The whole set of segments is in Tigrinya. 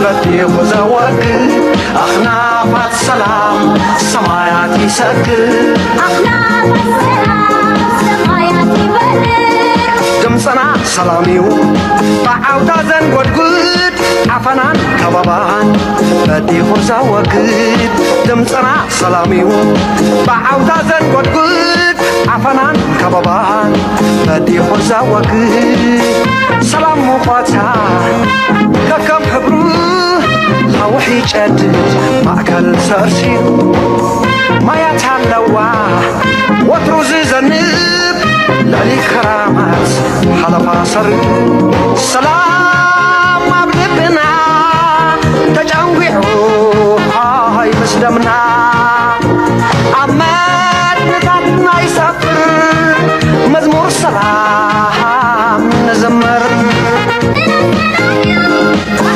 በዲኹ ዘወግድ ኣኽናፋት ሰላም ሰማያት ይሰግድ። ኣኽናፋት ሰላም ሰማያት ይበርር። ድምፅና ሰላም እዩ ብዓውታ ዘንጎድጉድ ዓፈናን ከበባን በዲኹ ዘወግድ። ድምፅና ሰላም እዩ ብዓውታ ዘንጎድጉድ ዓፈናን ከበባን በዲኹ ዘወግድ። ሰላም ሙቐታ ከከም ሕብሩ ሓውሒ ጨድድ ማእከል ሰርሲሩ ማያት ኣለዋ ወትሩ ዝዘንብ ልዕሊ ክራማት ሓለፋ ሰር ሰላም ኣብ ልብና ተጨንጒዑ ሃይ ምስ ደምና ኣብ መድንታትና ይሰፍር መዝሙር ሰላም ንዘምር።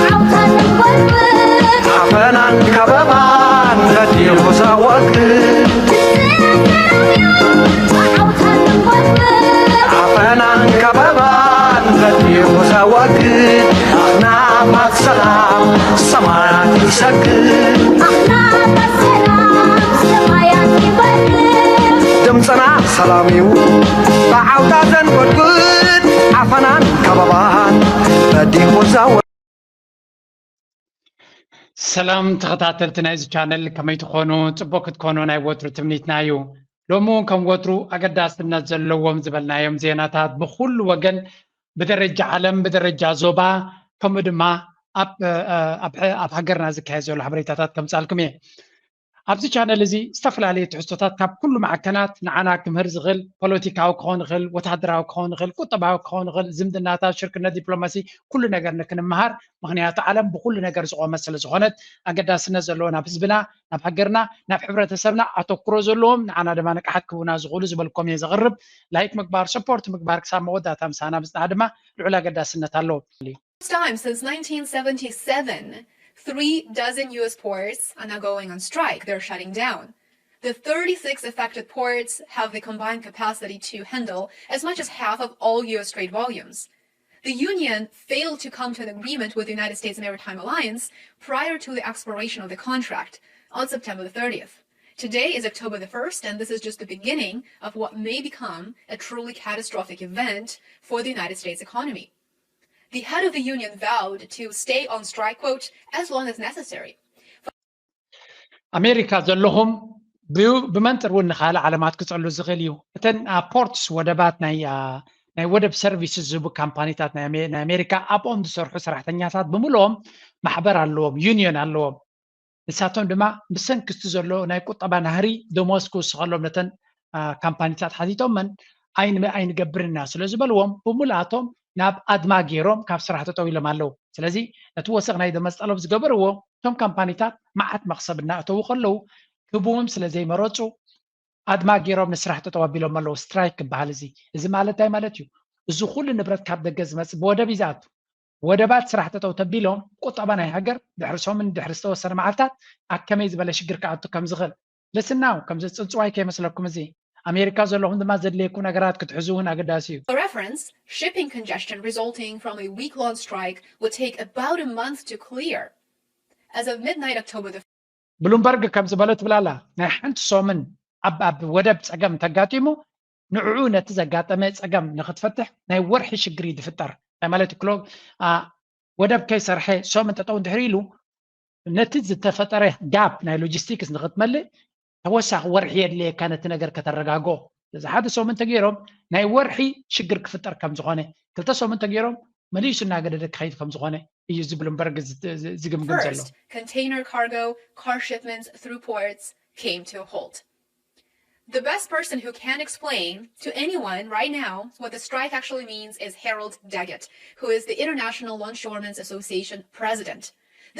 ዓውታ ንጎድጉድ ዓፈናን ከበባን በዲኹ ዘወግድ ዓውታ ንጎድጉድ ዓፈናን ከበባን በዲኹ ዘወግድ ኣኽናፋት ሰላም ሰማያት ይሰግድ። ኣኽናፋት ሰላም ሰማያት ይበርር። ድምፅና ሰላም እዩ ብዓውታ ዘንጎድጉድ ዓፈናን ከበባን በዲኹ ዘወግድ። ሰላም ተኸታተልቲ ናይዚ ቻነል፣ ከመይ ትኾኑ? ጽቡቕ ክትኮኑ ናይ ወትሩ ትምኒትና እዩ። ሎሚ እውን ከም ወትሩ ኣገዳስነት ዘለዎም ዝበልናዮም ዜናታት ብኹሉ ወገን፣ ብደረጃ ዓለም፣ ብደረጃ ዞባ፣ ከምኡ ድማ ኣብ ኣብ ኣብ ሃገርና ዝካየድ ዘሎ ሓበሬታታት ከምጻልኩም እየ። ኣብዚ ቻነል እዚ ዝተፈላለዩ ትሕዝቶታት ካብ ኩሉ ማዕከናት ንዓና ክምህር ዝኽእል፣ ፖለቲካዊ ክኸውን ይኽእል፣ ወታደራዊ ክኸውን ይኽእል፣ ቁጠባዊ ክኸውን ይኽእል፣ ዝምድናታት፣ ሽርክነት፣ ዲፕሎማሲ፣ ኩሉ ነገር ንክንመሃር። ምኽንያቱ ዓለም ብኩሉ ነገር ዝቖመት ስለ ዝኾነት፣ ኣገዳስነት ዘለዎ ናብ ህዝብና፣ ናብ ሃገርና፣ ናብ ሕብረተሰብና ኣተኩሮ ዘለዎም፣ ንዓና ድማ ንቕሓት ክህቡና ዝኽእሉ ዝበልኩም እየ ዘቕርብ። ላይክ ምግባር፣ ሰፖርት ምግባር ክሳብ መወዳእታ ምሳና ምጽናሕ ድማ ልዑል ኣገዳስነት ኣለዎ። First time since nineteen seventy-seven, three dozen U S ports are now going on strike. They're shutting down. The thirty-six affected ports have the combined capacity to handle as much as half of all U S trade volumes. The union failed to come to an agreement with the United States Maritime Alliance prior to the expiration of the contract on September the thirtieth. Today is October the first, and this is just the beginning of what may become a truly catastrophic event for the United States economy. The head of the union vowed to stay on strike, quote, as long as necessary. ኣሜሪካ ዘለኹም ብ- ብመንፅር እውን ንካልእ ዓለማት ክፅዕሉ ዝኽእል እዩ። እተን ኣብ ፖርትስ ወደባት ናይ አ፣ ናይ ወደብ ሰርቪስ ዝህቡ ካምፓኒታት ናይ ኣሜ- ናይ ኣሜሪካ ኣብኦም ዝሰርሑ ሰራሕተኛታት ብምልኦም ማሕበር ኣለዎም፣ ዩኒዮን ኣለዎም። ንሳቶም ድማ ብሰንኪ እቲ ዘሎ ናይ ቁጠባ ናህሪ ደሞዝ ክውስኸሎም ነተን አ፣ ካምፓኒታት ሓቲቶመን ኣይን- ኣይንገብርን ኢና ስለ ዝበልዎም ብምልኣቶም ናብ ኣድማ ገይሮም ካብ ስራሕ ተጠዊሎም ኣለዉ። ስለዚ ነቲ ወሰኽ ናይ ደሞዝ ጠለብ ዝገበርዎ እቶም ካምፓኒታት መዓት መኽሰብ እናእተዉ ከለዉ ክህብዎም ስለ ዘይመረፁ ኣድማ ገይሮም ንስራሕ ጠጠው ኣቢሎም ኣለዉ። ስትራይክ ክበሃል እዚ እዚ ማለት እንታይ ማለት እዩ? እዚ ኩሉ ንብረት ካብ ደገ ዝመፅእ ብወደብ እዩ ዝኣቱ። ወደባት ስራሕ ጠጠው ተቢሎም ቁጠባ ናይ ሃገር ድሕሪ ሰሙን ድሕሪ ዝተወሰነ መዓልታት ኣብ ከመይ ዝበለ ሽግር ክኣቱ ከም ዝኽእል ልስናው ከምዚ ፅንፅዋይ ከይመስለኩም። እዚ ኣሜሪካ ዘለኹም ድማ ዘድልየኩም ነገራት ክትሕዙ እውን ኣገዳሲ እዩ። For reference, shipping congestion resulting from a week-long strike would take about a month to clear. As of midnight October the ብሉምበርግ ከም ዝበሎ ትብላላ ናይ ሓንቲ ሰሙን ኣብ ኣብ ወደብ ፀገም እንተጋጢሙ ንዕኡ ነቲ ዘጋጠመ ፀገም ንክትፈትሕ ናይ ወርሒ ሽግር እዩ ዝፍጠር። እንታይ ማለት እዩ? ክሎ አ፣ ወደብ ከይሰርሐ ሰሙን ጠጠው እንድሕር ኢሉ ነቲ ዝተፈጠረ ጋፕ ናይ ሎጂስቲክስ ንክትመልእ ተወሳኺ ወርሒ የድልየካ ነቲ ነገር ከተረጋግኦ። ስለዚ ሓደ ሰሙን እንተገይሮም ናይ ወርሒ ሽግር ክፍጠር ከም ዝኾነ፣ ክልተ ሰሙን እንተገይሮም መሊሱ እናገደደ ክኸይድ ከም ዝኾነ እዩ እዚ ብሉምበርግ ዝ- ዝ- ዝግምግም ዘሎ። first, container cargo, car shipments through ports came to a halt. The best person who can explain to anyone right now what the strike actually means is Harold Daggett, who is the International Longshoremen's Association president.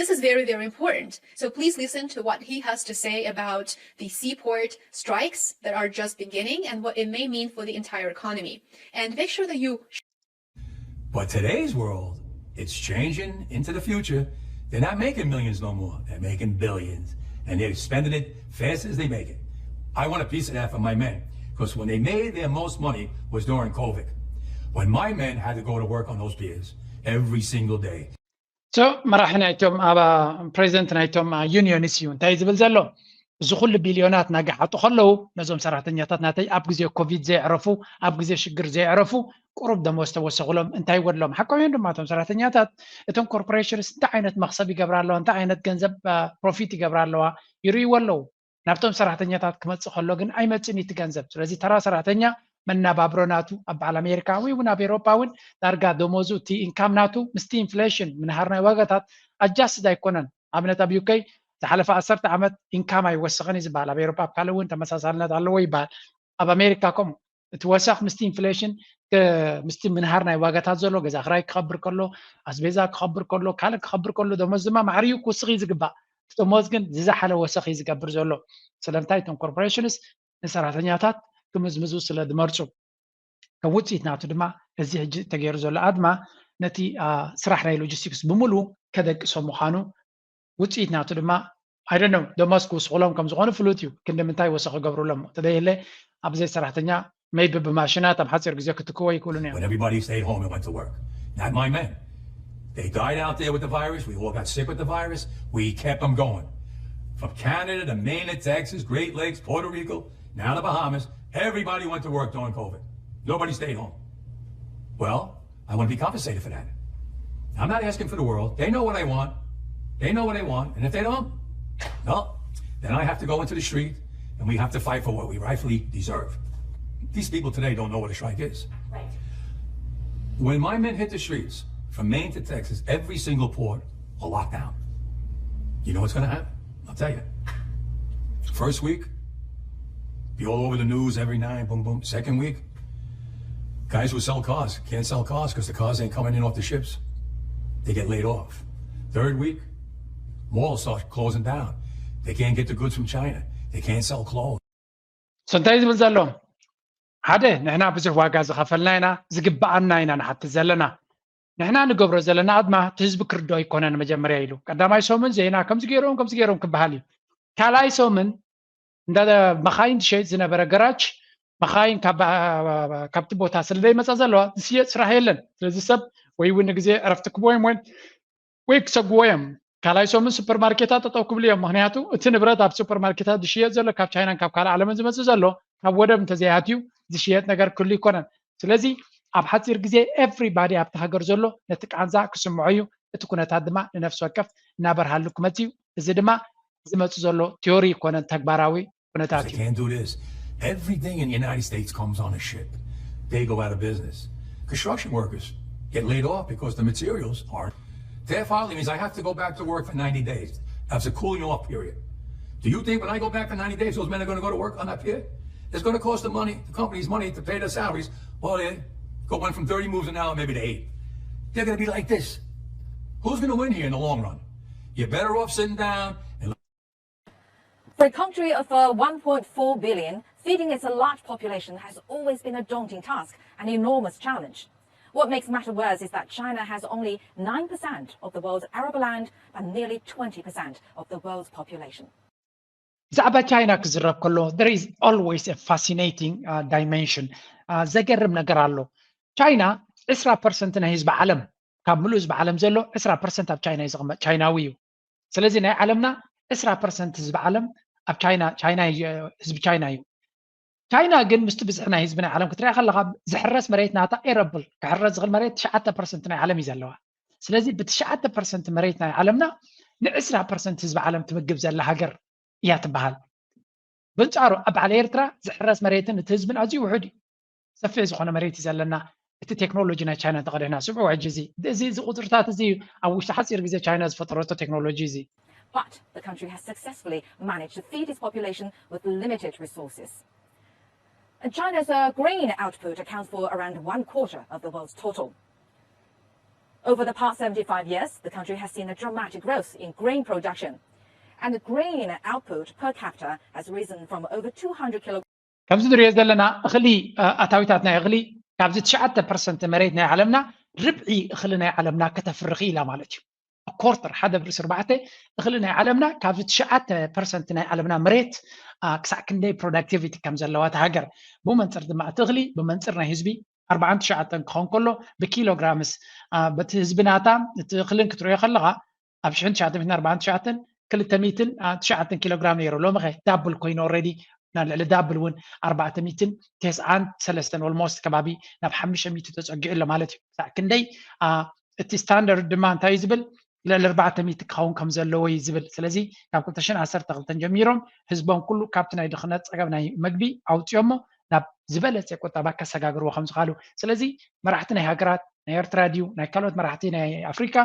This is very, very important. So please listen to what he has to say about the seaport strikes that are just beginning and what it may mean for the entire economy. And make sure that you But today's world, it's changing into the future. They're not making millions no more. They're making billions. And they're spending it fast as they make it. I want a piece of that for my men. Because when they made their most money was during COVID. When my men had to go to work on those piers every single day. So መራሒ ናይቶም ኣብ ፕሬዚደንት ናይቶም ዩኒዮንስ እዩ እንታይ ዝብል ዘሎ? እዚ ኩሉ ቢልዮናት ናጋሓጡ ከለዉ ነዞም ሰራሕተኛታት ናተይ ኣብ ግዜ ኮቪድ ዘየዕረፉ፣ ኣብ ግዜ ሽግር ዘየዕረፉ ቁሩብ ደሞዝ ተወሰኽሎም እንታይ ይወድሎም? ሓቆም እዮም ድማ እቶም ሰራሕተኛታት። እቶም ኮርፖሬሽንስ እንታይ ዓይነት መኽሰብ ይገብራ ኣለዋ? እንታይ ዓይነት ገንዘብ ፕሮፊት ይገብራ ኣለዋ? ይርእይዎ ኣለዉ። ናብቶም ሰራሕተኛታት ክመፅእ ከሎ ግን ኣይመፅእን እቲ ገንዘብ። ስለዚ ተራ ሰራሕተኛ መናባብሮ ናቱ ኣብ በዓል ኣሜሪካ ወይ እውን ኣብ ኤሮፓ እውን ዳርጋ ደሞዙ እቲ ኢንካም ናቱ ምስቲ ኢንፍሌሽን ምንሃር ናይ ዋጋታት ኣጃስት ኣይኮነን። ኣብነት ኣብ ዩከይ ዝሓለፈ ዓሰርተ ዓመት ኢንካም ኣይወሰኸን እዩ ዝበሃል። ኣብ ኤሮፓ ኣብ ካልእ እውን ተመሳሳልነት ኣለዎ ይበሃል። ኣብ ኣሜሪካ ከምኡ እቲ ወሰኽ ምስቲ ኢንፍሌሽን ምስቲ ምንሃር ናይ ዋጋታት ዘሎ ገዛ ክራይ ክኸብር ከሎ ኣስቤዛ ክኸብር ከሎ ካልእ ክኸብር ከሎ ደሞዝ ድማ ማዕርዩ ክውስኽ እዩ ዝግባእ። እቲ ደሞዝ ግን ዝዘሓለ ወሰኽ እዩ ዝገብር ዘሎ። ስለምንታይ እቶም ኮርፖሬሽንስ ንሰራሕተኛታት ክምዝምዙ ስለ ዝመርፁ። ከም ውፅኢት ናቱ ድማ እዚ ሕጂ ተገይሩ ዘሎ ኣድማ ነቲ ስራሕ ናይ ሎጂስቲክስ ብምሉ ከደቅሶ ምዃኑ ውፅኢት ናቱ ድማ ኣይደነው ደሞዝ ክውስኽሎም ከም ዝኾኑ ፍሉጥ እዩ። ክንዲ ምንታይ ወሰኽ ክገብሩሎም ተደየለ ኣብዚ ሰራሕተኛ maybe ብማሽናት ኣብ ሓፂር ግዜ ክትክዎ ይክእሉን እዮም። When everybody stayed home and went to work. Not my men. They died out there with the virus. We all got sick with the virus. We kept them going. From Canada to Maine to Texas, Great Lakes, Puerto Rico, now the Bahamas, everybody went to work during COVID. Nobody stayed home. Well, I want to be compensated for that. I'm not asking for the world. They know what I want. They know what I want. And if they don't, well, then I have to go into the street and we have to fight for what we rightfully deserve. These people today don't know what a strike is. Right. When my men hit the streets, from Maine to Texas, every single port, a lockdown. You know what's going to happen? I'll tell you. First week, be all over the news every night, boom, boom. Second week, guys who sell cars can't sell cars because the cars ain't coming in off the ships. They get laid off. Third week, malls start closing down. They can't get the goods from China. They can't sell clothes. So እንታይ ዝብል ዘሎ ሓደ ንሕና ብዙሕ ዋጋ ዝኸፈልና ኢና ዝግብኣና ኢና ንሓትት ዘለና። ንሕና ንገብሮ ዘለና ኣድማ እቲ ህዝቢ ክርድኦ ኣይኮነን መጀመርያ ኢሉ። ቀዳማይ ሰሙን ዜና ከምዚ ገይሮም ከምዚ ገይሮም ክበሃል እዩ። ካልኣይ ሰሙን እንዳ መኻይን ዝሸይጥ ዝነበረ ገራጅ መኻይን ካብ ካብቲ ቦታ ስለ ዘይመፃ ዘለዋ ዝሽየጥ ስራሕ የለን። ስለዚ ሰብ ወይ እውን ንግዜ ዕረፍቲ ክቦ እዮም ወይ ወይ ክሰግዎ እዮም። ካልኣይ ሰሙን ሱፐርማርኬታት ጠጠው ክብሉ እዮም። ምክንያቱ እቲ ንብረት ኣብ ሱፐርማርኬታት ዝሽየጥ ዘሎ ካብ ቻይናን ካብ ካልእ ዓለምን ዝመፅእ ዘሎ ካብ ወደብ እንተዘይኣትዩ ዝሽየጥ ነገር ክህሉ ይኮነን። ስለዚ ኣብ ሓፂር ግዜ everybody ኣብቲ ሃገር ዘሎ ነቲ ቃንዛ ክስምዖ እዩ። እቲ ኩነታት ድማ ንነፍሲ ወከፍ እናበርሃሉ ክመፅእ እዩ። እዚ ድማ ዝመፅእ ዘሎ ቲዮሪ ይኮነን ተግባራዊ ኩነታት They እዩ። Can't do this. Everything in the United States comes on a ship. They go out of business. Construction workers get laid off because the materials aren't. Their filing is I have to go back to work for ninety days. That's a cooling off period. Do you think when I go back for ninety days, those men are going to go to work on that pier? It's going to cost the money, the company's money to pay their salaries while they go went from thirty moves an hour maybe to eight. They're going to be like this. Who's going to win here in the long run? You're better off sitting down and For a country of uh, one point four billion, feeding its large population has always been a daunting task, an enormous challenge. What makes matters worse is that China has only nine percent of the world's arable land and nearly twenty percent of the world's population. ብዛዕባ ቻይና ክዝረብ ከሎ there is always a fascinating dimension። ዘገርም ነገር ኣሎ። ቻይና ዕስራ ፐርሰንት ናይ ህዝቢ ዓለም ካብ ምሉእ ህዝቢ ዓለም ዘሎ ዕስራ ፐርሰንት ኣብ ቻይና እዩ ዝቕመጥ፣ ቻይናዊ እዩ። ስለዚ ናይ ዓለምና ዕስራ ፐርሰንት ህዝቢ ዓለም ኣብ ቻይና ቻይና ህዝቢ ቻይና እዩ። ቻይና ግን ምስቲ ብዝሒ ናይ ህዝቢ ናይ ዓለም ክትሪኣ ከለካ ዝሕረስ መሬት ናታ ኤረብል ክሕረስ ዝኽእል መሬት ትሽዓተ ፐርሰንት ናይ ዓለም እዩ ዘለዋ። ስለዚ ብትሽዓተ ፐርሰንት መሬት ናይ ዓለምና ንዕስራ ፐርሰንት ህዝቢ ዓለም ትምግብ ዘላ ሃገር እያ ትበሃል። ብንጻሩ ኣብ በዓል ኤርትራ ዝሕረስ መሬትን እቲ ህዝብን ኣዝዩ ውሑድ እዩ። ሰፊሕ ዝኾነ መሬት እዩ ዘለና። እቲ ቴክኖሎጂ ናይ ቻይና እንተቐዲሕና ስምዑ ሕጂ እዚ እዚ እዚ ቁፅርታት እዚ እዩ ኣብ ውሽጢ ሓፂር ግዜ ቻይና ዝፈጠረቶ ቴክኖሎጂ እዚ። But the country has successfully managed to feed its population with limited resources. And China's uh, grain output accounts for around one quarter of the world's total. Over the past seventy-five years, the country has seen a dramatic growth in grain production. And the grain output per capita has risen from over two hundred kilograms ከምዚ ንሪኦ ዘለና እኽሊ ኣታዊታት ናይ እኽሊ ካብዚ ትሽዓተ ፐርሰንት መሬት ናይ ዓለምና ርብዒ እኽሊ ናይ ዓለምና ከተፍሪ ክኢላ ማለት እዩ። ኮርተር ሓደ ብርሲ ኣርባዕተ እኽሊ ናይ ዓለምና ካብዚ ትሽዓተ ፐርሰንት ናይ ዓለምና መሬት ክሳዕ ክንደይ ፕሮዳክቲቪቲ ከም ዘለዋ እቲ ሃገር ብመንፅር ድማ እቲ እኽሊ ብመንፅር ናይ ህዝቢ ኣርባዓን ትሽዓተን ክኸውን ከሎ ብኪሎግራምስ በቲ ህዝቢ ናታ እቲ እኽልን ክትሪኦ ከለኻ ኣብ ሽሕን ትሽዓተ ሚእትን ኣርባዓን ትሽዓተን ክልተ ሚእትን ትሽዓተን ኪሎግራም ነይሩ። ሎሚ ኸ ዳብል ኮይኑ ኦልሬዲ ናብ ልዕሊ ዳብል እውን ኣርባዕተ ሚእትን ተስዓን ሰለስተን ኦልሞስት ከባቢ ናብ ሓሙሽተ ሚእቲ ተፀጊዑ ኣሎ ማለት እዩ። ክሳዕ ክንደይ እቲ ስታንዳርድ ድማ እንታይ እዩ ዝብል ልዕሊ ኣርባዕተ ሚእቲ ክኸውን ከም ዘለዎ እዩ ዝብል። ስለዚ ካብ ክልተ ሽሕን ዓሰርተ ክልተን ጀሚሮም ህዝቦም ኩሉ ካብቲ ናይ ድኽነት ፀገም ናይ መግቢ ኣውፅኦሞ ናብ ዝበለፀ ቁጠባ ከሰጋግርዎ ከም ዝኽኣሉ። ስለዚ መራሕቲ ናይ ሃገራት ናይ ኤርትራ ድዩ ናይ ካልኦት መራሕቲ ናይ ኣፍሪካ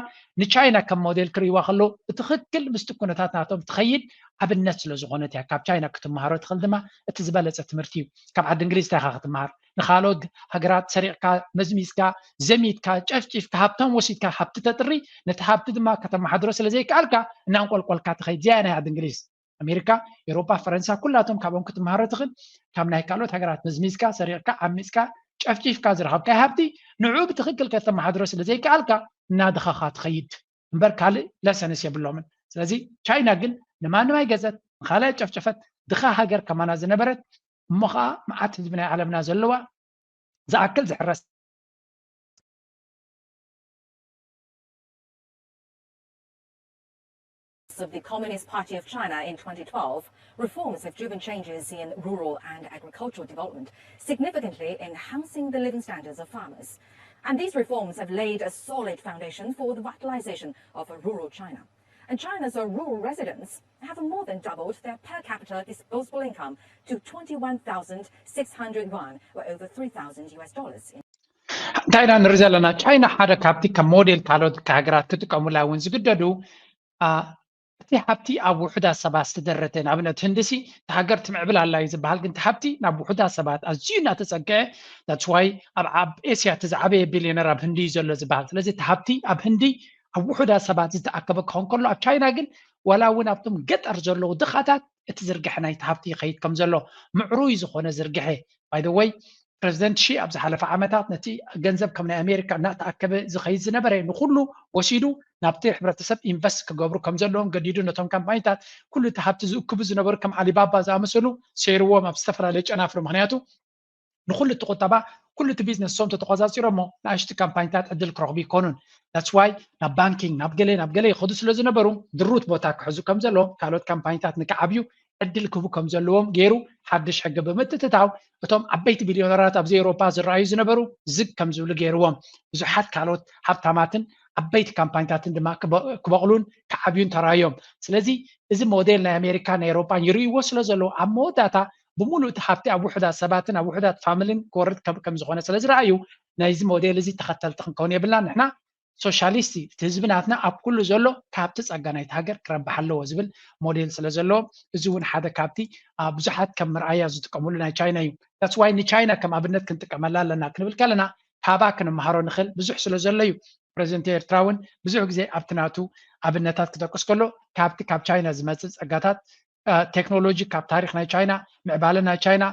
ንቻይና ከም ሞዴል ክርእይዋ ከለዉ ብትኽክል ምስቲ ኩነታት ናቶም ትኸይድ ኣብነት ስለ ዝኾነት እያ። ካብ ቻይና ክትመሃሮ ትኽእል ድማ እቲ ዝበለፀ ትምህርቲ እዩ። ካብ ዓዲ እንግሊዝ እንታይ ኢኻ ክትመሃር? ንኻልኦት ሃገራት ሰሪቕካ መዝሚዝካ ዘሚትካ ጨፍጪፍካ ሃብቶም ወሲድካ ሃብቲ ተጥሪ ነቲ ሃብቲ ድማ ከተመሓድሮ ስለ ዘይከኣልካ እናንቆልቆልካ ትኸይድ። እዚኣ ናይ ዓዲ እንግሊዝ። ኣሜሪካ፣ ኤውሮጳ፣ ፈረንሳ ኩላቶም ካብኦም ክትመሃሮ ትኽእል። ካብ ናይ ካልኦት ሃገራት መዝሚዝካ ሰሪቕካ ዓሚፅካ ጨፍጪፍካ ዝረኸብካዮ ሃብቲ ንዑ ብትኽክል ከተመሓድሮ ስለ ዘይከኣልካ እናድኸኻ ትኸይድ እምበር ካልእ ለሰንስ የብሎምን። ስለዚ ቻይና ግን ንማንም ኣይገዘት፣ ንኻልእ ጨፍጨፈት፣ ድኻ ሃገር ከማና ዝነበረት እሞ ኸዓ መዓት ህዝቢ ናይ ዓለምና ዘለዋ ዝኣክል ዝሕረስ of the Communist Party of China in twenty twelve, reforms have driven changes in rural and agricultural development, significantly enhancing the living standards of farmers. And these reforms have laid a solid foundation for the vitalization of rural China. And China's rural residents have more than doubled their per capita disposable income to twenty-one thousand six hundred yuan, or over three thousand U S dollars. እንታይ ኢና ንርኢ ዘለና? ቻይና ሓደ ካብቲ ከም ሞዴል ካልኦት ሃገራት ክጥቀሙላ እውን ዝግደዱ እቲ ሃብቲ ኣብ ውሑዳት ሰባት ዝተደረተ። ንኣብነት ህንዲ ሲ እቲ ሃገር ትምዕብል ኣላ እዩ ዝበሃል፣ ግን እቲ ሃብቲ ናብ ውሑዳት ሰባት ኣዝዩ እናተፀግዐ that's why ኣብ ኣብ ኤስያ እቲ ዝዓበየ ቢልዮነር ኣብ ህንዲ እዩ ዘሎ ዝበሃል። ስለዚ እቲ ሃብቲ ኣብ ህንዲ ኣብ ውሑዳት ሰባት ዝተኣከበ ክኸውን ከሎ ኣብ ቻይና ግን ዋላ እውን ኣብቶም ገጠር ዘለዉ ድኻታት እቲ ዝርግሐ ናይቲ ሃብቲ ይኸይድ ከም ዘሎ ምዕሩይ ዝኾነ ዝርግሐ። By the way ፕረዚደንት ሺ ኣብ ዝሓለፈ ዓመታት ነቲ ገንዘብ ከም ናይ ኣሜሪካ እናተኣከበ ዝኸይድ ዝነበረ ንኩሉ ወሲዱ ናብቲ ሕብረተሰብ ኢንቨስት ክገብሩ ከም ዘለዎም ገዲዱ ነቶም ካምፓኒታት ኩሉ እቲ ሃብቲ ዝእክቡ ዝነበሩ ከም ኣሊባባ ዝኣመሰሉ ሰይርዎም ኣብ ዝተፈላለየ ጨናፍር። ምክንያቱ ንኩሉ እቲ ቁጠባ ኩሉ እቲ ቢዝነስ ሶም ተተቆፃፂሮሞ ንኣሽቱ ካምፓኒታት ዕድል ክረኽቡ ይኮኑን። That's why ናብ ባንኪንግ ናብ ገለ ናብ ገለ ይኸዱ ስለ ዝነበሩ ድሩት ቦታ ክሕዙ ከም ዘለዎም ካልኦት ካምፓኒታት ንክዓብዩ ዕድል ክህቡ ከም ዘለዎም ገይሩ ሓድሽ ሕጊ ብምትትታው እቶም ዓበይቲ ቢልዮነራት ኣብዚ ኤውሮፓ ዝረኣዩ ዝነበሩ ዝግ ከም ዝብሉ ገይርዎም። ብዙሓት ካልኦት ሃብታማትን ዓበይቲ ካምፓኒታትን ድማ ክበቕሉን ክዓብዩን ተራእዮም። ስለዚ እዚ ሞዴል ናይ ኣሜሪካን ናይ ኤውሮፓን ይርእይዎ ስለ ዘለዉ ኣብ መወዳእታ ብምሉእ እቲ ሃብቲ ኣብ ውሑዳት ሰባትን ኣብ ውሑዳት ፋሚሊን ክወርድ ከም ዝኾነ ስለ ዝረኣዩ ናይዚ ሞዴል እዚ ተኸተልቲ ክንከውን የብልናን። ንሕና ሶሻሊስት እዩ። እቲ ህዝቢ ናትና ኣብ ኩሉ ዘሎ ካብቲ ጸጋ ናይቲ ሃገር ክረብሕ ኣለዎ ዝብል ሞዴል ስለ ዘለዎ እዚ እውን ሓደ ካብቲ ብዙሓት ከም መርኣያ ዝጥቀምሉ ናይ ቻይና እዩ። That's why ንቻይና ከም ኣብነት ክንጥቀመላ ኣለና ክንብል ከለና ካባ ክንመሃሮ ንኽእል ብዙሕ ስለ ዘሎ እዩ። ፕረዚደንት ኤርትራ እውን ብዙሕ ግዜ ኣብቲ ናቱ ኣብነታት ክጠቅስ ከሎ ካብቲ ካብ ቻይና ዝመፅእ ጸጋታት ቴክኖሎጂ ካብ ታሪክ ናይ ቻይና ምዕባለ ናይ ቻይና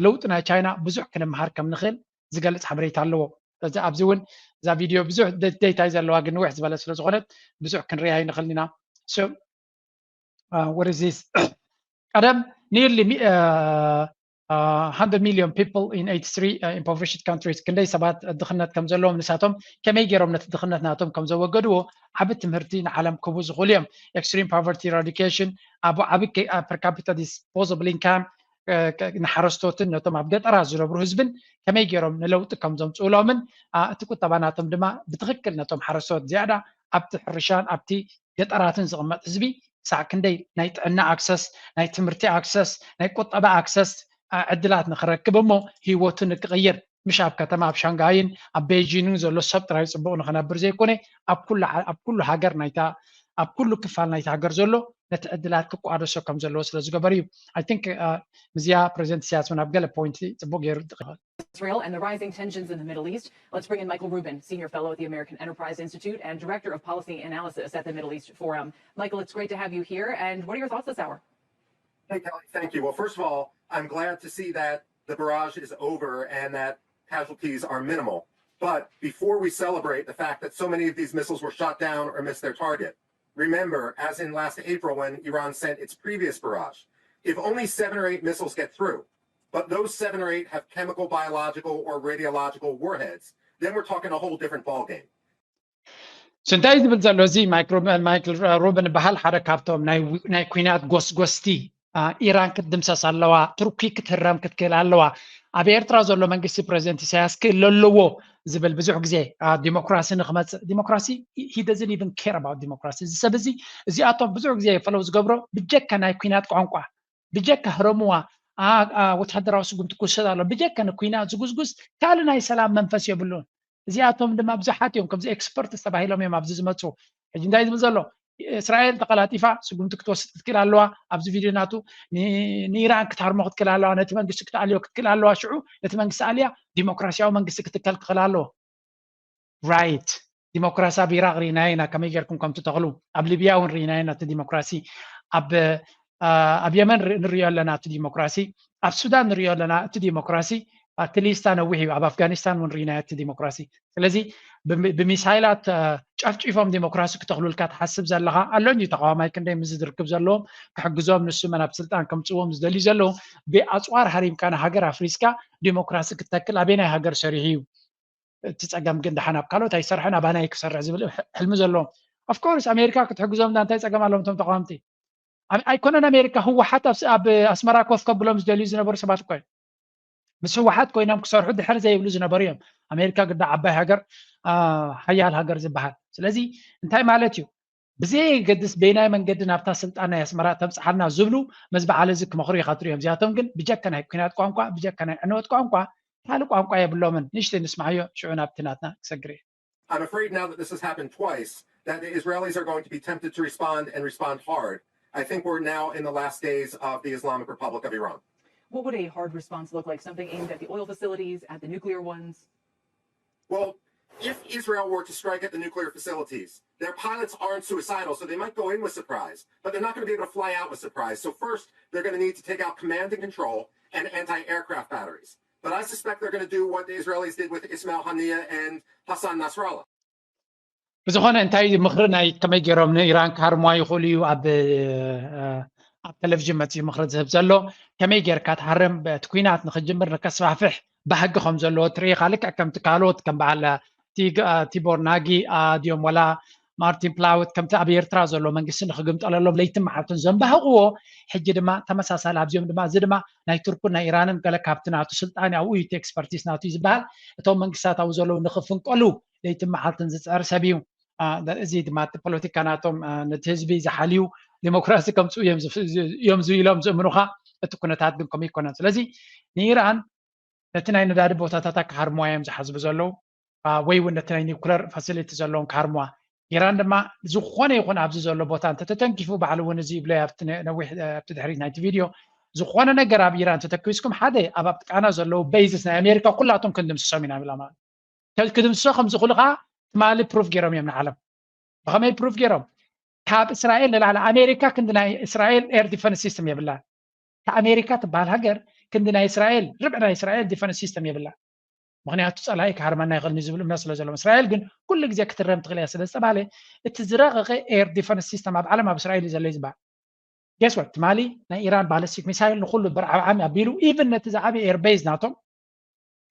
ለውጢ ናይ ቻይና ብዙሕ ክንመሃር ከም ንኽእል ዝገልፅ ሓበሬታ ኣለዎ። ስለዚ ኣብዚ እውን እዛ ቪድዮ ብዙሕ ዴታ ዘለዋ ግን ንውሕ ዝበለ ስለ ዝኾነት ብዙሕ ክንሪኣ ይንኽእል ኢና። So what is this? ቀደም nearly hundred million people in eighty-three impoverished countries ክንደይ ሰባት ድኽነት ከም ዘለዎም ንሳቶም ከመይ ገይሮም ነቲ ድኽነት ናቶም ከም ዘወገድዎ ዓቢ ትምህርቲ ንዓለም ክህቡ ዝኽእሉ እዮም። Extreme poverty eradication ኣብ ዓቢ per capita disposable income ንሓረስቶትን ነቶም ኣብ ገጠራት ዝነብሩ ህዝብን ከመይ ገይሮም ንለውጢ ከም ዘምፅእሎምን እቲ ቁጠባ ናቶም ድማ ብትኽክል ነቶም ሓረስቶት ዝያዳ ኣብቲ ሕርሻን ኣብቲ ገጠራትን ዝቕመጥ ህዝቢ ክሳዕ ክንደይ ናይ ጥዕና ኣክሰስ ናይ ትምህርቲ ኣክሰስ ናይ ቁጠባ ኣክሰስ ዕድላት ንክረክብ እሞ ህይወቱ ንክቕይር ምሽ ኣብ ከተማ ኣብ ሻንጋይን ኣብ ቤጂንን ዘሎ ሰብ ጥራይ ፅቡቕ ንክነብር ዘይኮነ ኣብ ኩሉ ሃገር ናይታ ኣብ ኩሉ ክፋል ናይቲ ሃገር ዘሎ ነቲ ዕድላት ክቋደሶ ከም ዘለዎ ስለ ዝገበር እዩ። I think ምስዚኣ ፕረዚደንት ኢሳያስ እውን ኣብ ገለ ፖይንት ፅቡቕ ገይሩ Israel and the rising tensions in the Middle East. Let's bring in Michael Rubin, Senior Fellow at the American Enterprise Institute and Director of Policy Analysis at the Middle East Forum. Michael, it's great to have you here. And what are your thoughts this hour? Hey, Kelly, thank you. Well, first of all, I'm glad to see that the barrage is over and that casualties are minimal. But before we celebrate the fact that so many of these missiles were shot down or missed their target, remember, as in last April when Iran sent its previous barrage, if only seven or eight missiles get through, But those seven or eight have chemical, biological, or radiological warheads. Then we're talking a whole different ballgame. ስንታይ ዝብል ዘሎ እዚ ማይክል ሩብን በሃል ሓደ ካብቶም ናይ ኩናት ጎስጎስቲ ኢራን ክትድምሰስ ኣለዋ፣ ቱርኪ ክትህረም ክትክእል ኣለዋ፣ ኣብ ኤርትራ ዘሎ መንግስቲ ፕሬዚደንት ኢሳያስ ክእለ ኣለዎ ዝብል ብዙሕ ግዜ ዲሞክራሲ ንክመፅእ ዲሞክራሲ he doesn't even care about democracy እዚ ሰብ እዚ እዚኣቶም ብዙሕ ግዜ ፈለው ዝገብሮ ብጀካ ናይ ኩናት ቋንቋ ብጀካ ህረምዋ ወታደራዊ ስጉምቲ ክውሰድ ኣሎ ብጀካ ንኩናት ዝጉስጉስ ካልእ ናይ ሰላም መንፈስ የብሉን። እዚኣቶም ድማ ብዙሓት እዮም ከምዚ ኤክስፐርትስ ተባሂሎም እዮም ኣብዚ ዝመፁ። ሕጂ እንታይ ዝብል ዘሎ እስራኤል ተቐላጢፋ ስጉምቲ ክትወስድ ክትክእል ኣለዋ። ኣብዚ ቪድዮ ናቱ ንኢራን ክትሃርሞ ክትክእል ኣለዋ፣ ነቲ መንግስቲ ክትኣልዮ ክትክእል ኣለዋ። ሽዑ ነቲ መንግስቲ ኣልያ ዲሞክራሲያዊ መንግስቲ ክትከል ክኽእል ኣለዎ። ራይት ዲሞክራሲ ኣብ ኢራቅ ርኢናዮ ኢና ከመይ ጌርኩም ከም ትተኽሉ ኣብ ሊብያ እውን ርኢናዮ ኢና እቲ ዲሞክራሲ ኣብ ኣብ የመን ንሪኦ ኣለና እቲ ዲሞክራሲ ኣብ ሱዳን ንሪኦ ኣለና እቲ ዲሞክራሲ እቲ ሊስታ ነዊሕ እዩ ኣብ ኣፍጋኒስታን እውን ርኢናዮ እቲ ዲሞክራሲ ስለዚ ብሚሳይላት ጨፍጪፎም ዲሞክራሲ ክተኽሉልካ ትሓስብ ዘለኻ ኣሎን እዩ ተቃዋማይ ክንደይ ምስ ዝርክብ ዘለዎም ክሕግዞም ንሱ መን ኣብ ስልጣን ከምፅዎም ዝደልዩ ዘለዉ ብኣፅዋር ሃሪምካ ንሃገር ኣፍሪስካ ዲሞክራሲ ክተክል ኣበየናይ ሃገር ሰሪሑ እዩ እቲ ፀገም ግን ደሓን ኣብ ካልኦት ኣይሰርሐን ኣባና ክሰርሕ ዝብል ሕልሚ ዘለዎም of course ኣሜሪካ ክትሕግዞም ዳ እንታይ ፀገም ኣለዎም እቶም ተቃወምቲ ኣይኮነን ኣሜሪካ ህወሓት ኣብ ኣስመራ ኮፍ ከብሎም ዝደልዩ ዝነበሩ ሰባት እኮ ምስ ህወሓት ኮይኖም ክሰርሑ ድሕር ዘይብሉ ዝነበሩ እዮም ኣሜሪካ ግዳ ዓባይ ሃገር ሓያል ሃገር ዝበሃል ስለዚ እንታይ ማለት እዩ ብዘየገድስ በይናይ መንገዲ ናብታ ስልጣን ናይ ኣስመራ ተብፅሓልና ዝብሉ መዝ በዓል እዚ ክመኽሩ ኢኻ ትሪኦም እዚኣቶም ግን ብጀካ ናይ ኩናት ቋንቋ ብጀካ ናይ ዕንወት ቋንቋ ካልእ ቋንቋ የብሎምን ንእሽተይ ንስማዓዮ ሽዑ ናብቲ ናትና ክሰግር እየ I'm afraid now that this has happened twice that the Israelis are going to be tempted to respond and respond hard. I think we're now in the last days of the Islamic Republic of Iran. What would a hard response look like? Something aimed at the oil facilities, at the nuclear ones? Well, if Israel were to strike at the nuclear facilities, their pilots aren't suicidal, so they might go in with surprise, but they're not going to be able to fly out with surprise. So first, they're going to need to take out command and control and anti-aircraft batteries. But I suspect they're going to do what the Israelis did with Ismail Haniyeh and Hassan Nasrallah. ብዝኾነ እንታይ ምኽሪ ናይ ከመይ ገይሮም ንኢራን ክሃርምዋ ይኽእሉ እዩ ኣብ ኣብ ቴሌቪዥን መፅኡ ምኽሪ ዝህብ ዘሎ ከመይ ጌርካ ትሃርም እቲ ኩናት ንክጅምር ንከስፋሕፍሕ ባህጊ ከም ዘለዎ ትርኢ ኢኻ ልክዕ ከምቲ ካልኦት ከም በዓል ቲቦር ናጊ ድዮም ወላ ማርቲን ፕላውት ከምቲ ኣብ ኤርትራ ዘሎ መንግስቲ ንክግምጠለሎም ለይትን መዓልትን ዘንባህቕዎ ሕጂ ድማ ተመሳሳሊ ኣብዚኦም ድማ እዚ ድማ ናይ ቱርክን ናይ ኢራንን ገለ ካብቲ ናቱ ስልጣን ኣብኡ እዩ እቲ ኤክስፐርቲስ ናቱ እዩ ዝበሃል እቶም መንግስታት ኣብኡ ዘለዉ ንክፍንቀሉ ለይትን መዓልትን ዝፅዕር ሰብ እዩ እዚ ድማ እቲ ፖለቲካ ናቶም ነቲ ህዝቢ ዝሓልዩ ዲሞክራሲ ከምፅኡ እዮም ዝብሉ ኢሎም ዝእምኑኻ እቲ ኩነታት ግን ከምኡ ይኮነን ስለዚ ንኢራን ነቲ ናይ ነዳዲ ቦታታታ ክሃርምዋ እዮም ዝሓስቡ ዘለዉ ወይ እውን ነቲ ናይ ኒውክለር ፋሲሊቲ ዘለዎም ክሃርምዋ ኢራን ድማ ዝኾነ ይኹን ኣብዚ ዘሎ ቦታ እንተተተንኪፉ ባዕሉ እውን እዚ ይብሎ ኣብቲ ነዊሕ ኣብቲ ድሕሪት ናይቲ ቪድዮ ዝኾነ ነገር ኣብ ኢራን ተተኪስኩም ሓደ ኣብ ኣብቲ ቃና ዘለዉ ቤዝስ ናይ ኣሜሪካ ኩላቶም ክንድምስሶም ኢና ብላ ማለት ክድምስሶ ከም ዝኽእሉ ከዓ ትማሊ ፕሩፍ ገይሮም እዮም ንዓለም ብኸመይ ፕሩፍ ገይሮም ካብ እስራኤል ንላዕሊ ኣሜሪካ ክንዲ ናይ እስራኤል ኤር ዲፈንስ ሲስተም የብላን ኣሜሪካ ትበሃል ሃገር ክንዲ ናይ እስራኤል ርብዒ ናይ እስራኤል ዲፈንስ ሲስተም የብላን ምክንያቱ ፀላኢ ክሃርመና ይኽእልኒ ዝብል እምነት ስለ ዘለዎም እስራኤል ግን ኩሉ ግዜ ክትረም ትኽእል እያ ስለ ዝተባሃለ እቲ ዝረቐቐ ኤር ዲፈንስ ሲስተም ኣብ ዓለም ኣብ እስራኤል እዩ ዘሎ እዩ ዝበሃል guess what ትማሊ ናይ ኢራን ባለስቲክ ሚሳይል ንኩሉ ብርዓብዓም ኣቢሉ even ነቲ ዝዓበየ ኤር ቤዝ ናቶም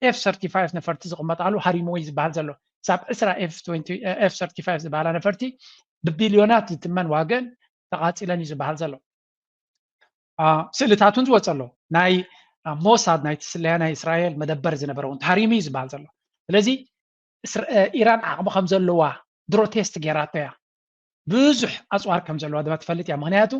ኤፍ ሰርቲፋይቭ ነፈርቲ ዝቕመጣሉ ሃሪምዎ እዩ ዝበሃል ዘሎ ክሳብ ዕስራ ኤፍ ሰርቲፋይቭ ዝበሃላ ነፈርቲ ብቢልዮናት ዝትመን ዋገን ተቓፂለን እዩ ዝበሃል ዘሎ ስእልታት እውን ዝወፀ ኣሎ ናይ ሞሳድ ናይቲ ስለያ ናይ እስራኤል መደበር ዝነበረ እውን ተሃሪሙ እዩ ዝበሃል ዘሎ ስለዚ ኢራን ዓቕሚ ከም ዘለዋ ድሮ ቴስት ገይራቶ እያ ብዙሕ ኣፅዋር ከም ዘለዋ ድማ ትፈልጥ እያ ምክንያቱ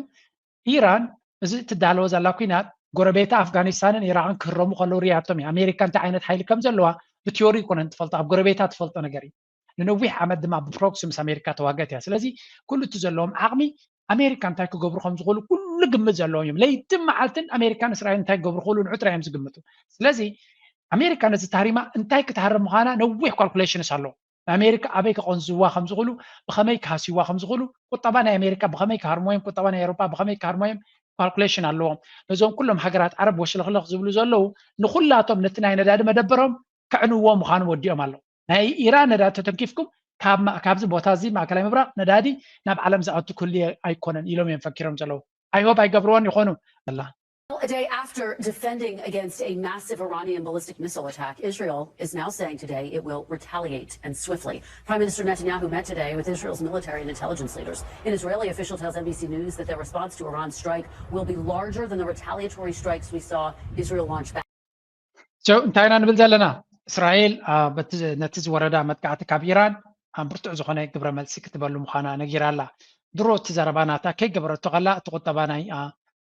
ኢራን እዚ ትዳለወ ዘላ ኩናት ጎረቤታ ኣፍጋኒስታንን ኢራቅን ክህረሙ ከለዉ ርያቶም እዩ ኣሜሪካ እንታይ ዓይነት ሓይሊ ከም ዘለዋ ብቲዮሪ ይኮነን ትፈልጦ ኣብ ጎረቤታ ትፈልጦ ነገር እዩ ንነዊሕ ዓመት ድማ ብፕሮክሲ ምስ ኣሜሪካ ተዋገት እያ ስለዚ ኩሉ እቲ ዘለዎም ዓቅሚ ኣሜሪካ እንታይ ክገብሩ ከም ዝኽእሉ ኩሉ ግምት ዘለዎም እዮም ለይትን መዓልትን ኣሜሪካን እስራኤል እንታይ ክገብሩ ክእሉ ንዑ ጥራይ እዮም ዝግምቱ ስለዚ ኣሜሪካ ነዚ ታሪማ እንታይ ክትሃርም ምዃና ነዊሕ ካልኩሌሽንስ ኣለዎ ንኣሜሪካ ኣበይ ከቐንዝዋ ከም ዝኽእሉ ብኸመይ ክሃስይዋ ከም ዝኽእሉ ቁጠባ ናይ ኣሜሪካ ብኸመይ ክሃርሞ እዮም ቁጠባ ናይ ኤሮፓ ብኸመይ ክሃርሞ እዮም ካልኩሌሽን ኣለዎም ነዞም ኩሎም ሃገራት ዓረብ ወሽለኽለኽ ዝብሉ ዘለዉ ንኩላቶም ነቲ ናይ ነዳዲ መደበሮም ከዕንዎ ምዃኑ ወዲኦም ኣለዉ ናይ ኢራን ነዳዲ ተተንኪፍኩም ካብዚ ቦታ እዚ ማእከላይ ምብራቕ ነዳዲ ናብ ዓለም ዝኣቱ ክህሉ ኣይኮነን ኢሎም እዮም ፈኪሮም ዘለዉ ኣይሆፕ ኣይገብርዎን ይኾኑ ኣላ A day after defending against a massive Iranian ballistic missile attack, Israel is now saying today it will retaliate, and swiftly. Prime Minister Netanyahu met today with Israel's military and intelligence leaders. An Israeli official tells N B C News that their response to Iran's strike will be larger than the retaliatory strikes we saw Israel launch back. So እንታይ ኢና ንብል ዘለና? እስራኤል ነቲ ዝወረዳ መጥቃዕቲ ካብ ኢራን ብርቱዕ ዝኾነ ግብረ መልሲ ክትበሉ ምዃና ነጊራ ኣላ። ድሮ እቲ ዘረባ ናታ ከይገበረቶ ከላ እቲ ቁጠባ ናይ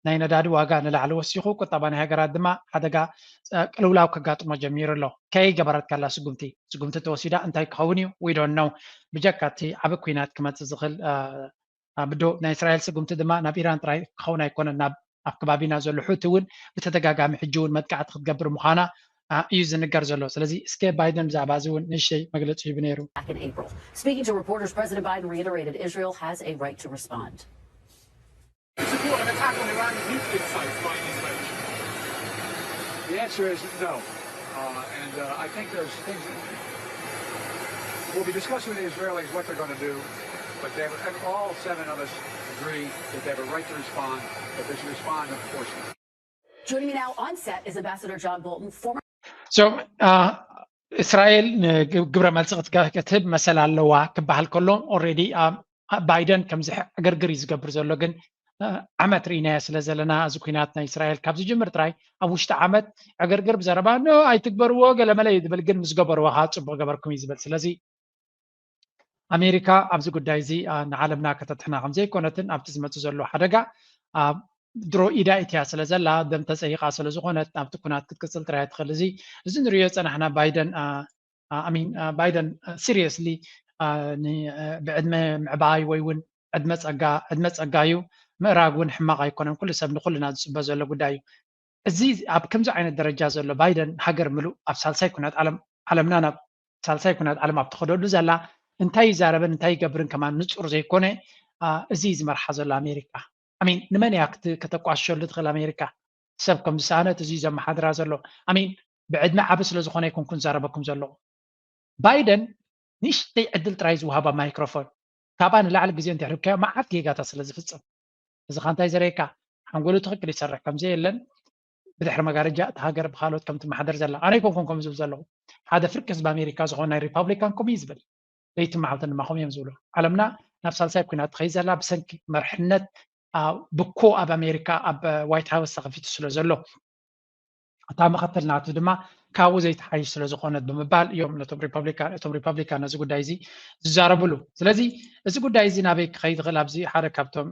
ናይ ነዳዲ ዋጋ ንላዕሊ ወሲኹ፣ ቁጠባ ናይ ሃገራት ድማ ሓደጋ ቅልውላው ከጋጥሞ ጀሚሩ ኣሎ። ከይገበረት ከላ ስጉምቲ ስጉምቲ ተወሲዳ እንታይ ክኸውን እዩ? We don't know። ብጀካ እቲ ዓቢ ኲናት ክመጽእ ዝኽእል ብዶ ናይ እስራኤል ስጉምቲ ድማ ናብ ኢራን ጥራይ ክኸውን ኣይኮነን፣ ናብ ኣብ ከባቢና ዘሎ ሑቲ እውን ብተደጋጋሚ ሕጂ እውን መጥቃዕቲ ክትገብር ምዃና እዩ ዝንገር ዘሎ። ስለዚ እስከ ባይደን ብዛዕባ እዚ እውን ንእሽተይ መግለፂ ሂቡ ነይሩ። Speaking to reporters, President Biden reiterated Israel has a right to respond. Support an attack on Iran's nuclear sites by an Israeli. The answer is no. Uh, and uh, I think there's things that we'll be discussing with the Israelis what they're going to do, but they have, all seven of us agree that they have a right to respond, that they should respond, of course. Joining me now on set is Ambassador John Bolton, former So, uh, እስራኤል ግብረ መልሲ ክትህብ መሰል ኣለዋ ክበሃል ከሎ already ባይደን ከምዚ ዕግርግር እዩ ዝገብር ዘሎ። ግን ዓመት ርኢናዮ ስለ ዘለና እዚ ኩናት ናይ እስራኤል ካብ ዝጅምር ጥራይ ኣብ ውሽጢ ዓመት ዕግርግር ብዘረባ ኖ ኣይትግበርዎ ገለመለ እዩ ዝብል፣ ግን ምስ ገበርዎ ከዓ ፅቡቅ ገበርኩም እዩ ዝብል። ስለዚ ኣሜሪካ ኣብዚ ጉዳይ እዚ ንዓለምና ከተትሕና ከምዘይኮነትን ኣብቲ ዝመፅእ ዘሎ ሓደጋ ድሮ ኢዳ ኢትያ ስለ ዘላ ደም ተፀይቃ ስለ ዝኾነት ናብቲ ኩናት ክትቅፅል ጥራይ ትኽእል። እዚ እዚ ንሪኦ ፀናሕና ባይደን ኣሚን ባይደን seriously ብዕድመ ምዕባይ ወይ እውን ዕድመ ፀጋ ዕድመ ፀጋ እዩ። ምእራግ እውን ሕማቕ ኣይኮነን። ኩሉ ሰብ ንኩልና ዝፅበ ዘሎ ጉዳይ እዩ። እዚ ኣብ ከምዚ ዓይነት ደረጃ ዘሎ ባይደን ሃገር ምሉእ ኣብ ሳልሳይ ኩናት ዓለም ዓለምና ናብ ሳልሳይ ኩናት ዓለም ኣብ ትኸደሉ ዘላ እንታይ ይዛረብን እንታይ ይገብርን ከማን ንፁር ዘይኮነ እዚ ዝመርሓ ዘሎ ኣሜሪካ ኣሚን ንመን እያ ከተቋሽሸሉ ትኽእል ኣሜሪካ? ሰብ ከም ዝሰኣነት እዚ ዘመሓድራ ዘሎ ኣሚን ብዕድመ ዓቢ ስለ ዝኾነ ይኮንኩ ዝዛረበኩም ዘለኹ። ባይደን ንእሽተይ ዕድል ጥራይ ዝወሃባ ማይክሮፎን ካባ ንላዕሊ ግዜ እንተሕሪብካዮ መዓት ጌጋታት ስለ ዝፍፅም እዚ ካ እንታይ ዘርእየካ ሓንጎሉ ትኽክል ይሰርሕ ከምዘየለን ብድሕሪ መጋረጃ እቲ ሃገር ብካልኦት ከም ትመሓደር ዘላ ኣነ ይኮንኩን ከም ዝብል ዘለኹ ሓደ ፍርቂ ህዝቢ ኣሜሪካ ዝኾነ ናይ ሪፓብሊካን ከምኡ እዩ ዝብል ለይትን መዓልትን ድማ ከምኡ እዮም ዝብሉ ዓለምና ናብ ሳልሳይ ኩናት ትኸይድ ዘላ ብሰንኪ መርሕነት ብኮ ኣብ ኣሜሪካ ኣብ ዋይት ሃውስ ተኸፊቱ ስለ ዘሎ እታ መኸተል ናቱ ድማ ካብኡ ዘይትሓይሽ ስለ ዝኾነት ብምባል እዮም ነቶም ሪፓብሊካን እቶም ሪፓብሊካን ነዚ ጉዳይ እዚ ዝዛረብሉ። ስለዚ እዚ ጉዳይ እዚ ናበይ ክኸይድ ይኽእል ኣብዚ ሓደ ካብቶም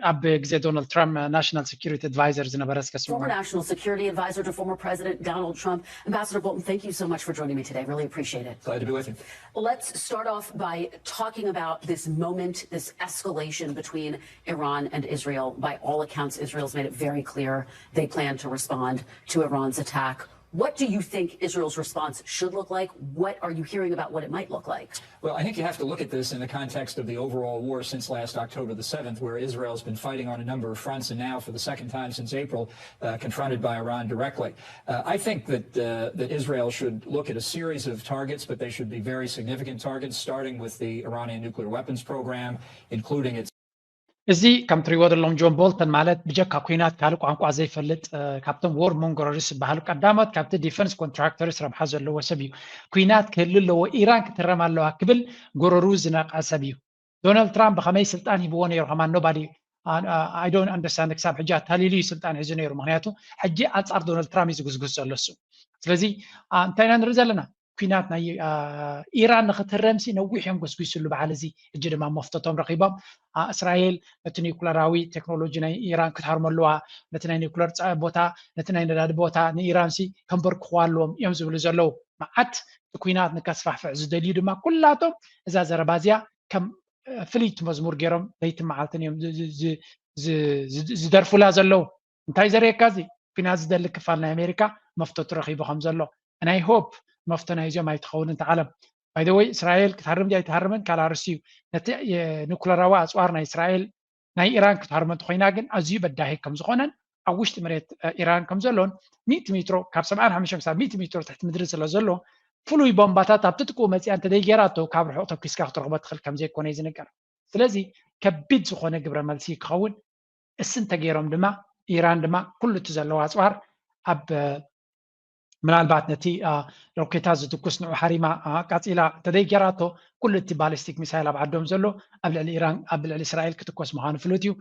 ኣብ ግዜ ዶናልድ ትራምፕ ናሽናል ሴኩሪቲ ኣድቫይዘር ዝነበረ እስከ ስምዑ። Former national security advisor to former President Donald Trump. Ambassador Bolton, thank you so much for joining me today. Really appreciate it. Glad to be with you. Let's start off by talking about this moment, this escalation between Iran and Israel. By all accounts, Israel's made it very clear they plan to respond to Iran's attack. What do you think Israel's response should look like? What are you hearing about what it might look like? Well, I think you have to look at this in the context of the overall war since last October the seventh, where Israel's been fighting on a number of fronts, and now for the second time since April, uh, confronted by Iran directly. Uh, I think that, uh, that Israel should look at a series of targets, but they should be very significant targets, starting with the Iranian nuclear weapons program, including its እዚ ከም ትሪእዎ ዘለኹም ጆን ቦልተን ማለት ብጀካ ኩናት ካልእ ቋንቋ ዘይፈልጥ ካብቶም ዎር ሞንገረርስ ዝበሃሉ ቀዳሞት ካብቲ ዲፈንስ ኮንትራክተርስ ረብሓ ዘለዎ ሰብ እዩ። ኩናት ክህሉ ኣለዎ፣ ኢራን ክትረም ኣለዋ ክብል ጎረሩ ዝነቐ ሰብ እዩ። ዶናልድ ትራምፕ ብኸመይ ስልጣን ሂብዎ ነይሩ ከማን nobody I don't understand ክሳብ ሕጂ ኣታሊሉ እዩ ስልጣን ሒዙ ነይሩ። ምክንያቱ ሕጂ ኣንፃር ዶናልድ ትራምፕ እዩ ዝጉስጉስ ዘሎ እሱ። ስለዚ እንታይ ኢና ንርኢ ዘለና? ኩናት ናይ ኢራን ንክትረምሲ ነዊሕ እዮም ጎስጒስሉ በዓል እዚ ሕጂ ድማ መፍተቶም ረኪቦም እስራኤል ነቲ ኒኩለራዊ ቴክኖሎጂ ናይ ኢራን ክትሃርሞ ኣለዋ ነቲ ናይ ኒኩለር ቦታ ነቲ ናይ ነዳዲ ቦታ ንኢራን ሲ ከንበርክኽዋ ኣለዎም እዮም ዝብሉ ዘለዉ መዓት ኩናት ንከስፋሕፍሕ ዝደልዩ ድማ ኩላቶም እዛ ዘረባ እዚኣ ከም ፍልይቲ መዝሙር ገይሮም ለይቲ መዓልትን እዮም ዝደርፉላ ዘለዉ እንታይ ዘርእየካ እዚ ኩናት ዝደሊ ክፋል ናይ ኣሜሪካ መፍተቱ ረኪቡ ከም ዘሎ ናይ ሆፕ መፍቶ ናይዚኦም ኣይትኸውን እንተ ዓለም ባይደወይ እስራኤል ክትሃርም ድያ ኣይትሃርምን ካልእ ኣርእስቲ እዩ ነቲ ኑክለራዊ ኣፅዋር ናይ እስራኤል ናይ ኢራን ክትሃርሞ እንተኮይና ግን ኣዝዩ በዳሂ ከም ዝኾነን ኣብ ውሽጢ መሬት ኢራን ከም ዘሎን ሚእቲ ሜትሮ ካብ ሰብዓን ሓሙሽተን ክሳብ ሚእቲ ሜትሮ ትሕቲ ምድሪ ስለ ዘሎ ፍሉይ ቦምባታት ኣብ ትጥቅኡ መፅያ እንተደይገይራቶ ካብ ርሑቕ ተኩስካ ክትረኽቦ ትኽእል ከም ዘይኮነ እዩ ዝንገር ስለዚ ከቢድ ዝኾነ ግብረ መልሲ ክኸውን እስ እንተገይሮም ድማ ኢራን ድማ ኩሉ እቲ ዘለዎ ኣፅዋር ኣብ ምናልባት ነቲ ሮኬታት ዝትኩስ ንዑ ሓሪማ ኣቃፂላ ተደይገራቶ ኩሉ እቲ ባሊስቲክ ሚሳይል ኣብ ዓዶም ዘሎ ኣብ ልዕሊ ኢራን ኣብ ልዕሊ እስራኤል ክትኮስ ምዃኑ ፍሉጥ እዩ።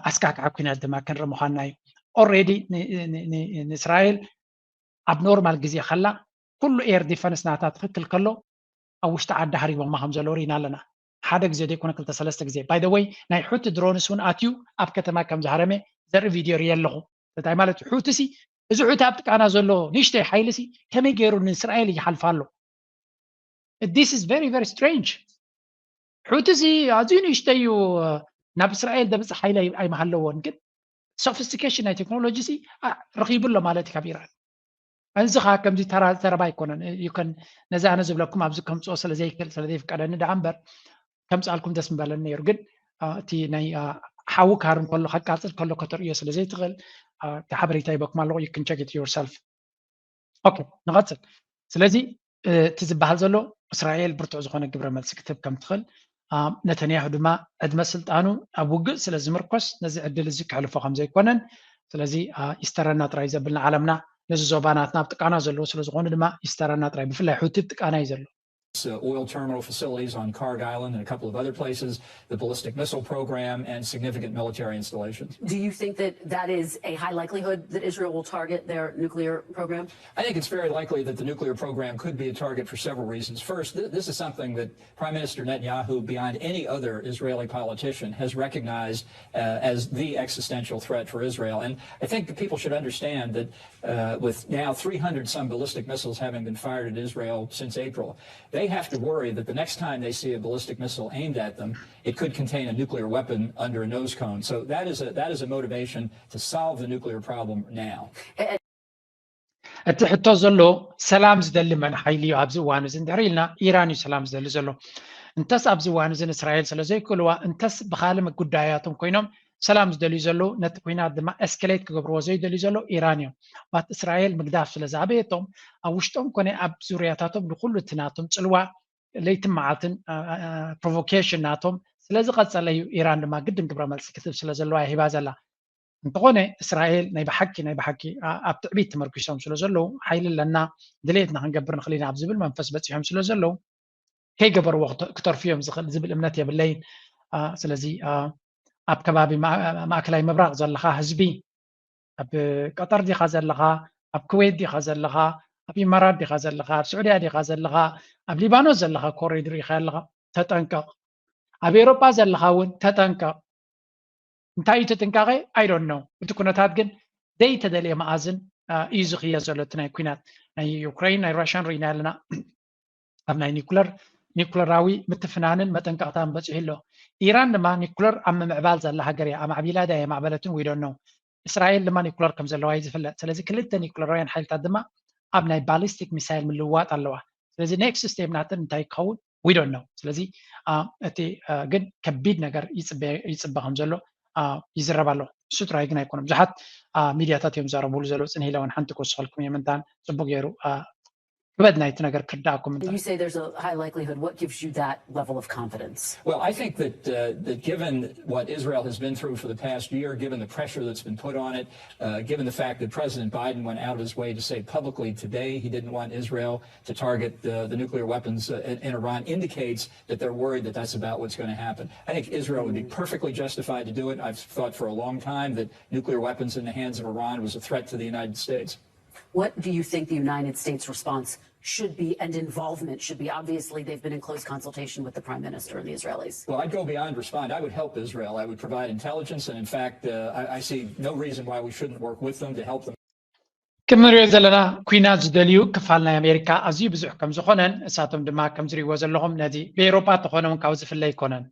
ኣስካክዓ ኩናት ድማ ክንርኢ ምዃንና እዩ። ኦሬዲ ንእስራኤል ኣብ ኖርማል ግዜ ከላ ኩሉ ኤር ዲፈንስ ናታ ትኽክል ከሎ ኣብ ውሽጢ ዓዲ ሃሪቦማ ከም ዘለዉ ርኢና ኣለና። ሓደ ግዜ ዘይኮነ ክልተ ሰለስተ ግዜ ባይ ወይ ናይ ሑቲ ድሮንስ እውን ኣትዩ ኣብ ከተማ ከም ዝሃረመ ዘርኢ ቪድዮ ርየ ኣለኹ። እንታይ ማለት እዩ? ሑቲ ሲ እዚ ሑቲ ኣብ ጥቃና ዘሎ ንእሽተይ ሓይሊ ሲ ከመይ ገይሩ ንእስራኤል ይሓልፋ ኣሎ? This is very very strange። ሑቲ ሲ ኣዝዩ ንእሽተይ እዩ፣ ናብ እስራኤል ደብፅሕ ሓይሊ ኣይመሃለዎን፣ ግን ሶፊስቲኬሽን ናይ ቴክኖሎጂ ሲ ረኺቡ ኣሎ ማለት እዩ ካብ ኢራን። እዚ ከዓ ከምዚ ተራ ዘረባ ኣይኮነን። ነዚ ኣነ ዝብለኩም ኣብዚ ከምፅኦ ስለዘይክእል ስለዘይፍቀደኒ ደኣ እምበር ከምፅኣልኩም ደስ ምበለኒ ነይሩ። ግን እቲ ናይ ሓዊ ካር እንከሎ ከቃፅል ከሎ ከተርእዮ ስለዘይትኽእል እቲ ሓበሬታ ይበኩም ኣለኹ። You can check it yourself። ኦኬ፣ ንቐፅል። ስለዚ እቲ ዝበሃል ዘሎ እስራኤል ብርቱዕ ዝኾነ ግብረ መልሲ ክትህብ ከም ትኽእል፣ ነተንያሁ ድማ ዕድመ ስልጣኑ ኣብ ውግእ ስለ ዝምርኮስ ነዚ ዕድል እዚ ክሕልፎ ከም ዘይኮነን፣ ስለዚ ይስተረና ጥራይ ዘብልና ዓለምና ነዚ ዞባ ናትና ኣብ ጥቃና ዘለዎ ስለ ዝኾኑ ድማ ይስተረና ጥራይ፣ ብፍላይ ሑቲ ኣብ ጥቃና እዩ ዘሎ። uh, oil terminal facilities on Kharg Island and a couple of other places, the ballistic missile program, and significant military installations. Do you think that that is a high likelihood that Israel will target their nuclear program? I think it's very likely that the nuclear program could be a target for several reasons. First, th- this is something that Prime Minister Netanyahu, beyond any other Israeli politician, has recognized uh, as the existential threat for Israel. And I think that people should understand that uh, with now three hundred some ballistic missiles having been fired at Israel since April, they have to worry that the next time they see a ballistic missile aimed at them, it could contain a nuclear weapon under a nose cone. So that is a, that is a motivation to solve the nuclear problem now. እቲ ሕቶ ዘሎ ሰላም ዝደሊ መን ሓይሊ እዩ ኣብዚ እዋን እዚ እንድሕር ኢልና ኢራን እዩ ሰላም ዝደሊ ዘሎ። እንተስ ኣብዚ እዋን እዚ ንእስራኤል ስለ ዘይክእልዋ እንተስ ብካልእ ጉዳያቶም ኮይኖም ሰላም ዝደልዩ ዘለዉ ነቲ ኩናት ድማ ኤስኬሌት ክገብርዎ ዘይደልዩ ዘለዉ ኢራን እዮም። ባት እስራኤል ምግዳፍ ስለ ዝኣበየቶም ኣብ ውሽጦም ኮነ ኣብ ዙርያታቶም ንኩሉ እቲ ናቶም ፅልዋ ለይትን መዓልትን ፕሮቮኬሽን ናቶም ስለ ዝቐፀለ እዩ ኢራን ድማ ግድን ግብረ መልሲ ክትህብ ስለ ዘለዋ ሂባ ዘላ። እንተኾነ እስራኤል ናይ ብሓቂ ናይ ብሓቂ ኣብ ትዕቢት ተመርኪሶም ስለ ዘለዉ ሓይሊ ኣለና ድሌትና ክንገብር ንኽእል ኢና ኣብ ዝብል መንፈስ በፂሖም ስለ ዘለዉ ከይገበርዎ ክተርፉ እዮም ዝኽእል ዝብል እምነት የብለይን። ስለዚ ኣብ ከባቢ ማእከላይ ምብራቕ ዘለኻ ህዝቢ ኣብ ቀጠር ዲኻ ዘለኻ፣ ኣብ ክዌት ዲኻ ዘለኻ፣ ኣብ ኢማራት ዲኻ ዘለኻ፣ ኣብ ስዑድያ ዲኻ ዘለኻ፣ ኣብ ሊባኖስ ዘለኻ ኮሪድር ኢኻ ኣለኻ፣ ተጠንቀቕ። ኣብ ኤውሮጳ ዘለኻ እውን ተጠንቀቕ። እንታይ እዩ እቲ ጥንቃቄ? I don't know። እቲ ኩነታት ግን ዘይተደልየ መኣዝን እዩ ዝኽየ ዘሎ። እቲ ናይ ኩናት ናይ ዩክሬን ናይ ራሽያን ርኢና ኣለና። ኣብ ናይ ኒኩለር ኒኩለራዊ ምትፍናንን መጠንቀቕታን በፂሑ ኣሎ። ኢራን ድማ ኒኩለር ኣብ ምምዕባል ዘላ ሃገር እያ። ኣማዕቢላ ድያ የማዕበለትን we don't know። እስራኤል ድማ ኒኩለር ከም ዘለዋ እዩ ዝፍለጥ። ስለዚ ክልተ ኒኩለራውያን ሓይልታት ድማ ኣብ ናይ ባሊስቲክ ሚሳይል ምልውዋጥ ኣለዋ። ስለዚ ኔክስት ስቴፕ ናተን እንታይ ክኸውን we don't know። ስለዚ እቲ ግን ከቢድ ነገር ይፅበ ከም ዘሎ ይዝረብ ኣሎ። እሱ ጥራይ ግን ኣይኮነ ብዙሓት ሚድያታት እዮም ዘረብሉ ዘለዉ። ፅንሂ ኢለ እውን ሓንቲ ክወስኸልኩም እየ ምንታን ፅቡቅ ገይሩ ክበድ ናይቲ ነገር ክርዳእኩም You say there's a high likelihood. What gives you that level of confidence? Well, I think that, uh, that given what Israel has been through for the past year, given the pressure that's been put on it, uh, given the fact that President Biden went out of his way to say publicly today he didn't want Israel to target the, the nuclear weapons uh, in, in Iran, indicates that they're worried that that's about what's going to happen. I think Israel would be perfectly justified to do it. I've thought for a long time that nuclear weapons in the hands of Iran was a threat to the United States. What do you think the United States response should be and involvement should be? Obviously, they've been in close consultation with the prime minister and the Israelis. Well, I'd go beyond respond. I would help Israel. I would provide intelligence. And in fact, uh, I, I see no reason why we shouldn't work with them to help them. ከም ንሪኦ ዘለና ኩናት ዝደልዩ ክፋል ናይ ኣሜሪካ ኣዝዩ ብዙሕ ከም ዝኾነን እሳቶም ድማ ከም ዝሪእዎ ዘለኹም ነዚ ብኤውሮጳ ተኾነ እውን ካብ ዝፍለ ኣይኮነን።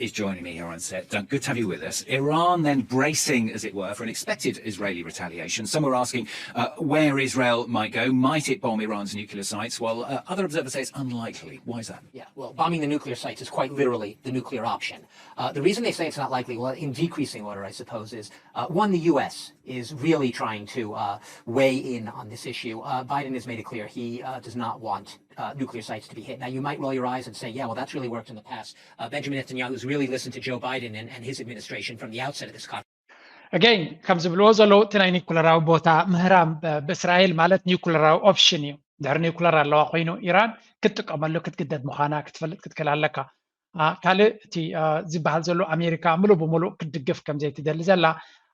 Is joining me here on set. Doug, good to have you with us. Iran then bracing, as it were, for an expected Israeli retaliation. Some are asking uh, where Israel might go. Might it bomb Iran's nuclear sites? While uh, other observers say it's unlikely. Why is that? Yeah, well, bombing the nuclear sites is quite literally the nuclear option. Uh, the reason they say it's not likely, well, in decreasing order, I suppose, is uh, one, the U S is really trying to uh, weigh in on this issue. Uh, Biden has made it clear he uh, does not want uh, nuclear sites to be hit. Now, you might roll your eyes and say, yeah, well, that's really worked in the past. Uh, Benjamin Netanyahu has really listened to Joe Biden and, and his administration from the outset of this conflict. Again፣ ከም ዝብልዎ ዘለዉ፣ እቲ ናይ ኒኩለራዊ ቦታ ምህራም ብ-፣ ብእስራኤል ማለት ኒኩለራዊ ኦፕሽን እዩ። ድሕሪ ኒኩለር ኣለዋ ኮይኑ ኢራን ክትጥቀመሉ ክትግደድ ምዃና ክትፈልጥ ክትክእል ኣለካ። አ፣ ካልእ እቲ፣ አ፣ ዝበሃል ዘሎ ኣሜሪካ ምሉእ ብምሉእ ክትድግፍ ከም ዘይትደሊ ዘላ፣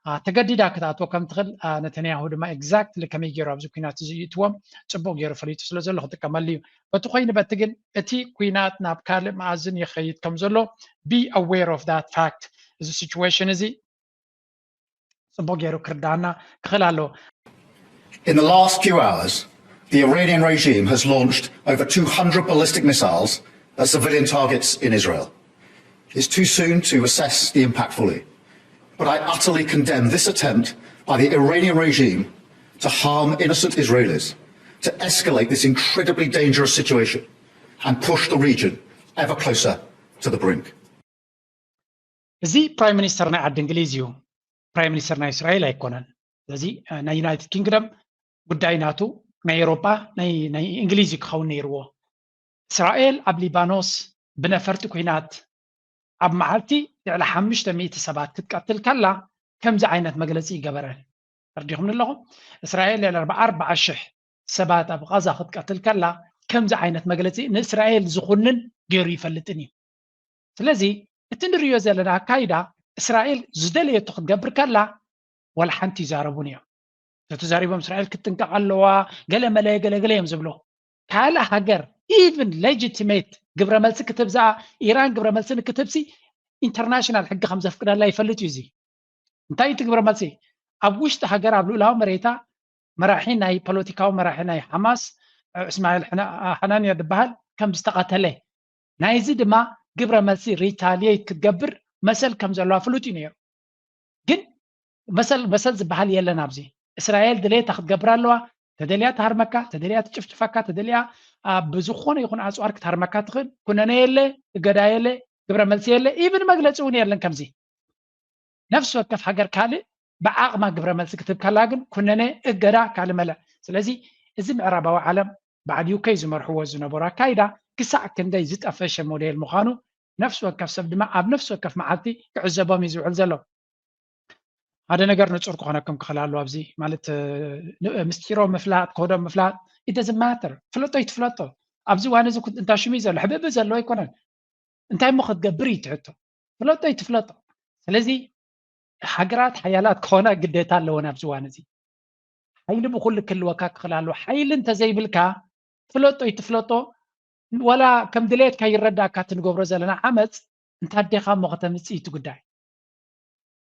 አ፣ ተገዲዳ ክትኣትዎ ከም ትኽእል፣ አ፣ ነተንያሁ ድማ ኤግዛክትሊ ከመይ ገይሩ ኣብዚ ኲናት እዚ ይእትዎም ጽቡቕ ገይሩ ፈሊጡ ስለ ዘሎ ክጥቀመሉ እዩ። በቲ ኮይኑ በቲ ግን እቲ ኲናት ናብ ካልእ መኣዝን ይኸይድ ከም ዘሎ be aware of that fact። እዚ ሲቹዌሽን እዚ ጽቡቕ ገይሩ ክርዳና ክኽእል ኣለዎ። In the last few hours, the Iranian regime has launched over two hundred ballistic missiles at civilian targets in Israel. It's too soon to assess the impact fully, but I utterly condemn this attempt by the Iranian regime to harm innocent Israelis, to escalate this incredibly dangerous situation and push the region ever closer to the brink. እዚ ፕራይም ሚኒስተር ናይ ዓዲ እንግሊዝ እዩ። ፕራይም ሚኒስተር ናይ እስራኤል ኣይኮነን። ስለዚ፣ እ፣ ናይ ዩናይትድ ኪንግደም ጉዳይ ናቱ፣ ናይ ኤውሮጳ፣ ናይ፣ ናይ እንግሊዝ እዩ ክኸውን ነይርዎ። እስራኤል ኣብ ሊባኖስ ብነፈርቲ ኲናት ኣብ መዓልቲ ልዕሊ ሓሙሽተ ሚእቲ ሰባት ክትቀትል ከላ ከምዚ ዓይነት መግለጺ ይገበረ። ተረዲኹምኒ ኣለኹም? እስራኤል ልዕሊ ኣርባዓ ኣርባዓ ሽሕ ሰባት ኣብ ቓዛ ክትቀትል ከላ ከምዚ ዓይነት መግለጺ ንእስራኤል ዝኹንን ገይሩ ይፈልጥን እዩ። ስለዚ እቲ ንርእዮ ዘለና ኣካይዳ እስራኤል ዝደለየቶ ክትገብር ከላ ዋላ ሓንቲ ይዛረቡን እዮም። ተተዛሪቦም እስራኤል ክትጥንቀቕ ኣለዋ፣ ገለ መለ፣ ገለ፣ ገለ እዮም ዝብሉ። ካልእ ሃገር ኢቭን ሌጂቲሜት ግብረ መልሲ ክትህብ ዝኣ ኢራን ግብረ መልሲ ንክትህብሲ ኢንተርናሽናል ሕጊ ከም ዘፍቅደላ ይፈልጥ እዩ። እዚ እንታይ እቲ ግብረ መልሲ? ኣብ ውሽጢ ሃገር ኣብ ልኡላዊ መሬታ መራሒ ናይ ፖለቲካዊ መራሒ ናይ ሓማስ፣ እ፣ እስማኤል ሕና-፣ ሓናንያ ዝበሃል ከም ዝተቐተለ፣ ናይዚ ድማ ግብረ መልሲ ሪታሊየት ክትገብር መሰል ከም ዘለዋ ፍሉጥ እዩ ነይሩ። ግን መሰል፣ መሰል ዝበሃል የለን ኣብዚ። እስራኤል ድሌታ ክትገብር ኣለዋ። ተደልያ ትሃርመካ፣ ተደልያ ትጭፍጭፈካ፣ ተደልያ፣ አ፣ ብዝኾነ ይኹን ኣጽዋር ክትሃርመካ ትኽእል። ኩነነ የለ፣ እገዳ የለ፣ ግብረ መልሲ የለ፣ ኢቭን መግለጺ እውን የለን ከምዚ። ነፍሲ ወከፍ ሃገር ካልእ ብዓቕማ ግብረ መልሲ ክትህብ ከላ ግን ኩነነ፣ እገዳ፣ ካልእ መለ። ስለዚ እዚ ምዕራባዊ ዓለም በዓል ዩ ኬ ዝመርሕዎ ዝነበሩ ኣካይዳ ክሳዕ ክንደይ ዝጠፈሸ ሞዴል ምዃኑ ነፍሲ ወከፍ ሰብ ድማ ኣብ ነፍሲ ወከፍ መዓልቲ ክዕዘቦም እዩ ዝውዕል ዘሎ። ሓደ ነገር ንጹር ክኾነኩም ክኽእል ኣለዎ። ኣብዚ ማለት፣ እ፣ ን-፣ ምስጢሮም ምፍላጥ፣ ኮዶም ምፍላጥ፣ it doesn't matter። ፍለጦ ይትፍለጦ። ኣብዚ እዋን እዚ ኩ-፣ እንታይ ሽሙ እዩ ዘሎ? ሕብእብእ ዘለዎ ኣይኮነን። እንታይ እሞ ክትገብር እዩ እቲ ሕቶ? ፍለጦ ይትፍለጦ። ስለዚ ሃገራት ሓያላት ክኾና ግዴታ ኣለወን ኣብዚ እዋን እዚ። ሓይሊ ብኹሉ ክህልወካ ክኽእል ኣለዎ። ሓይሊ እንተዘይብልካ፣ ፍለጦ ይትፍለጦ፣ ዋላ ከም ድሌትካ ይረዳእካ እቲ ንገብሮ ዘለና ዓመፅ፣ እንታ ኣዴኻ እሞ ከተምፅእ እዩ እቲ ጉዳይ።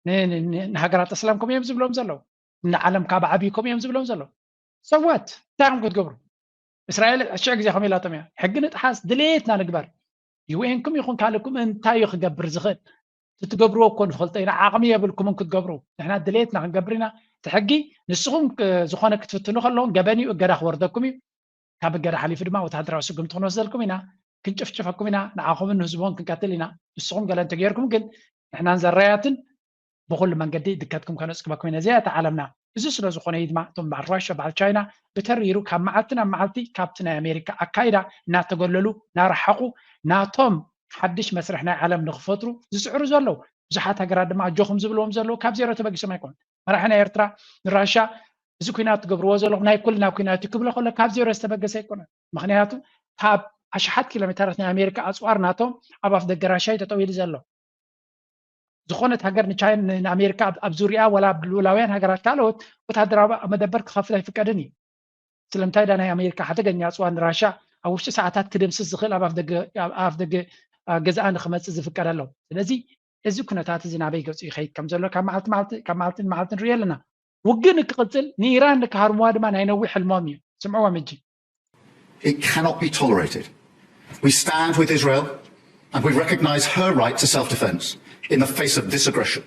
ን-፣ ን-፣ ን-፣ ንሃገራት እስላም ከምኡ እዮም ዝብሎም ዘለዉ። ንዓለም ካብ ዓብዩ ከምኡ እዮም ዝብሎም ዘለዉ። ሰዋት እንታይ እዮም ክትገብሩ? እስራኤል ሽዑ ግዜ ከም ኢላቶም እያ። ሕጊ ንጥሓስ፣ ድሌትና ንግበር። ዩ ኤን ኩም ይኹን ካልእኩም እንታይ እዩ ክገብር ዝኽእል? እቲ ትገብርዎ እኮ ንፈልጦ ኢና። ዓቕሚ የብልኩምን ክትገብሩ። ንሕና ድሌትና ክንገብር ኢና። እቲ ሕጊ ንስኹም ክ-፣ ዝኾነ ክትፍትኑ ከለኹም ገበን እዩ፣ እገዳ ክወርደኩም እዩ። ካብ እገዳ ሓሊፉ ድማ ወተሃደራዊ ስጉምቲ ክንወስደልኩም ኢና። ክንጭፍጭፈኩም ኢና። ንዓኹምን ንህዝብኹም ክንቀትል ኢና። ንስኹም ገለ እንተገይርኩም ግን ንሕናን ዘራያትን ብኹሉ መንገዲ ድከትኩም ከነጽግበኩም ኢና። እዚኣ እታ ዓለምና። እዚ ስለ ዝኾነ እዩ ድማ እቶም በዓል ራሽያ፣ በዓል ቻይና ብተሪሩ ካብ መዓልቲ ናብ መዓልቲ ካብቲ ናይ ኣሜሪካ ኣካይዳ እናተገለሉ፣ እናረሓቑ፣ ናቶም ሓድሽ መስርሕ ናይ ዓለም ንኽፈጥሩ ዝጽዕሩ ዘለዉ። ብዙሓት ሃገራት ድማ ኣጆኹም ዝብልዎም ዘለዉ ካብ ዜሮ ተበጊሶም ኣይኮኑን። መራሒ ናይ ኤርትራ ንራሽያ እዚ ኲናት ትገብርዎ ዘለኹም ናይ ኩልና ኲናት እዩ ክብሎ ከሎ ካብ ዜሮ ዝተበገሰ ኣይኮነን። ምኽንያቱ ካብ ኣሽሓት ኪሎ ሜተራት ናይ ኣሜሪካ ኣጽዋር ናቶም ኣብ ኣፍ ደገ ራሽያ እዩ ጠጠው ኢሉ ዘሎ። ዝኾነት ሃገር ንቻይና፣ ን-፣ ንኣሜሪካ ኣብ፣ ኣብ ዙርያ ወላ ኣብ ልኡላውያን ሃገራት ካልኦት ወተሃደራዊ መደበር ክኸፍት ኣይፍቀድን እዩ። ስለምንታይ ዳ ናይ ኣሜሪካ ሓደገኛ ኣጽዋር ንራሽያ ኣብ ውሽጢ ሰዓታት ክድምስስ ዝኽእል ኣብ ኣፍ ደገ፣ ኣብ ኣፍ ደገ፣ አ፣ ገዛኣ ንኽመጽእ ዝፍቀደሎም። ስለዚ እዚ ኩነታት እዚ ናበይ ገጹ ይኸይድ ከም ዘሎ ካብ መዓልቲ መዓልቲ፣ ካብ መዓልቲ ንመዓልቲ ንርኢ ኣለና። ውግእ ንክቕጽል ንኢራን ንክሃርምዋ ድማ ናይ ነዊሕ ሕልሞም እዩ። ስምዕዎም ሕጂ። It cannot be tolerated. We stand with Israel and we recognize her right to self-defense in the face of this aggression.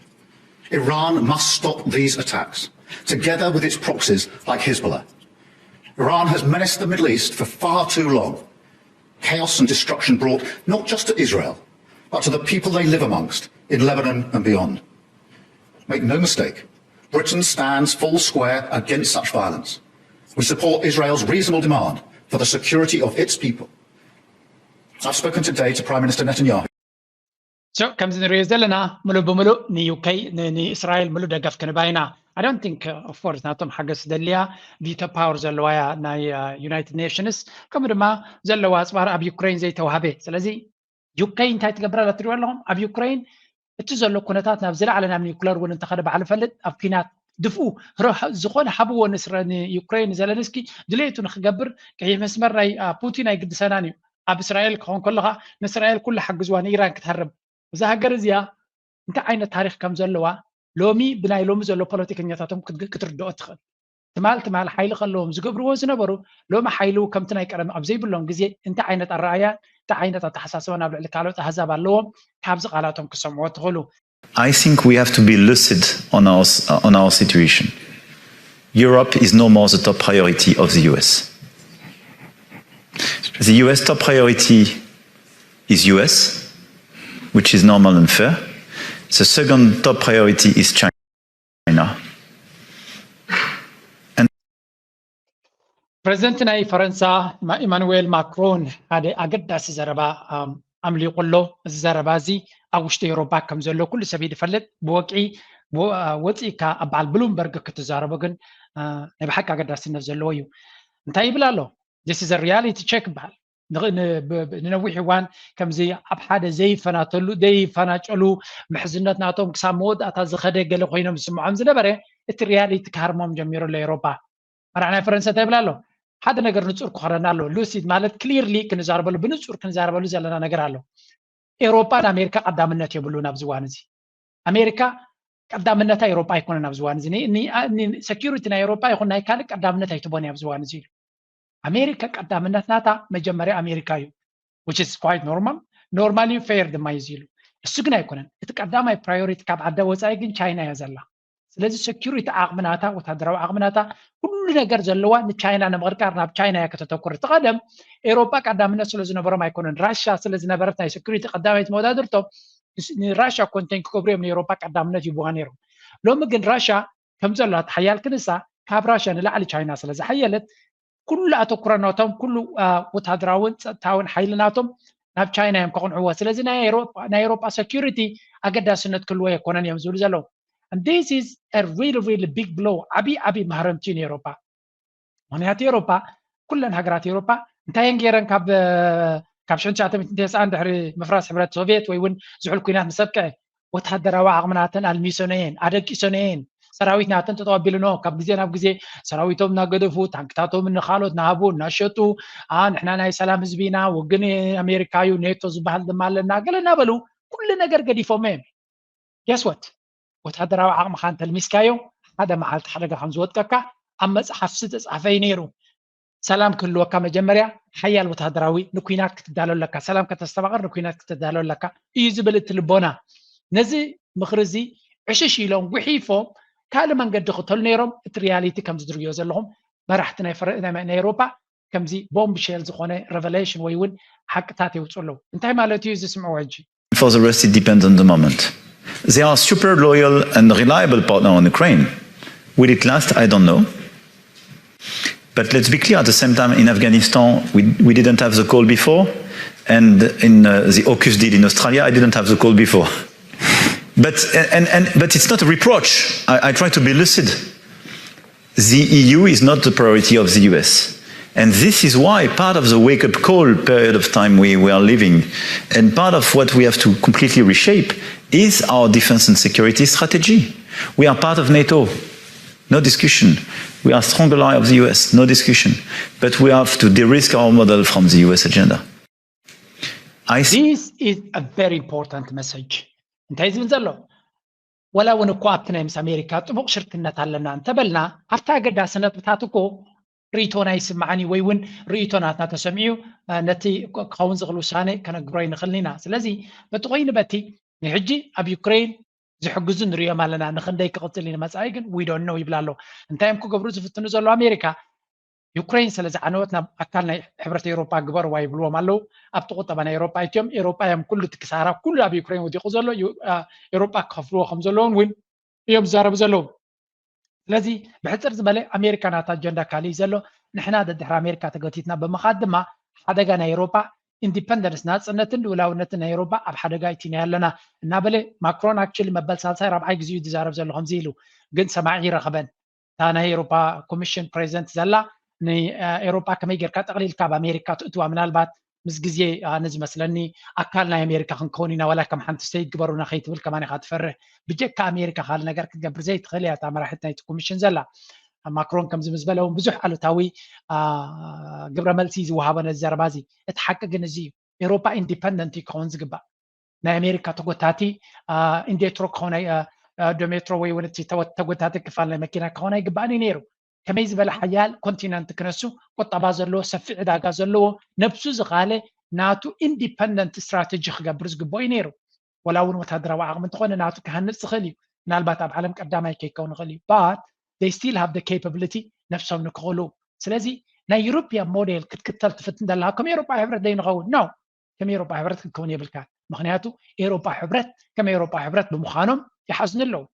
Iran must stop these attacks, together with its proxies like Hezbollah. Iran has menaced the Middle East for far too long. Chaos and destruction brought not just to Israel, but to the people they live amongst in Lebanon and beyond. Make no mistake, Britain stands full square against such violence. We support Israel's reasonable demand for the security of its people. I've spoken today to Prime Minister Netanyahu. So ከምዚ ንሪኦ ዘለና ምሉእ ብምሉእ ንዩከይ ንእስራኤል ምሉእ ደገፍ ክንባ ኢና። I don't think of course ናቶም ሓገዝ ደልያ ቪቶ ፓወር ዘለዋ እያ ናይ ዩናይትድ ኔሽንስ፣ ከምኡ ድማ ዘለዋ ኣፅባር ኣብ ዩክሬን ዘይተዋህበ። ስለዚ ዩከይ እንታይ ትገብር ኣላ ትሪኦ ኣለኹም? ኣብ ዩክሬን እቲ ዘሎ ኩነታት ናብ ዝለዓለ ናብ ኒውክለር እውን እንተኸደ ባዕሉ ፈልጥ ኣብ ኲናት ድፍኡ ዝኾነ ሃብዎ ንዩክሬን ዘለንስኪ ድሌቱ ንክገብር ቀይሕ መስመር ናይ ፑቲን ኣይግድሰናን እዩ። ኣብ እስራኤል ክኸውን ከለኻ ንእስራኤል ኩሉ ሓግዝዋ ንኢራን ክትሃርም። እዛ ሃገር እዚኣ እንታይ ዓይነት ታሪክ ከም ዘለዋ ሎሚ ብናይ ሎሚ ዘሎ ፖለቲከኛታቶም ክትርድኦ ትኽእል። ትማል ትማል ሓይሊ ከለዎም ዝገብርዎ ዝነበሩ ሎሚ ሓይሉ ከምቲ ናይ ቀደም ኣብ ዘይብሎም ግዜ እንታይ ዓይነት ኣረኣያ እንታይ ዓይነት ኣተሓሳስባ ናብ ልዕሊ ካልኦት ኣህዛብ ኣለዎም ካብዚ ቃላቶም ክሰምዕዎ ትኽእሉ። I think we have to be lucid on our, on our situation. Europe is no more the top priority of the U S. The U S top priority is U S, which is normal and fair. The second top priority is China. ፕረዚደንት ናይ ፈረንሳ ኢማኑዌል ማክሮን ሓደ ኣገዳሲ ዘረባ ኣምሊቑ ኣሎ። እዚ ዘረባ እዚ ኣብ ውሽጢ ኤውሮፓ ከም ዘሎ ኩሉ ሰብ እዩ ዝፈልጥ። ብወግዒ ወፂእካ ኣብ በዓል ብሉምበርግ ክትዛረቦ ግን ናይ ብሓቂ ኣገዳስነት ዘለዎ እዩ። እንታይ ይብል ኣሎ? This is a reality check ይበሃል። ንነዊሕ እዋን ከምዚ ኣብ ሓደ ዘይፈናተሉ ዘይፈናጨሉ ምሕዝነት ናቶም ክሳብ መወዳእታ ዝኸደ ገለ ኮይኖም ዝስምዖም ዝነበረ እቲ ሪያሊቲ ክሃርሞም ጀሚሩ ኣሎ ኤውሮፓ። መራሕ ናይ ፈረንሳ እንታይ ይብል ኣሎ? ሓደ ነገር ንጹር ክኾነና ኣሎ። ሉሲድ ማለት ክሊርሊ ክንዛረበሉ ብንጹር ክንዛረበሉ ዘለና ነገር ኣሎ። ኤውሮፓ ንኣሜሪካ ቀዳምነት የብሉን ኣብዚ እዋን እዚ። ኣሜሪካ ቀዳምነታ ኤውሮፓ ኣይኮነን ኣብዚ እዋን እዚ። ሰኪሪቲ ናይ ኤውሮፓ ይኹን ናይ ካልእ ቀዳምነት ኣይትቦን ኣብዚ እዋን እዚ ኢሉ። ኣሜሪካ ቀዳምነት ናታ መጀመርያ ኣሜሪካ እዩ። Which is quite normal። ኖርማል እዩ፣ ፌር ድማ እዩ ኢሉ። እሱ ግን ኣይኮነን። እቲ ቀዳማይ ፕራዮሪቲ ካብ ዓዳ ወፃኢ ግን ቻይና እያ ዘላ። ስለዚ ሰኪሪቲ ዓቕሚ ናታ፣ ወታደራዊ ዓቕሚ ናታ፣ ኩሉ ነገር ዘለዋ ንቻይና ንምቕርቃር ናብ ቻይና እያ ከተተኩር። እቲ ቀደም ኤውሮፓ ቀዳምነት ስለ ዝነበሮም ኣይኮነን፣ ራሻ ስለ ዝነበረት ናይ ሰኪሪቲ ቀዳመይቲ መወዳድርቶም ንራሻ ኮንቴን ክገብሩ እዮም ንኤውሮፓ ቀዳምነት ይብዋ ነይሮም። ሎሚ ግን ራሻ ከም ዘላ ሓያል ክንሳ ካብ ራሻ ንላዕሊ ቻይና ስለ ዝሓየለት ኩሉ ኣተኩሮ ናቶም ኩሉ ወታደራውን ፀጥታውን ሓይሊ ናቶም ናብ ቻይና እዮም ከቕንዕዎ። ስለዚ ናይ ኤውሮፓ ሰኪሪቲ ኣገዳስነት ክህልዎ ኣይኮነን እዮም ዝብሉ ዘለዉ። This is a really really big blow፣ ዓብዪ ዓብዪ ማህረምቲ እዩ ንኤውሮፓ። ምክንያቱ ኤውሮፓ ኩለን ሃገራት ኤውሮፓ እንታይ እየን ገይረን ካብ ካብ ሽሕን ትሽዓተ ሚእትን ተስዓን ድሕሪ ምፍራስ ሕብረት ሶቪየት ወይ እውን ዝሑል ኩናት ምስ ኣብቅዐ ወታደራዊ ዓቕምናተን ኣልሚሶነየን ኣደቂሶነየን ሰራዊት ናተን ጠጠው ኣቢልኖ ካብ ግዜ ናብ ግዜ ሰራዊቶም እናገደፉ ታንክታቶም ንካልኦት እናሃቡ እናሸጡ ንሕና ናይ ሰላም ህዝቢ ኢና ውግን ኣሜሪካ እዩ ኔቶ ዝበሃል ድማ ኣለና ገለ እናበሉ ኩሉ ነገር ገዲፎሞ እዮም። Guess what? ወታደራዊ ዓቕምኻ እንተልሚስካዮ ሓደ መዓልቲ ሓደጋ ከም ዝወጥቀካ ኣብ መፅሓፍ ዝተፃፈ እዩ ነይሩ። ሰላም ክህልወካ መጀመርያ ሓያል ወታደራዊ ንኩናት ክትዳሎ ኣለካ። ሰላም ከተስተባቕር ንኩናት ክትዳሎ ኣለካ እዩ ዝብል እቲ ልቦና። ነዚ ምኽሪ እዚ ዕሽሽ ኢሎም ጉሒፎም ካልእ መንገዲ ክተሉ ነይሮም። እቲ ሪያሊቲ ከምዚ ዝርእዮ ዘለኹም መራሕቲ ናይ ኤውሮፓ ከምዚ ቦምብ ሼል ዝኾነ ሬቨሌሽን ወይ እውን ሓቅታት የውፅኡ ኣለዉ። እንታይ ማለት እዩ እዚ ስምዕዎ ሕጂ? For the rest, it depends on the moment. They are a super loyal and reliable partner on Ukraine. Will it last? I don't know. But let's be clear, at the same time, in Afghanistan, we, we didn't have the call before, and in uh, the AUKUS deal in Australia, I didn't have the call before. But, and, and, but it's not a reproach. I, I try to be lucid. The E U is not the priority of the U S. And this is why part of the wake-up call period of time we, we are living, and part of what we have to completely reshape, is our defense and security strategy. We are part of NATO, no discussion. We are strong ally of the U S, no discussion. But we have to de-risk our model from the U S agenda. I see. This is a very important message. እንታይ ዝብል ዘሎ? ወላ እውን እኮ ኣብቲ ናይ ምስ ኣሜሪካ ጥቡቕ ሽርክነት ኣለና እንተበልና ኣብቲ ኣገዳሲ ነጥብታት እኮ ርእይቶና ይስምዓኒ ወይ እውን ርእይቶ ናትና ተሰሚዑ ነቲ ክኸውን ዝኽእል ውሳነ ከነግብሮ ይንኽእል ኢና። ስለዚ በቲ ኮይኑ በቲ ንሕጂ ኣብ ዩክሬን ዝሕግዙ ንሪኦም ኣለና። ንኽንደይ ክቕፅል እዩ ንመፃኢ ግን we don't know ይብል ኣሎ። እንታይ እዮም ክገብሩ ዝፍትኑ ዘሎ ኣሜሪካ? ዩክሬን ስለ ዝዓነወት ናብ ኣካል ናይ ሕብረት ኤውሮጳ ግበርዋ ይብልዎም ኣለዉ። ኣብቲ ቁጠባ ናይ ኤውሮጳ እትዮም ኤውሮጳ እዮም ኩሉ እቲ ክሳራ ኩሉ ኣብ ዩክሬን ወዲቑ ዘሎ ኤውሮጳ ክኸፍልዎ ከም ዘለዎም እውን እዮም ዝዛረቡ ዘለዉ። ስለዚ ብሕፅር ዝበለ ኣሜሪካ ናታ ኣጀንዳ ካሊእ ዘሎ ንሕና ደድሕሪ ኣሜሪካ ተገቲትና ብምኻድ ድማ ሓደጋ ናይ ኤውሮጳ ኢንዲፐንደንስ፣ ናፅነትን ልኡላውነትን ናይ ኤውሮጳ ኣብ ሓደጋ እቲና ኣለና እናበለ ማክሮን actually መበል ሳልሳይ ራብዓይ ግዜኡ ዝዛረብ ዘሎ ከምዚ ኢሉ፣ ግን ሰማዒ ይረኸበን። እታ ናይ ኤውሮጳ ኮሚሽን ፕሬዚደንት ዘላ ንኤውሮጳ ከመይ ጌርካ ጠቕሊልካ ኣብ ኣሜሪካ ትእትዋ፣ ምናልባት ምስ ግዜ ኣነ ዝመስለኒ ኣካል ናይ ኣሜሪካ ክንከውን ኢና ዋላ ከም ሓንቲ ስቴት ግበሩና ከይትብል ከማን ኢኻ ትፈርህ። ብጀካ ኣሜሪካ ካልእ ነገር ክትገብር ዘይትኽእል እያ እታ መራሒት ናይቲ ኮሚሽን ዘላ። ማክሮን ከምዚ ምስ በለ እውን ብዙሕ ኣሉታዊ ግብረ መልሲ ዝወሃቦ ነዚ ዘረባ እዚ። እቲ ሓቂ ግን እዚ እዩ። ኤውሮፓ ኢንዲፐንደንት እዩ ክኸውን ዝግባእ። ናይ ኣሜሪካ ተጎታቲ ኢንዴትሮ ክኸውን ዶሜትሮ ወይ እውን እቲ ተጎታቲ ክፋል ናይ መኪና ክኸውን ኣይግባእን እዩ ነይሩ። ከመይ ዝበለ ሓያል ኮንቲነንት ክነሱ፣ ቁጠባ ዘለዎ፣ ሰፊሕ ዕዳጋ ዘለዎ፣ ነብሱ ዝኻለ ናቱ ኢንዲፐንደንት ስትራተጂ ክገብር ዝግብኦ እዩ ነይሩ። ወላ እውን ወታደራዊ ዓቕሚ እንተኾነ ናቱ ክሃንፅ ዝኽእል እዩ። ምናልባት ኣብ ዓለም ቀዳማይ ከይከውን ይኽእል እዩ። But they still have the capability ነብሶም ንክኽእሉ። ስለዚ ናይ ዩሮፒያን ሞዴል ክትክተል ትፍትን ዘለካ ከም ኤውሮጳ ሕብረት ዘይንኸውን ነው። ከም ኤውሮጳ ሕብረት ክትከውን የብልካ። ምክንያቱ ኤውሮጳ ሕብረት ከም ኤውሮጳ ሕብረት ብምዃኖም ይሓዝኑ ኣለዉ።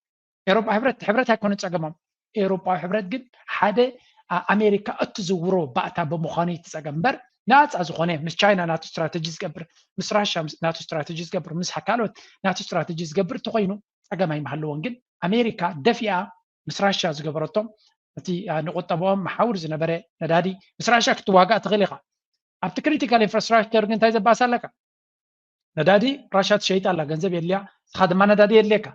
ኤውሮጳ ሕብረት ሕብረት ኣይኮነ ፀገሞም። ኤውሮጳዊ ሕብረት ግን ሓደ ኣሜሪካ እትዝውሮ ባእታ ብምዃኑ ይትፀገም እምበር፣ ናፃ ዝኾነ ምስ ቻይና ናቱ ስትራተጂ ዝገብር፣ ምስ ራሻ ናቱ ስትራተጂ ዝገብር፣ ምስ ካልኦት ናቱ ስትራተጂ ዝገብር እንተኮይኑ ፀገም ኣይምሃለዎን። ግን ኣሜሪካ ደፊኣ ምስ ራሻ ዝገበረቶም እቲ ንቁጠባኦም መሓውር ዝነበረ ነዳዲ ምስ ራሻ ክትዋጋእ ትኽእል ኢኻ። ኣብቲ ክሪቲካል ኢንፍራስትራክቸር ግን እንታይ ዘባእስ ኣለካ? ነዳዲ ራሻ ትሸይጥ ኣላ፣ ገንዘብ የድልያ፣ ንስኻ ድማ ነዳዲ የድልየካ።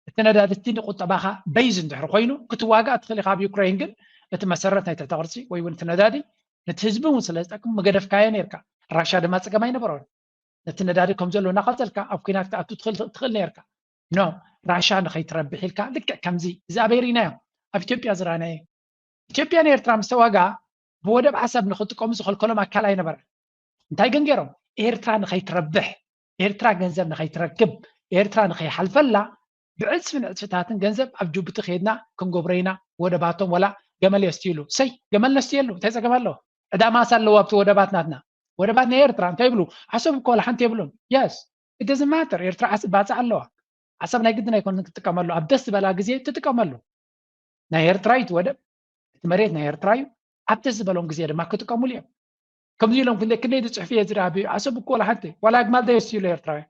እቲ ነዳዲ እቲ ንቁጠባኻ በይዝ እንድሕር ኮይኑ ክትዋጋእ ትኽእል ኢኻ ኣብ ዩክሬን፣ ግን እቲ መሰረት ናይ ትሕተ ቅርጺ ወይ እውን እቲ ነዳዲ ነቲ ህዝቢ እውን ስለ ዝጠቅም ምገደፍካዮ ነርካ። ራሻ ድማ ጸገም ኣይነበሮን። ነቲ ነዳዲ ከም ዘሎ እናቐጸልካ ኣብ ኩናት ክትኣቱ ትኽእል ትኽእል ነርካ። ኖ፣ ራሻ ንኸይትረብሕ ኢልካ ልክዕ ከምዚ እዚ ኣበይ ርኢናዮ? ኣብ ኢትዮጵያ ዝረኣናዮ። ኢትዮጵያ ንኤርትራ ምስ ተዋጋ ብወደብ ዓሰብ ንኽጥቀሙ ዝኸልከሎም ኣካል ኣይነበረ። እንታይ ግን ገይሮም? ኤርትራ ንኸይትረብሕ፣ ኤርትራ ገንዘብ ንኸይትረክብ፣ ኤርትራ ንኸይሓልፈላ ብዕፅፍን ዕፅፍታትን ገንዘብ ኣብ ጅቡቲ ከይድና ክንገብሮ ኢና፣ ወደባቶም ወላ ገመል የስትይሉ። ሰይ ገመል ነስትየሉ እንታይ ፀገም ኣለዎ? ዕዳ ማስ ኣለዎ ኣብቲ ወደባት ናትና። ወደባት ናይ ኤርትራ እንታይ ይብሉ? ዓሰብ እኮ ወላ ሓንቲ የብሉን። Yes, it doesn't matter። ኤርትራ ዓሰብ ባፅዕ ኣለዋ። ዓሰብ ናይ ግድን ኣይኮነን ክትጥቀመሉ፣ ኣብ ደስ ዝበላ ግዜ ትጥቀመሉ። ናይ ኤርትራ እዩ እቲ ወደብ፣ እቲ መሬት ናይ ኤርትራ እዩ። ኣብ ደስ ዝበሎም ግዜ ድማ ክጥቀሙሉ እዮም። ከምዚ ኢሎም ክንደይ ክንደይ ዝፅሕፉ እየ ዝረኣቢ። ዓሰብ እኮ ወላ ሓንቲ ዋላ ኣግማል ደየስትይሉ ኤርትራውያን።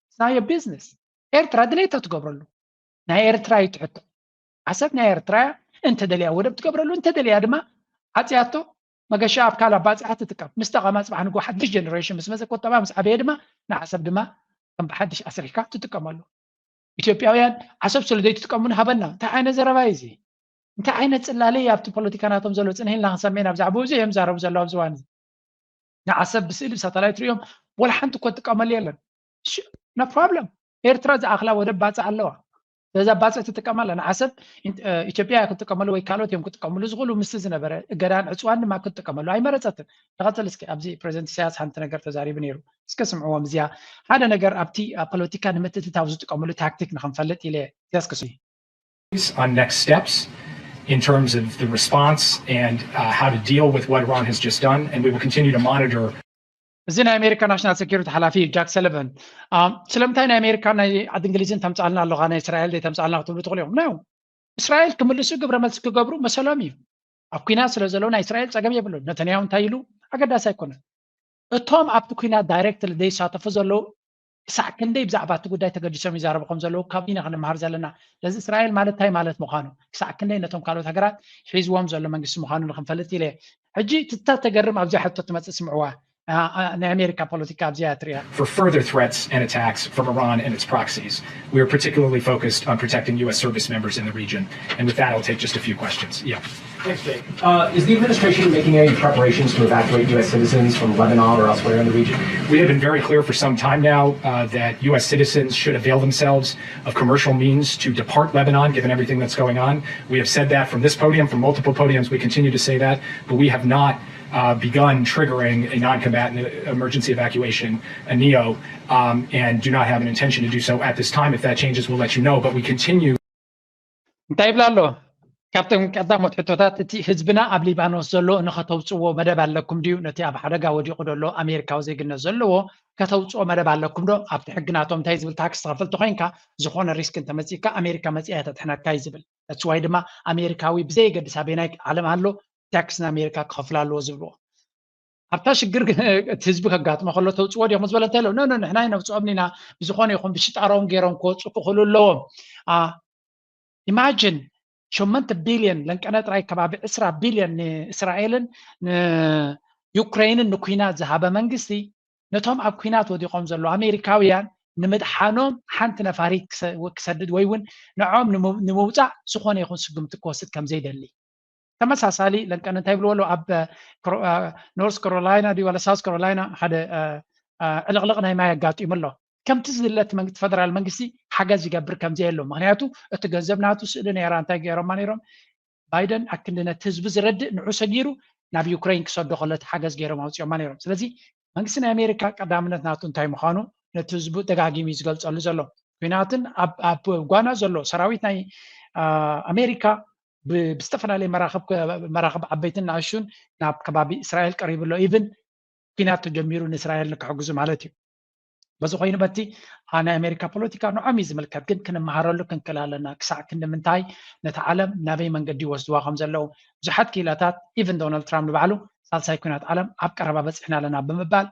It's not your business። ኤርትራ ድሌታ ትገብረሉ። ናይ ኤርትራ እዩ ትሕቶ። ዓሰብ ናይ ኤርትራ እያ። እንተደልያ ወደብ ትገብረሉ፣ እንተደልያ ድማ ዓፅያቶ መገሻ ኣብ ካልእ ኣባፅሓ ትጥቀም። ምስ ጠቐማ ፅባሕ ንግሆ ሓድሽ ጀነሬሽን ምስ መፀ ቁጠባ ምስ ዓበየ ድማ ንዓሰብ ድማ ከም ብሓድሽ ኣስሪሕካ ትጥቀመሉ። ኢትዮጵያውያን ዓሰብ ስለ ዘይትጥቀሙ ንሃበና። እንታይ ዓይነት ዘረባ እዩ እዚ? እንታይ ዓይነት ፅላለ እዩ ኣብቲ ፖለቲካ ናቶም ዘሎ? ፅንሕ ኢልና ክንሰምዕ ኢና። ብዛዕባኡ እዚ እዮም ዝዛረቡ ዘለዉ ኣብዚ እዋን እዚ። ንዓሰብ ብስእሊ ብሳተላይት ሪኦም ወላ ሓንቲ እኮ ትጥቀመሉ የለን። ኖ ፕሮብለም። ኤርትራ ዝኣኽላ ወደብ ባፅዕ ኣለዋ። ስለዚ ኣብ ባፅዕ ትጥቀም ኣላ። ንዓሰብ ኢን- እ፣ ኢትዮጵያ እያ ክትጥቀመሉ ወይ ካልኦት እዮም ክጥቀምሉ ዝኽእሉ። ምስቲ ዝነበረ እገዳን ዕፅዋን ድማ ክትጥቀመሉ ኣይመረፀትን። ንቐፅል እስኪ። ኣብዚ ፕሬዚደንት ኢሳያስ ሓንቲ ነገር ተዛሪቡ ነይሩ። እስከ ስምዕዎም እዚኣ። ሓደ ነገር ኣብቲ ኣብ ፖለቲካ ንምትእትታው ዝጥቀምሉ ታክቲክ ንኽንፈልጥ ኢለ እዚኣ እስከ ስምዑ። On next steps in terms of the response and uh, how to deal with what Iran has just done. And we will continue to monitor እዚ ናይ ኣሜሪካ ናሽናል ሴኩሪቲ ሓላፊ እዩ ጃክ ሰለቨን። ኣም፣ ስለምንታይ ናይ ኣሜሪካ ናይ ዓዲ እንግሊዝን ተምፅኣልና ኣለኻ ናይ እስራኤል ዘይተምፅኣልና ክትብሉ ትኽእሉ እዮም። ነው እስራኤል ክምልሱ ግብረ መልሲ ክገብሩ መሰሎም እዩ። ኣብ ኩናት ስለ ዘለዉ ናይ እስራኤል ፀገም የብሉን። ነተንያሁ እንታይ ኢሉ ኣገዳሲ ኣይኮነን። እቶም ኣብቲ ኩናት ዳይሬክት ዘይሳተፉ ዘለዉ ክሳዕ ክንደይ ብዛዕባ እቲ ጉዳይ ተገዲሶም ይዛረቡ ከም ዘለዉ ካብ ኢና ክንመሃር ዘለና። ስለዚ እስራኤል ማለት እንታይ ማለት ምዃኑ፣ ክሳዕ ክንደይ ነቶም ካልኦት ሃገራት ሒዝዎም ዘሎ መንግስቲ ምዃኑ ንክንፈልጥ ኢለ። ሕጂ ትታ ተገርም ኣብዚኣ ሕቶ ትመፅእ ስምዕዋ። ኣ- ኣ- ናይ ኣሜሪካ ፖለቲካ ኣብዚኣ ትሪኣ። for further threats and attacks from Iran and its proxies. We are particularly focused on protecting U S service members in the region. And with that, I'll take just a few questions. Yeah. Thanks, Jake. Uh, is the administration making any preparations to evacuate U S citizens from Lebanon or elsewhere in the region? We have been very clear for some time now uh, that U S citizens should avail themselves of commercial means to depart Lebanon, given everything that's going on. We have said that from this podium, from multiple podiums. We continue to say that, but we have not uh, begun triggering a non-combatant emergency evacuation, a neo, um, and do not have an intention to do so at this time. If that changes, we'll let you know. But we continue. እንታይ ይብላ ኣሎ? ካብቶም ቀዳሞት ሕቶታት እቲ ህዝብና ኣብ ሊባኖስ ዘሎ ንኸተውፅዎ መደብ ኣለኩም ድዩ? ነቲ ኣብ ሓደጋ ወዲቑ ዘሎ ኣሜሪካዊ ዜግነት ዘለዎ ከተውፅኦ መደብ ኣለኩም ዶ? ኣብቲ ሕጊ ናቶም እንታይ ዝብል ታክስ ትኸፍል ተኮይንካ ዝኾነ ሪስክ እንተመፂእካ ኣሜሪካ መፂኣ እያ ተድሕነካ እዩ ዝብል። That's why ድማ ኣሜሪካዊ ብዘየገድስ ኣበየናይ ዓለም ኣሎ ታክስ ንኣሜሪካ ክኸፍል ኣለዎ ዝብልዎ። ኣብታ ሽግር እቲ ህዝቢ ከጋጥሞ ከሎ ተውፅዎ ዲኹም ዝበለ እንታይ ኣሎ? ኖ ኖ፣ ንሕና ኣይነውፅኦም ኢና። ብዝኾነ ይኹን ብሽጣሮም ገይሮም ክወፁ ክኽእሉ ኣለዎም። ኢማጅን ሸሞንተ ቢልዮን ለንቀነ ጥራይ ከባቢ ዕስራ ቢልዮን ንእስራኤልን ንዩክሬንን ንኩናት ዝሃበ መንግስቲ ነቶም ኣብ ኩናት ወዲቖም ዘለዉ ኣሜሪካውያን ንምድሓኖም ሓንቲ ነፋሪት ክሰድድ ወይ እውን ንዖም ንምውፃእ ዝኾነ ይኹን ስጉምቲ ክወስድ ከም ዘይደሊ ተመሳሳሊ ለንቀን እንታይ ይብልዎ ኣለዉ ኣብ ኖርስ ካሮላይና ድዩ ዋላ ሳውስ ካሮላይና ሓደ ዕልቕልቕ ናይ ማይ ኣጋጢሙ ኣሎ። ከምቲ ዝድለ እቲ መንግስቲ ፈደራል መንግስቲ ሓገዝ ይገብር ከም ዘየሎ ምክንያቱ እቲ ገንዘብ ናቱ ስእሊ ነይራ እንታይ ገይሮማ ነይሮም ባይደን ኣክንዲ ነቲ ህዝቢ ዝረድእ ንዑ ሰጊሩ ናብ ዩክሬን ክሰዶ ከሎ እቲ ሓገዝ ገይሮም ኣውፅኦማ ነይሮም። ስለዚ መንግስቲ ናይ ኣሜሪካ ቀዳምነት ናቱ እንታይ ምዃኑ ነቲ ህዝቡ ደጋጊሙ እዩ ዝገልፀሉ ዘሎ። ኩናትን ኣብ ጓና ዘሎ ሰራዊት ናይ ኣሜሪካ ብዝተፈላለየ መራኽብ ዓበይትን ንኣሹን ናብ ከባቢ እስራኤል ቀሪቡ ኣሎ። ኢቭን ኩናት ተጀሚሩ ንእስራኤል ንክሕግዙ ማለት እዩ። በዚ ኮይኑ በቲ ናይ ኣሜሪካ ፖለቲካ ንዖም እዩ ዝምልከት፣ ግን ክንመሃረሉ ክንክእል ኣለና። ክሳዕ ክንዲ ምንታይ ነቲ ዓለም ናበይ መንገዲ ይወስድዋ ከም ዘለዉ ብዙሓት ክኢላታት ኢቭን ዶናልድ ትራምፕ ንባዕሉ ሳልሳይ ኩናት ዓለም ኣብ ቀረባ በፂሕና ኣለና ብምባል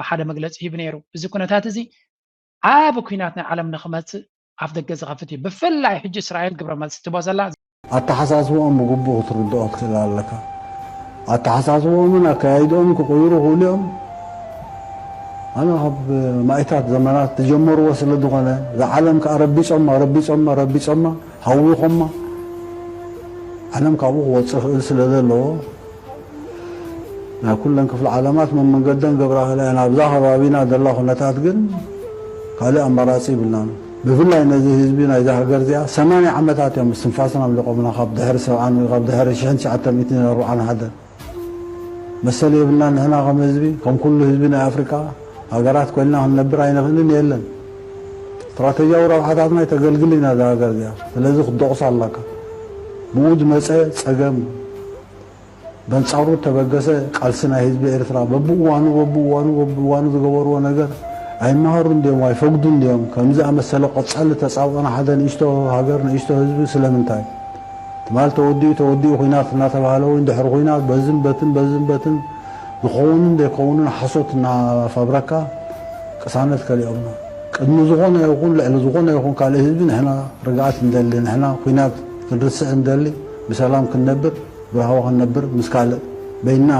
ሓደ መግለፂ ሂቡ ነይሩ። እዚ ኩነታት እዚ ዓቢ ኩናት ናይ ዓለም ንክመፅእ ኣፍ ደገ ዝኸፍት እዩ። ብፍላይ ሕጂ እስራኤል ግብረ መልሲ ትቦ ዘላ። ኣተሓሳስብኦም ብግቡእ ክትርድኦ ክትክእል ኣለካ። ኣተሓሳስብኦምን ኣካያይድኦም ክቕይሩ ክእሉ እዮም። ኣነ ካብ ማይታት ዘመናት ዝጀመርዎ ስለ ዝኾነ እዛ ዓለም ከዓ ረቢጾማ ረቢጾማ ረቢጾማ ሃዊኾማ ዓለም ካብኡ ክወፅእ ክእል ስለ ዘለዎ ናይ ኩለን ክፍለ ዓለማት መመንገደን ገብራ ክእላ እየን። ኣብዛ ከባቢና ዘላ ኩነታት ግን ካልእ ኣማራፂ ይብልናን። ብፍላይ ነዚ ህዝቢ ናይዛ ሃገር እዚኣ ሰማንያ ዓመታት እዮም እስትንፋስና ኣምሊቖምና ካብ ድሕሪ ሰብዓን ወይ ካብ ድሕሪ ሽሕን ትሽዓተ ሚእትን ኣርብዓን ሓደን መሰል የብልናን። ንሕና ከም ህዝቢ ከም ኩሉ ህዝቢ ናይ ኣፍሪቃ ሃገራት ኮይንና ክንነብር ኣይንኽእልን የለን። ስትራተጂያዊ ረብሓታትና ይተገልግል ኢና እዛ ሃገር እዚኣ። ስለዚ ክትደቑሳ ኣላካ። ብኡ ዝመፀ ፀገም በንፃሩ ተበገሰ ቃልሲ ናይ ህዝቢ ኤርትራ በብእዋኑ በብእዋኑ በብእዋኑ ዝገበርዎ ነገር ኣይመሃሩ እንዲዮም ኣይፈግዱ እንዲዮም። ከምዚ ኣመሰለ ቆፀሊ ተፃብኦና ሓደ ንእሽቶ ሃገር ንእሽቶ ህዝቢ ስለምንታይ? ትማል ተወዲኡ ተወዲኡ ኩናት እናተባሃለ እውን ድሕሪ ኩናት በዝን በትን በዝን በትን ዝኸውንን ዘይከውንን ሓሶት እናፋብረካ ቅሳነት ከሊኦምና። ቅድሚ ዝኾነ ይኹን ልዕሊ ዝኾነ ይኹን ካልእ ህዝቢ ንሕና ርግኣት እንደሊ፣ ንሕና ኩናት ክንርስዕ እንደሊ፣ ብሰላም ክንነብር ብራህዋ ክንነብር ምስ ካልእ በይና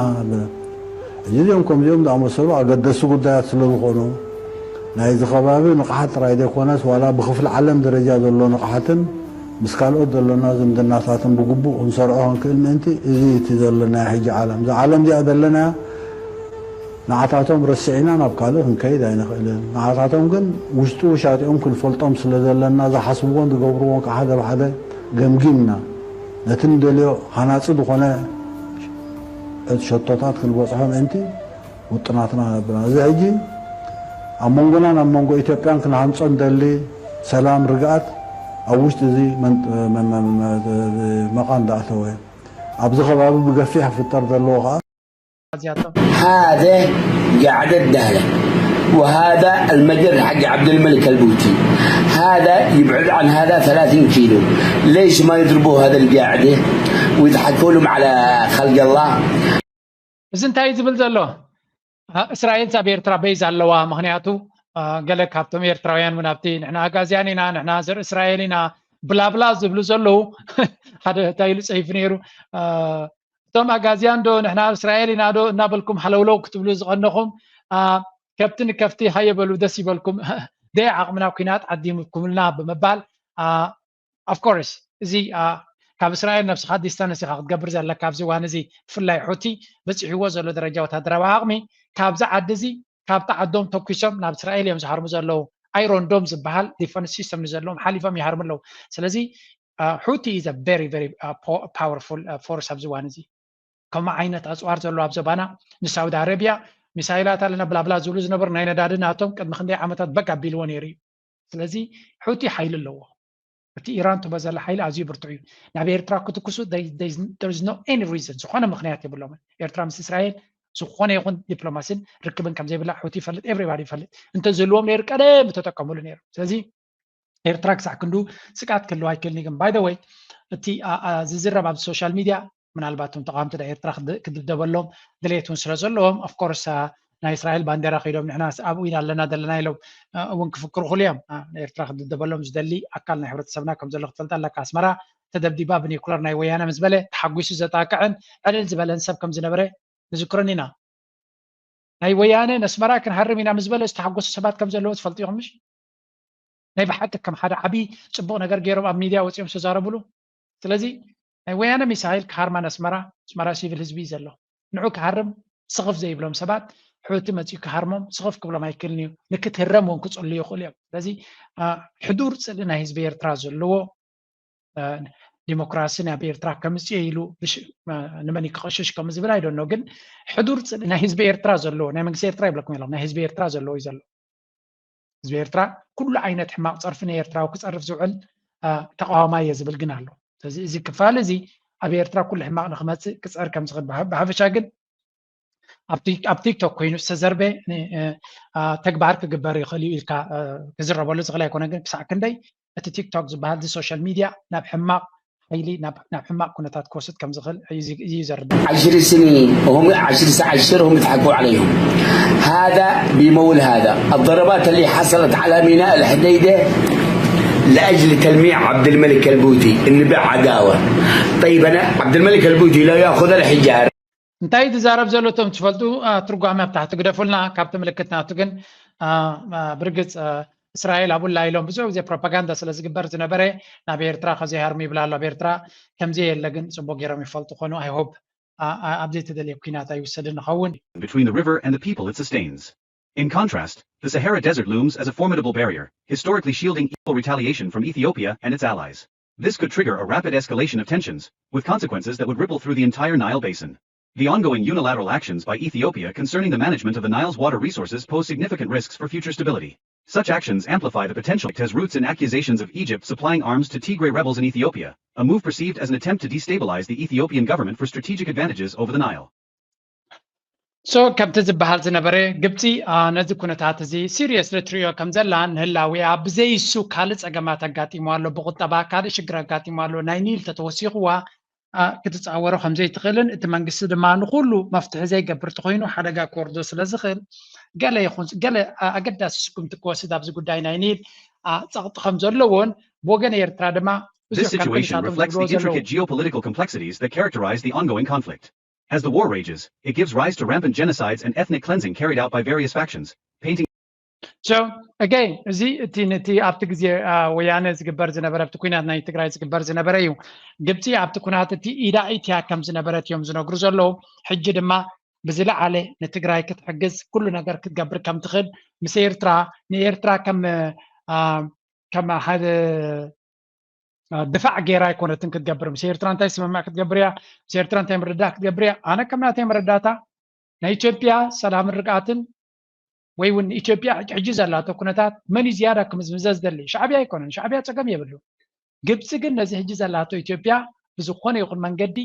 ሕጂ እዚኦም ከምዚኦም ዝኣመሰሉ ኣገደስቲ ጉዳያት ስለ ዝኾኑ ናይዚ ከባቢ ንቕሓት ጥራይ ዘይኮነስ ዋላ ብክፍሊ ዓለም ደረጃ ዘሎ ንቕሓትን ምስ ካልኦት ዘለና ዝምድናታትን ብግቡእ ክንሰርዖ ክንክእል ምእንቲ እዚ እቲ ዘለናዮ ሕጂ ዓለም እዛ ዓለም እዚኣ ዘለናያ ንዓታቶም ረሲዕና ናብ ካልእ ክንከይድ ኣይንኽእልን። ንዓታቶም ግን ውሽጡ ውሻጢኦም ክንፈልጦም ስለ ዘለና ዝሓስብዎን ዝገብርዎን ከዓ ሓደ ብሓደ ገምጊምና ነቲ ንደልዮ ሃናፂ ዝኾነ ሸቶታት ክንበፅሖ ምእንቲ ውጥናትና ነብና። እዚ ሕጂ ኣብ መንጎናን ኣብ መንጎ ኢትዮጵያን ክንሃንፆ ንደሊ ሰላም ርግኣት ኣብ ውሽጢ እዚ መቓን ዝኣተወ ኣብዚ ከባቢ ብገፊሕ ክፍጠር ዘለዎ ከዓ هذا قاعدة الدهلة وهذا المجر حق عبد الملك البوتي. هذا يبعد عن هذا ثلاثين كيلو. ليش ما يضربوا هذا القاعدة ويضحكوا لهم على خلق الله؟ እዚ እንታይ እዩ ዝብል ዘሎ? እስራኤል ኣብ ኤርትራ ቤዝ ኣለዋ። ምክንያቱ ገለ ካብቶም ኤርትራውያን እውን ኣብቲ ንሕና ኣጋዝያን ኢና፣ ንሕና ዘር እስራኤል ኢና ብላብላ ዝብሉ ዘለዉ ሓደ እንታይ ኢሉ ፅሒፉ ነይሩ። እቶም ኣጋዝያን ዶ ንሕና ኣብ እስራኤል ኢና ዶ እናበልኩም ሃለውለው ክትብሉ ዝቐነኹም ከብቲ ንከፍቲ ሃየ በሉ ደስ ይበልኩም ደይ ዓቕምና ኩናት ዓዲምኩምልና ብምባል of course እዚ ካብ እስራኤል ነብስኻ distance ኢኻ ክትገብር ዘለካ ኣብዚ እዋን እዚ ብፍላይ ሑቲ በፂሕዎ ዘሎ ደረጃ ወታደራዊ ዓቕሚ ካብዚ ዓዲ እዚ ካብቲ ዓዶም ተኩሶም ናብ እስራኤል እዮም ዝሃርሙ ዘለዉ ኣይሮንዶም ዝበሃል defense system ንዘለዎም ሓሊፎም ይሃርሙ ኣለዉ ስለዚ ሑቲ is a very very powerful force ኣብዚ እዋን እዚ ከምኡ ዓይነት ኣፅዋር ዘሎ ኣብ ዞባና ንሳውዲ ኣረቢያ ሚሳይላት ኣለና ብላብላ ዝብሉ ዝነበሩ ናይ ነዳዲ ናቶም ቅድሚ ክንደይ ዓመታት በግ ኣቢልዎ ነይሩ እዩ ስለዚ ሑቲ ሓይሊ ኣለዎ እቲ ኢራን ትቦ ዘላ ሓይሊ ኣዝዩ ብርቱዕ እዩ ናብ ኤርትራ ክትኩሱ no any reason ዝኾነ ምክንያት የብሎምን ኤርትራ ምስ እስራኤል ዝኾነ ይኹን ዲፕሎማሲን ርክብን ከም ዘይብላ ሑቲ ይፈልጥ everybody ይፈልጥ እንተዝህልዎም ነይሩ ቀደም ተጠቀሙሉ ነይሩ ስለዚ ኤርትራ ክሳዕ ክንዱ ስግኣት ክህልዋ ኣይክእልን ግን by the way እቲ ዝዝረብ ኣብ social media ምናልባት እቶም ተቃወምቲ ናይ ኤርትራ ክትድብደበሎም ድሌት እውን ስለ ዘለዎም፣ ኦፍኮርስ ናይ እስራኤል ባንዴራ ከይዶም ንሕና ኣብኡ ኢና ኣለና ዘለና ኢሎም እውን ክፍክሩ ክሉ እዮም። ኤርትራ ክትድብደበሎም ዝደሊ ኣካል ናይ ሕብረተሰብና ከም ዘሎ ክትፈልጥ ኣለካ። ኣስመራ ተደብዲባ ብኒኩለር ናይ ወያነ ምስ በለ ተሓጒሱ ዘጣቅዕን ዕልል ዝበለን ሰብ ከም ዝነበረ ንዝክረን ኢና። ናይ ወያነ ነስመራ ክንሃርም ኢና ምስ በለ ዝተሓጎሱ ሰባት ከም ዘለዉ ትፈልጡ ኢኹም ምሽ? ናይ ብሓቂ ከም ሓደ ዓብዪ ጽቡቕ ነገር ገይሮም ኣብ ሚድያ ወጺኦም ዝተዛረቡሉ። ስለዚ ናይ ወያነ ሚሳይል ክሃርማ ነስመራ፣ ኣስመራ ሲቪል ህዝቢ እዩ ዘሎ። ንዑ ክሃርም ስኽፍ ዘይብሎም ሰባት ሑቲ መጺኡ ክሃርሞም ስኽፍ ክብሎም ኣይክእልን እዩ። ንክትህረም እውን ክጽሉ ይኽእሉ እዮም። ስለዚ ሕዱር ጽልኢ ናይ ህዝቢ ኤርትራ ዘለዎ ዲሞክራሲ ናብ ኤርትራ ከምፅእ ኢሉ ንመን ክቐሽሽ ከም ዝብል ኣይደኖ፣ ግን ሕዱር ናይ ህዝቢ ኤርትራ ዘለዎ ናይ መንግስቲ ኤርትራ ይብለኩም የሎም ናይ ህዝቢ ኤርትራ ዘለዎ እዩ ዘሎ። ህዝቢ ኤርትራ ኩሉ ዓይነት ሕማቕ ፀርፊ ናይ ኤርትራዊ ክፀርፍ ዝውዕል ተቃዋማይ እየ ዝብል ግን ኣሎ። ስለዚ እዚ ክፋል እዚ ኣብ ኤርትራ ኩሉ ሕማቕ ንክመፅእ ክፀር ከም ዝኽእል ብሓፈሻ ግን ኣብ ቲክቶክ ኮይኑ ዝተዘርበ ተግባር ክግበር ይኽእል እዩ ኢልካ ክዝረበሉ ዝኽእል ኣይኮነ። ግን ክሳዕ ክንደይ እቲ ቲክቶክ ዝበሃል ሶሻል ሚድያ ናብ ሕማቕ ሓይሊ ናብ ሕማቕ ኩነታት ክወስድ ከም ዝኽእል እዩ ዘርድእ። عشر سنين وهم عشر عشر هم يضحكوا عليهم. هذا بمول هذا الضربات اللي حصلت على ميناء الحديدة لأجل تلميع عبد الملك البوتي، النبي عداوة. طيب أنا عبد الملك البوتي لو يأخذ الحجار እንታይ ትዛረብ ዘሎ እቶም ትፈልጡ ትርጓሜ ኣብ ታሕቲ ግደፉልና። ካብቲ ምልክት ናቱ ግን ብርግፅ እስራኤል ኣብኡላ ኢሎም ብዙሕ ግዜ ፕሮፓጋንዳ ስለ ዝግበር ዝነበረ ናብ ኤርትራ ከዘይሃርሙ ይብላ ኣሎ። ኣብ ኤርትራ ከምዚ የለ ግን ፅቡቅ ገይሮም ይፈልጡ ኮኑ። I hope ኣብ ዘይተደልየ ኩናት ኣይውሰድን ንኸውን። Between the river and the people it sustains. In contrast, the Sahara Desert looms as a formidable barrier, historically shielding evil retaliation from Ethiopia and its allies. This could trigger a rapid escalation of tensions, with consequences that would ripple through the entire Nile basin. The ongoing unilateral actions by Ethiopia concerning the management of the Nile's water resources pose significant risks for future stability. Such actions amplify the potential. It has roots in accusations of Egypt supplying arms to Tigray rebels in Ethiopia, a move perceived as an attempt to destabilize the Ethiopian government for strategic advantages over the Nile. So ከምቲ ዝበሃል ዝነበረ ግብፂ ነዚ ኩነታት እዚ ሲሪየስሊ ትሪኦ ከም ዘላ ንህላዊኣ ብዘይሱ ካልእ ፀገማት ኣጋጢሞ ኣሎ። ብቁጠባ ካልእ ሽግር ኣጋጢሞ ኣሎ። ናይ ኒል ተተወሲኽዋ ክትፃወሮ ከም ዘይትኽእልን እቲ መንግስቲ ድማ ንኩሉ መፍትሒ ዘይገብር ተኮይኑ ሓደጋ ክወርዶ ስለ ዝኽእል ገለ ይኹን ገለ ኣገዳሲ ስጉምቲ ክወስድ ኣብዚ ጉዳይ ናይ ኒል ፀቕጢ ከም ዘለዎን ብወገን ኤርትራ ድማ This situation reflects the intricate geopolitical complexities that characterize the ongoing conflict. As the war rages, it gives rise to rampant genocides and ethnic cleansing carried out by various factions, painting So again እዚ እቲ ነቲ ኣብቲ ግዜ ወያነ ዝግበር ዝነበረ ኣብቲ ኩናት ናይ ትግራይ ዝግበር ዝነበረ እዩ። ግብፂ ኣብቲ ኩናት እቲ ኢዳ ኢትያ ከም ዝነበረት እዮም ዝነግሩ ዘለዉ። ሕጂ ድማ ብዝለዓለ ንትግራይ ክትሕግዝ ኩሉ ነገር ክትገብር ከም ትኽእል ምስ ኤርትራ ንኤርትራ ከም ከም ሓደ ድፋዕ ገይራ ኣይኮነትን ክትገብር። ምስ ኤርትራ እንታይ ስምምዕ ክትገብር እያ፣ ምስ ኤርትራ እንታይ ምርዳእ ክትገብር እያ። ኣነ ከም ናተይ መረዳእታ ናይ ኢትዮጵያ ሰላምን ርግኣትን ወይ እውን ኢትዮጵያ ሕጂ ዘላቶ ኩነታት መን እዩ ዝያዳ ክምዝምዘ ዝደሊ? ሻዕብያ ኣይኮነን። ሻዕብያ ፀገም የብሉ። ግብፂ ግን ነዚ ሕጂ ዘላቶ ኢትዮጵያ ብዝኾነ ይኹን መንገዲ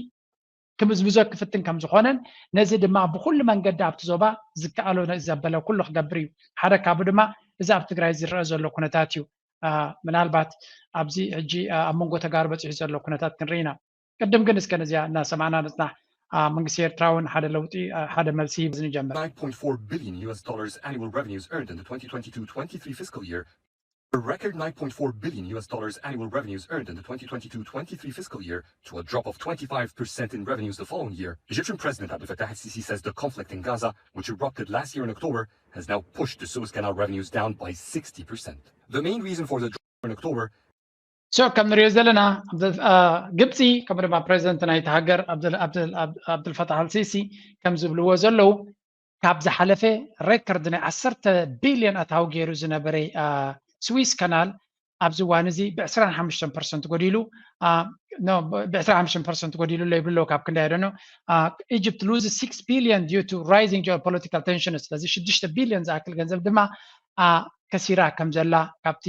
ክምዝምዞ ክፍትን ከም ዝኾነን ነዚ ድማ ብኩሉ መንገዲ ኣብቲ ዞባ ዝከኣሎ ዘበለ ኩሉ ክገብር እዩ። ሓደ ካብኡ ድማ እዚ ኣብ ትግራይ ዝረአ ዘሎ ኩነታት እዩ። ምናልባት ኣብዚ ሕጂ ኣብ መንጎ ተጋሩ በፂሑ ዘሎ ኩነታት ክንርኢ ኢና። ቅድም ግን እስከ ነዚኣ እናሰማዕና ንፅናሕ። መንግስቲ ኤርትራ እውን ሓደ ለውጢ ሓደ መልሲ ሂቡ ንጀምር። nine point four billion U S dollars annual revenues earned in the twenty twenty-two twenty-three fiscal year. A record nine point four billion U S dollars annual revenues earned in the twenty twenty-two twenty-three fiscal year to a drop of twenty-five percent in revenues the following year. Egyptian President Abdel Fattah el-Sisi says the conflict in Gaza, which erupted last year in October, has now pushed the Suez Canal revenues down by sixty percent. The main reason for the drop in October So ከም ንሪኦ ዘለና ግብፂ ከምኡ ድማ ፕሬዚደንት ናይቲ ሃገር ኣብዱልፈታሕ ኣልሲሲ ከም ዝብልዎ ዘለዉ ካብ ዝሓለፈ ሬከርድ ናይ ዓሰርተ ቢልዮን ኣታዊ ገይሩ ዝነበረ ስዊስ ካናል ኣብዚ እዋን እዚ ብ ዕስራን ሓሙሽተን ፐርሰንት ጎዲሉ ብ ዕስራን ሓሙሽተን ፐርሰንት ጎዲሉ ኣሎ ይብሉ ኣለዉ። ካብ ክንደይ ኣይደኖ Egypt loses six billion due to rising geopolitical tension። ስለዚ ሽዱሽተ ቢልዮን ዝኣክል ገንዘብ ድማ ከሲራ ከም ዘላ ካብቲ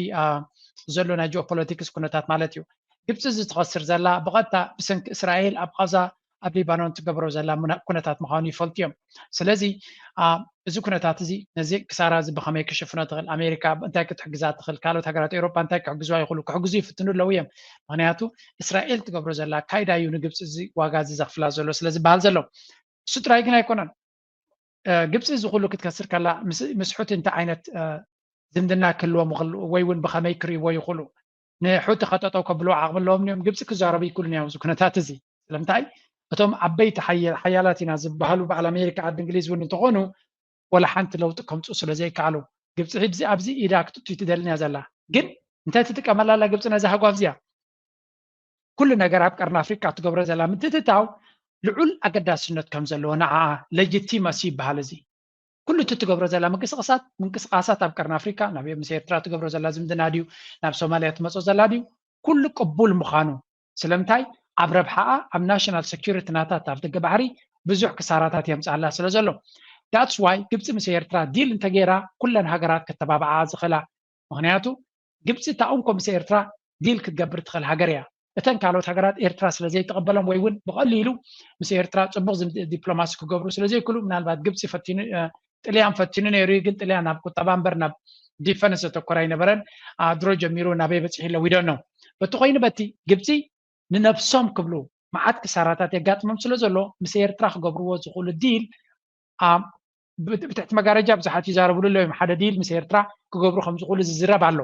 ዘሎ ናይ ጂኦፖለቲክስ ኩነታት ማለት እዩ። ግብፂ እዚ ትኸስር ዘላ ብቐጥታ ብሰንኪ እስራኤል ኣብ ቓዛ ኣብ ሊባኖን ትገብሮ ዘላ ኩነታት ምዃኑ ይፈልጡ እዮም። ስለዚ እዚ ኩነታት እዚ ነዚ ክሳራ እዚ ብኸመይ ክሽፍኖ ትኽእል? ኣሜሪካ እንታይ ክትሕግዛ ትኽእል? ካልኦት ሃገራት ኤውሮጳ እንታይ ክሕግዝዋ ይኽእሉ? ክሕግዙ ይፍትኑ ኣለዉ እዮም። ምክንያቱ እስራኤል ትገብሮ ዘላ ኣካይዳ እዩ ንግብፂ እዚ ዋጋ እዚ ዘኽፍላ ዘሎ ስለ ዝበሃል ዘሎ። እሱ ጥራይ ግን ኣይኮነን። ግብፂ እዚ ኩሉ ክትከስር ከላ ምስ ሑቲ እንታይ ዓይነት ዝምድና ክህልዎም ይኽእሉ ወይ እውን ብኸመይ ክርእይዎ ይኽእሉ? ንሑቲ ከጠጠው ከብልዎ ዓቕሚ ኣለዎም እዮም። ግብፂ ክዛረቡ ይክእሉን እዮም እዚ ኩነታት እዚ። ስለምንታይ? እቶም ዓበይቲ ሓያላት ኢና ዝበሃሉ በዓል ኣሜሪካ፣ ዓዲ እንግሊዝ እውን እንተኾኑ ወላ ሓንቲ ለውጢ ከምፅኡ ስለ ዘይከኣሉ ግብፂ ሕዚ ኣብዚ ኢዳ ክትእቱ ትደልን እያ ዘላ። ግን እንታይ ትጥቀመላ ኣላ ግብፂ ነዛ ሃጓፍ እዚኣ? ኩሉ ነገር ኣብ ቀርኒ ኣፍሪቃ ትገብሮ ዘላ ምትትታው ልዑል ኣገዳስነት ከም ዘለዎ ንዓ ሌጂቲመሲ ይበሃል። እዚ ኩሉ እቲ ትገብሮ ዘላ ምንቅስቃሳት ምንቅስቃሳት ኣብ ቀርኒ ኣፍሪካ ናብ ምስ ኤርትራ ትገብሮ ዘላ ዝምድና ድዩ ናብ ሶማልያ ትመፆ ዘላ ድዩ ኩሉ ቅቡል ምዃኑ ስለምንታይ ኣብ ረብሓኣ ኣብ ናሽናል ሴኩሪቲ ናታት ኣብ ደገ ባሕሪ ብዙሕ ክሳራታት የምፅኣላ ስለ ዘሎ that's why ግብፂ ምስ ኤርትራ ዲል እንተገይራ ኩለን ሃገራት ከተባብዓ ዝኽእላ ምክንያቱ ግብፂ እታ እንኮ ምስ ኤርትራ ዲል ክትገብር ትኽእል ሃገር እያ። እተን ካልኦት ሃገራት ኤርትራ ስለ ዘይትቐበሎም ወይ እውን ብቐሊሉ ምስ ኤርትራ ፅቡቕ ዝም- ዲፕሎማሲ ክገብሩ ስለ ዘይክእሉ ምናልባት ግብፂ ፈቲኑ እ፣ ጥልያን ፈቲኑ ነይሩ እዩ። ግን ጥልያን ናብ ቁጠባ እምበር ናብ ዲፈንስ ዘተኮረ ኣይነበረን። አ፣ ድሮ ጀሚሩ ናበይ በፂሑ ኢለ ዊደኖ በቲ ኮይኑ በቲ ግብፂ ንነብሶም ክብሉ መዓት ክሳራታት የጋጥሞም ስለ ዘሎ ምስ ኤርትራ ክገብርዎ ዝኽእሉ ዲል አ፣ ብ- ብትሕቲ መጋረጃ ብዙሓት ይዛረብሉ ኣለዉ እዮም ሓደ ዲል ምስ ኤርትራ ክገብሩ ከም ዝኽእሉ ዝዝረብ ኣሎ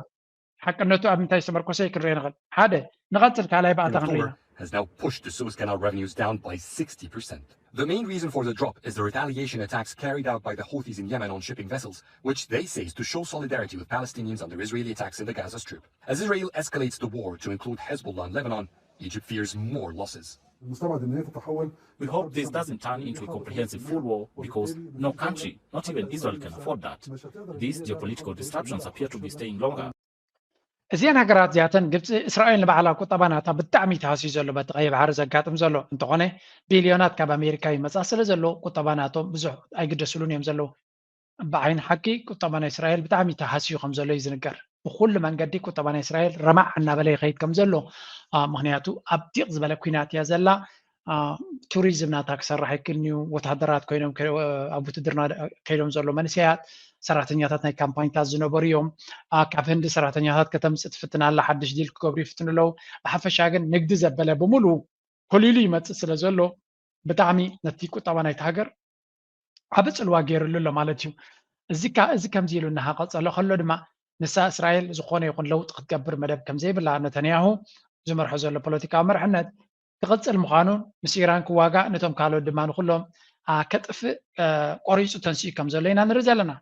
ሓቅነቱ ኣብ ምንታይ ዝተመርኮሰ ክንርኢ ንኽእል ሓደ ንቐፅል ካልኣይ ባእታ ክንርኢ ኢና has now pushed the Suez Canal revenues down by sixty percent. The main reason for the drop is the retaliation attacks carried out by the Houthis in Yemen on shipping vessels, which they say is to show solidarity with Palestinians under Israeli attacks in the Gaza Strip. As Israel escalates the war to include Hezbollah in Lebanon, Egypt fears more losses. المستبعد ان هي تتحول We hope this doesn't turn into a comprehensive full war because no country, not even Israel, can afford that. These geopolitical disruptions appear to be staying longer. እዚአን ሃገራት እዚኣተን ግብፂ እስራኤል ንባዕላ ቁጠባ ናታ ብጣዕሚ ተሃስዩ ዘሎ በቲ ቀይ ባሕሪ ዘጋጥም ዘሎ እንተኾነ ቢልዮናት ካብ ኣሜሪካ ይመፃ ስለ ዘሎ ቁጠባ ናቶም ብዙሕ ኣይግደስሉን እዮም ዘለዉ ብዓይኒ ሓቂ ቁጠባ ናይ እስራኤል ብጣዕሚ ተሃስዩ ከም ዘሎ እዩ ዝንገር ብኩሉ መንገዲ ቁጠባ ናይ እስራኤል ረማዕ እናበለ ይኸይድ ከም ዘሎ ምክንያቱ ኣብ ዲቕ ዝበለ ኩናት እያ ዘላ ቱሪዝም ናታ ክሰርሕ ኣይክእልን እዩ ወታደራት ኮይኖም ኣብ ውትድርና ከይዶም ዘሎ መንእሰያት ሰራተኛታት ናይ ካምፓኒታት ዝነበሩ እዮም ካብ ህንዲ ሰራተኛታት ከተምፅእ ትፍትን ኣላ ሓድሽ ዲል ክገብሩ ይፍትኑ ኣለዉ ብሓፈሻ ግን ንግዲ ዘበለ ብምሉ ኮሊሉ ይመፅእ ስለ ዘሎ ብጣዕሚ ነቲ ቁጠባ ናይቲ ሃገር ዓቢ ፅልዋ ገይርሉ ኣሎ ማለት እዩ እዚ እዚ ከምዚ ኢሉ እናሃቀፀሎ ከሎ ድማ ንሳ እስራኤል ዝኾነ ይኹን ለውጢ ክትገብር መደብ ከም ዘይብላ ነተንያሁ ዝመርሖ ዘሎ ፖለቲካዊ መርሕነት ክቕፅል ምዃኑን ምስ ኢራን ክዋጋእ ነቶም ካልኦት ድማ ንኩሎም ከጥፍእ ቆሪፁ ተንስኡ ከም ዘሎ ኢና ንርኢ ዘለና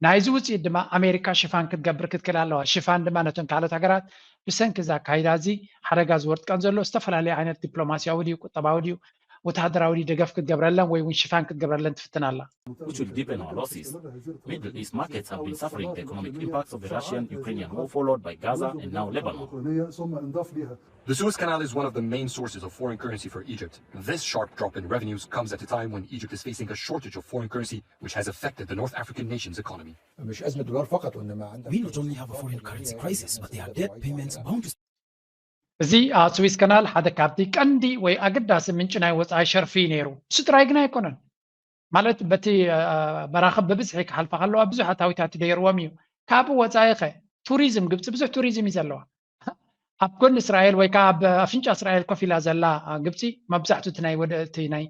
ናይዚ ውፅኢት ድማ ኣሜሪካ ሽፋን ክትገብር ክትክእል ኣለዋ ሽፋን ድማ ነቶም ካልኦት ሃገራት ብሰንኪ እዚ ኣካይዳ እዚ ሓደጋ ዝወርጥቀን ዘሎ ዝተፈላለዩ ዓይነት ዲፕሎማሲያዊ ድዩ ቁጠባዊ ድዩ ወተሃደራዊ ድዩ ደገፍ ክትገብረለን ወይ እውን ሽፋን ክትገብረለን ትፍትን ኣላ which will deepen our losses. Middle East markets have been suffering the economic impacts of the Russian Ukrainian war, followed by Gaza and now Lebanon. The Suez Canal is one of the main sources of foreign currency for Egypt. This sharp drop in revenues comes at a time when Egypt is facing a shortage of foreign currency, which has affected the North African nation's economy. مش أزمة دولار فقط وإنما عندك We not only have a foreign currency crisis, but there are debt payments bound to እዚ ስዊስ ካናል ሓደ ካብቲ ቀንዲ ወይ ኣገዳሲ ምንጪ ናይ ወፃኢ ሸርፊ እዩ ነይሩ። እሱ ጥራይ ግን ኣይኮነን። ማለት በቲ መራኽብ ብብዝሒ ክሓልፋ ከለዋ ብዙሕ ኣታዊታት ተደይርዎም እዩ። ካብኡ ወፃኢ ኸ ቱሪዝም ግብፂ ብዙሕ ቱሪዝም እዩ ዘለዋ። ኣብ ጎኒ እስራኤል ወይ ከዓ ኣብ ኣፍንጫ እስራኤል ኮፍ ኢላ ዘላ ግብፂ መብዛሕቱ እቲ ናይ ወደ እቲ ናይ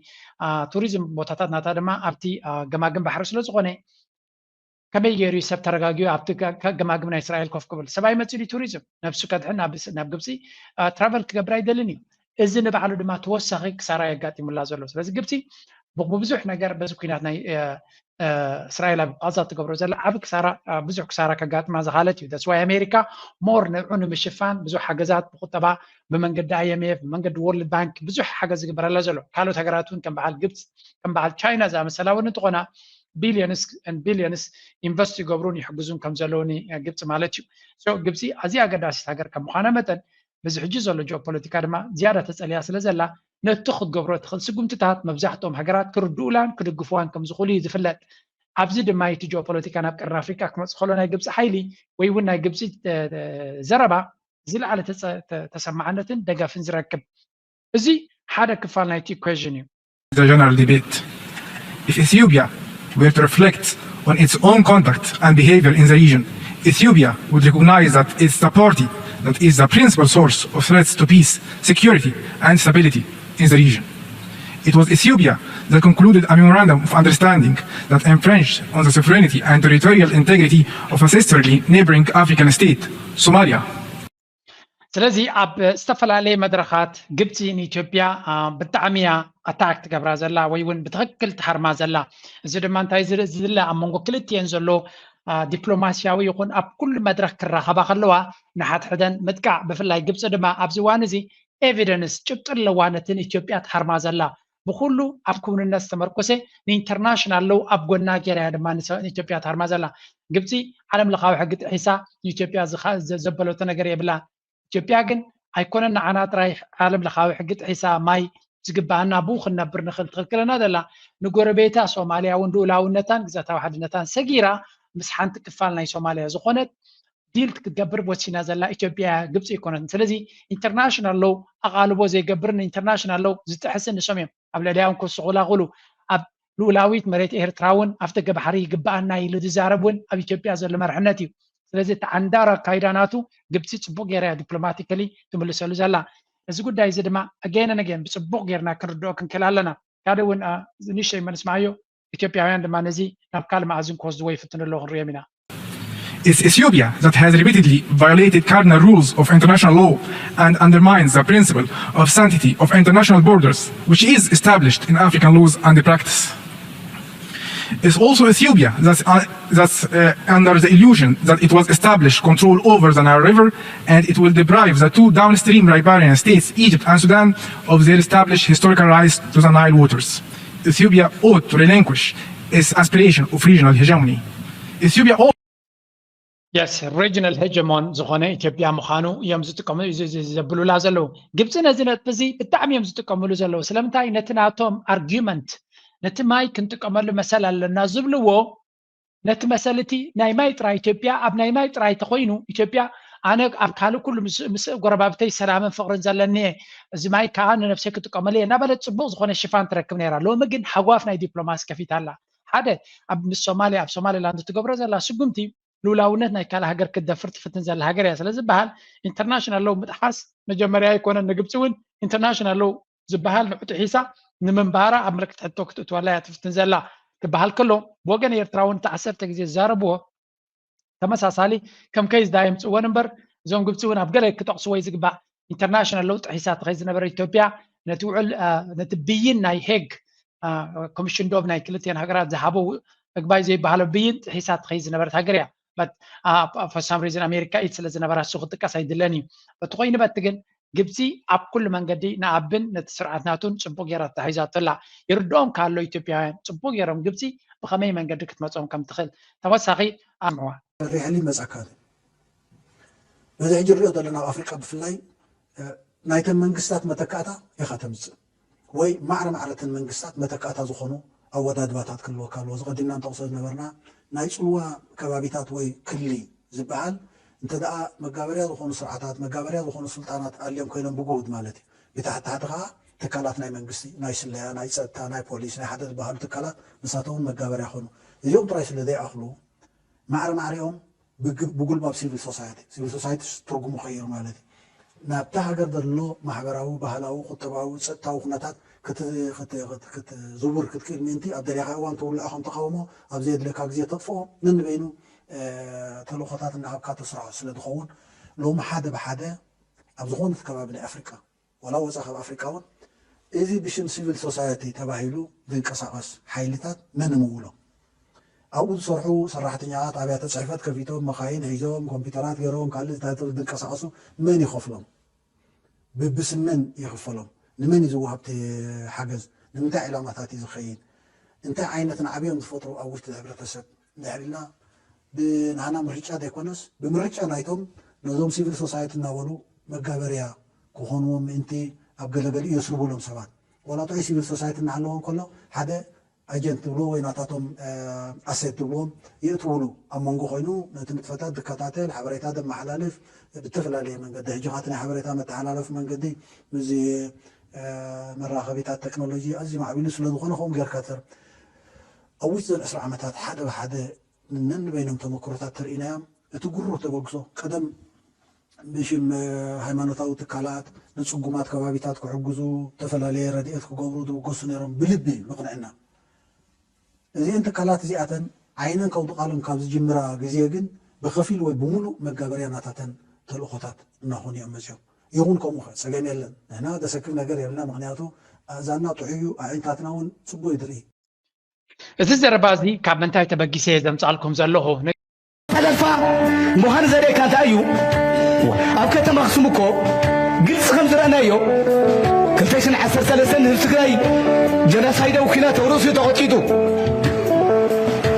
ቱሪዝም ቦታታት ናታ ድማ ኣብቲ ገማግም ባሕሪ ስለ ዝኾነ ከመይ ገይሩ እዩ ሰብ ተረጋጊኡ ኣብቲ ገማግም ናይ እስራኤል ኮፍ ክብል ሰብኣይ መፅኡ ቱሪዝም ነብሱ ከድሕን ናብ ግብፂ ትራቨል ክገብር ኣይደልን እዩ እዚ ንባዕሉ ድማ ተወሳኺ ክሳራ የጋጢሙላ ዘሎ ስለዚ ግብፂ ብብዙሕ ነገር በዚ ኩናት ናይ እስራኤል ኣብ ቃዛ ትገብሮ ዘላ ዓብ ክሳራ ብዙሕ ክሳራ ከጋጥማ ዝካለት እዩ that's why ኣሜሪካ more ንዑ ንምሽፋን ብዙሕ ሓገዛት ብቁጠባ ብመንገዲ IMF ብመንገዲ World Bank ብዙሕ ሓገዝ ዝግበረላ ዘሎ ካልኦት ሃገራት እውን ከም በዓል ግብፂ ከም በዓል ቻይና ዝኣመሰላ እውን እንትኾና billions and billions invest ይገብሩን ይሕግዙን ከም ዘለዉ ግብፂ ማለት እዩ ግብፂ ኣዝያ ኣገዳሲት ሃገር ከም ምዃና መጠን በዚ ሕጂ ዘሎ ጂኦፖለቲካ ድማ ዝያዳ ተፀልያ ስለ ዘላ ነቲ ክትገብሮ ትኽእል ስጉምትታት መብዛሕትኦም ሃገራት ክርድኡላን ክድግፍዋን ከም ዝኽእሉ እዩ ዝፍለጥ ኣብዚ ድማ እቲ ጂኦፖለቲካ ናብ ቀርኒ ኣፍሪካ ክመፅእ ከሎ ናይ ግብፂ ሓይሊ ወይ እውን ናይ ግብፂ ዘረባ ዝለዓለ ተሰማዕነትን ደገፍን ዝረክብ እዚ ሓደ ክፋል ናይቲ ኢኩዌሽን እዩ። The general debate. If Ethiopia were to reflect on its own conduct and behavior in the region, Ethiopia would recognize that it's the party that is the principal source of threats to peace, security, and stability in the region. It was Ethiopia that concluded a memorandum of understanding that infringed on the sovereignty and territorial integrity of a sisterly neighboring African state, Somalia. ስለዚ ኣብ ዝተፈላለየ መድረኻት ግብፂ ንኢትዮጵያ ብጣዕሚ እያ ኣታክ ትገብራ ዘላ ወይ እውን ብትኽክል ትሃርማ ዘላ። እዚ ድማ እንታይ ዝድለ ኣብ መንጎ ክልቲኤን ዘሎ ዲፕሎማስያዊ ይኹን ኣብ ኩሉ መድረክ ክራኸባ ከለዋ ንሓድሕደን ምጥቃዕ፣ ብፍላይ ግብፂ ድማ ኣብዚ እዋን እዚ ኤቪደንስ ጭብጢ ኣለዋ ነቲ ንኢትዮጵያ ትሃርማ ዘላ። ብኩሉ ኣብ ክውንነት ዝተመርኮሰ ንኢንተርናሽናል ሎው ኣብ ጎና ገይራ እያ ድማ ንኢትዮጵያ ትሃርማ ዘላ። ግብፂ ዓለም ለኻዊ ሕጊ ጥሒሳ ንኢትዮጵያ ዘበለቶ ነገር የብላ። ኢትዮጵያ ግን ኣይኮነን ንዓና ጥራይ ዓለም ለኻዊ ሕጊ ጥሒሳ ማይ ዝግባኣና ብኡ ክንነብር ንኽእል ትኽልክለና ዘላ፣ ንጎረቤታ ሶማልያ እውን ልኡላውነታን ግዛታዊ ሓድነታን ሰጊራ ምስ ሓንቲ ክፋል ናይ ሶማልያ ዝኾነት ዲል ክትገብር ወሲና ዘላ ኢትዮጵያ እያ፣ ግብፂ ኣይኮነትን። ስለዚ ኢንተርናሽናል ሎው ኣቓልቦ ዘይገብርን ኢንተርናሽናል ሎው ዝጥሕስን ንሶም እዮም ኣብ ልዕሊኣ እውን ክውስኹላ ክእሉ። ኣብ ልኡላዊት መሬት ኤርትራ እውን ኣፍ ደገ ባሕሪ ይግባኣና ኢሉ ዝዛረብ እውን ኣብ ኢትዮጵያ ዘሎ መርሕነት እዩ። ስለዚ እቲ ዓንዳር ኣካይዳ ናቱ ግብፂ ፅቡቅ ገይራ እያ ዲፕሎማቲካሊ ትምልሰሉ ዘላ። እዚ ጉዳይ እዚ ድማ ኣገይን ኣገይን ብፅቡቅ ገይርና ክንርድኦ ክንክእል ኣለና። ሓደ እውን ንእሽተይ መልስ መሃዮ ኢትዮጵያውያን ድማ ነዚ ናብ ካልእ መኣዝን ክወስድዎ ይፍትኑ ኣለዉ ክንሪኦም ኢና። It's Ethiopia that has repeatedly violated cardinal rules of international law and undermines the principle of sanctity of international borders, which is established in African laws and practice. It's also Ethiopia that's, uh, that's uh, under the illusion that it was established control over the Nile River and it will deprive the two downstream riparian states, Egypt and Sudan, of their established historical rights to the Nile waters. Ethiopia ought to relinquish its aspiration of regional hegemony. Ethiopia ought የስ ሪጅናል ሄጀሞን ዝኾነ ኢትዮጵያ ምዃኑ እዮም ዝጥቀሙ ዘብሉላ ዘለዉ። ግብፂ ነዚ ነጥቢ እዚ ብጣዕሚ እዮም ዝጥቀምሉ ዘለዉ። ስለምንታይ? ነቲ ናቶም ኣርጊመንት ነቲ ማይ ክንጥቀመሉ መሰል ኣለና ዝብልዎ ነቲ መሰል እቲ ናይ ማይ ጥራይ ኢትዮጵያ ኣብ ናይ ማይ ጥራይ ተኮይኑ ኢትዮጵያ ኣነ ኣብ ካልእ ኩሉ ምስ ጎረባብተይ ሰላምን ፍቅርን ዘለኒ እየ፣ እዚ ማይ ከዓ ንነብሰይ ክጥቀመሉ እየ እናበለት ፅቡቅ ዝኾነ ሽፋን ትረክብ ነይራ። ሎሚ ግን ሃጓፍ ናይ ዲፕሎማሲ ከፊታ ኣላ። ሓደ ኣብ ምስ ሶማሊያ ኣብ ሶማሊላንድ ትገብሮ ዘላ ስጉምቲ ልኡላውነት ናይ ካልእ ሃገር ክትደፍር ትፍትን ዘላ ሃገር እያ ስለ ዝበሃል ኢንተርናሽናል ሎው ምጥሓስ መጀመርያ ኣይኮነን። ንግብፂ እውን ኢንተርናሽናል ሎው ዝበሃል ንዑ ጥሒሳ ንምንባራ ኣብ ምልክት ሕቶ ክትእትወላ እያ ትፍትን ዘላ ክበሃል ከሎ ብወገን ኤርትራ እውን እቲ ዓሰርተ ግዜ ዝዛረብዎ ተመሳሳሊ ከም ከይዝዳ የምፅእወን እምበር እዞም ግብፂ እውን ኣብ ገለ ክጠቕስዎ እዩ ዝግባእ። ኢንተርናሽናል ሎው ጥሒሳ ትኸይድ ዝነበረ ኢትዮጵያ ነቲ ውዕል ነቲ ብይን ናይ ሄግ ኮሚሽን ዶብ ናይ ክልቲኤን ሃገራት ዝሃቦ እግባይ ዘይበሃሎ ብይን ጥሒሳ ትኸይድ ዝነበረት ሃገር እያ። ፎር ሳም ሪዝን ኣሜሪካ ኢድ ስለ ዝነበራ እሱ ክጥቀስ ኣይድለን እዩ። በቲ ኮይኑ በቲ ግን ግብፂ ኣብ ኩሉ መንገዲ ንኣብን ነቲ ስርዓት ናቱን ፅቡቅ ገይራ ተታሒዛቶ ኣላ። ይርድኦም ካሎ ኢትዮጵያውያን ፅቡቅ ገይሮም ግብፂ ብኸመይ መንገዲ ክትመፅኦም ከም ትኽእል ተወሳኺ ኣምዕዋ። ሪሕሊ መፀካል በዚ ሕጂ ንሪኦ ዘለና ኣብ ኣፍሪቃ ብፍላይ ናይተን መንግስታት መተካእታ ኢኻ ተምፅእ ወይ ማዕረ ማዕረተን መንግስታት መተካእታ ዝኾኑ ኣወዳድባታት ክህልወካ ኣለዎ። ዝቐዲምና ንጠቕሶ ዝነበርና ናይ ፅልዋ ከባቢታት ወይ ክሊ ዝበሃል እንተ ደኣ መጋበርያ ዝኾኑ ስርዓታት መጋበርያ ዝኾኑ ስልጣናት ኣልዮም ኮይኖም ብጉሁድ ማለት እዩ። ብታሕቲ ታሕቲ ከዓ ትካላት ናይ መንግስቲ ናይ ስለያ ናይ ፀጥታ ናይ ፖሊስ ናይ ሓደ ዝበሃሉ ትካላት ንሳቶም እውን መጋበርያ ኮኑ። እዚኦም ጥራይ ስለ ዘይኣኽሉ ማዕረ ማዕሪኦም ብጉልባብ ሲቪል ሶሳይቲ ሲቪል ሶሳይቲ ትርጉሙ ቀይሩ ማለት እዩ። ናብታ ሃገር ዘሎ ማሕበራዊ ባህላዊ ቁጠባዊ ፀጥታዊ ኩነታት ክትዝውር ክትክእል ምእንቲ ኣብ ደሊኻ እዋን ትውልዖ ከም ተቃውሞ ኣብ ዘየድለካ ግዜ ተጥፍኦ ነንበይኑ ተልእኾታት እናሃብካ ተስርሖ ስለ ዝኸውን ሎሚ ሓደ ብሓደ ኣብ ዝኾነት ከባቢ ናይ ኣፍሪቃ ዋላ ወፃ ካብ ኣፍሪቃ እውን እዚ ብሽም ሲቪል ሶሳይቲ ተባሂሉ ዝንቀሳቐስ ሓይልታት መን ንምውሎ ኣብኡ ዝሰርሑ ሰራሕተኛታት ኣብያተ ፅሕፈት ከፊቶም መኻይን ሒዞም ኮምፒውተራት ገይሮም ካልእ ዝንቀሳቐሱ መን ይኸፍሎም ብብስም መን ይኽፈሎም ንመን እዩ ዝወሃብ ሓገዝ ንምንታይ ዕላማታት እዩ ዝኸይድ እንታይ ዓይነት ናዕብዮም ዝፈጥሩ ኣብ ውሽጢ ሕብረተሰብ እንድሕር ኢልና ብናህና ምርጫ ዘይኮነስ ብምርጫ ናይቶም ነዞም ሲቪል ሶሳይቲ እናበሉ መጋበርያ ክኾንዎም ምእንቲ ኣብ ገለገሊኡ የስርቡሎም ሰባት ዋላ ጥዑይ ሲቪል ሶሳይቲ እናሃለዎ እንከሎ ሓደ ኣጀንት ትብልዎ ወይ ናታቶም ኣሴት ትብልዎም የእትውሉ ኣብ መንጎ ኮይኑ ነቲ ንጥፈታት ዝከታተል ሓበሬታ ዘመሓላልፍ ብተፈላለየ መንገዲ ሕጂ ካቲ ናይ ሓበሬታ መተሓላለፊ መንገዲ ምስዚ መራኸቢታት ቴክኖሎጂ ኣዝዩ ማዕቢሉ ስለ ዝኾነ ከምኡ ጌርካ ተር ኣብ ውሽጢ ዘን ዕስራ ዓመታት ሓደ ብሓደ ነንበይኖም ተመክሮታት ተርእናዮም እቲ ጉሩህ ተበግሶ ቀደም ብሽም ሃይማኖታዊ ትካላት ንፅጉማት ከባቢታት ክሕግዙ ዝተፈላለየ ረድኤት ክገብሩ ዝብገሱ ነይሮም ብልቢ ምቕንዕና። እዚአን ትካላት እዚኣተን ዓይነን ከውድቓሎም ካብ ዝጅምራ ግዜ ግን ብኸፊል ወይ ብምሉእ መጋበርያ ናታተን ተልእኾታት እናኾኑ እዮም መፅዮም። ይኹን ከምኡ ኸ ፀገም የለን፣ ንሕና ዘሰክፍ ነገር የብልና። ምክንያቱ ኣእዛንና ጥዑይ እዩ፣ ኣዒንታትና እውን ፅቡቅ እዩ ዝርኢ። እዚ ዘረባ እዚ ካብ ምንታይ ተበጊሰ እየ ዘምፃልኩም ዘለኹ? ተለፋ ምዃኑ ዘርእየካ እንታይ እዩ? ኣብ ከተማ ኣኽሱም እኮ ግልፂ ከም ዝረኣናዮ ክልተ ሽሕን ዓሰርተ ሰለስተን ንህዝቢ ትግራይ ጀኖሳይዳዊ ኲናት ኣብ ርእሱ ተቐጢጡ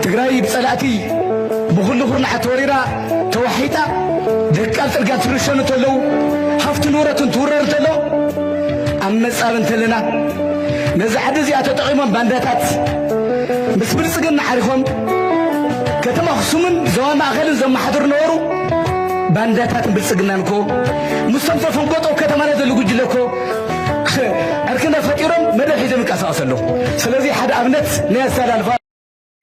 ትግራይ ብፀላእቲ ብኹሉ ኩርናዓት ተወሪራ ተዋሒጣ ደቂ ኣብ ፅርግያ ትርሸኑ እንተለዉ ሃፍቲ ንብረቱ እንትውረር እንተሎ ኣብ መፃበ እንተለና ነዚ ዓዲ እዚኣ ተጠቒሞም ባንዳታት ምስ ብልፅግና ዓሪኾም ከተማ ኣኽሱምን ዞባ ማእኸልን ዘመሓድሩ ነበሩ። ባንዳታትን ብልፅግናን እኮ ምስቶም ተፈንገጦ ከተማና ዘሎ ጉጅለ እኮ ዕርክነት ፈጢሮም መደብ ሒዞም ይንቀሳቐሱ ኣለዉ። ስለዚ ሓደ ኣብነት ናይ ኣሰላልፋ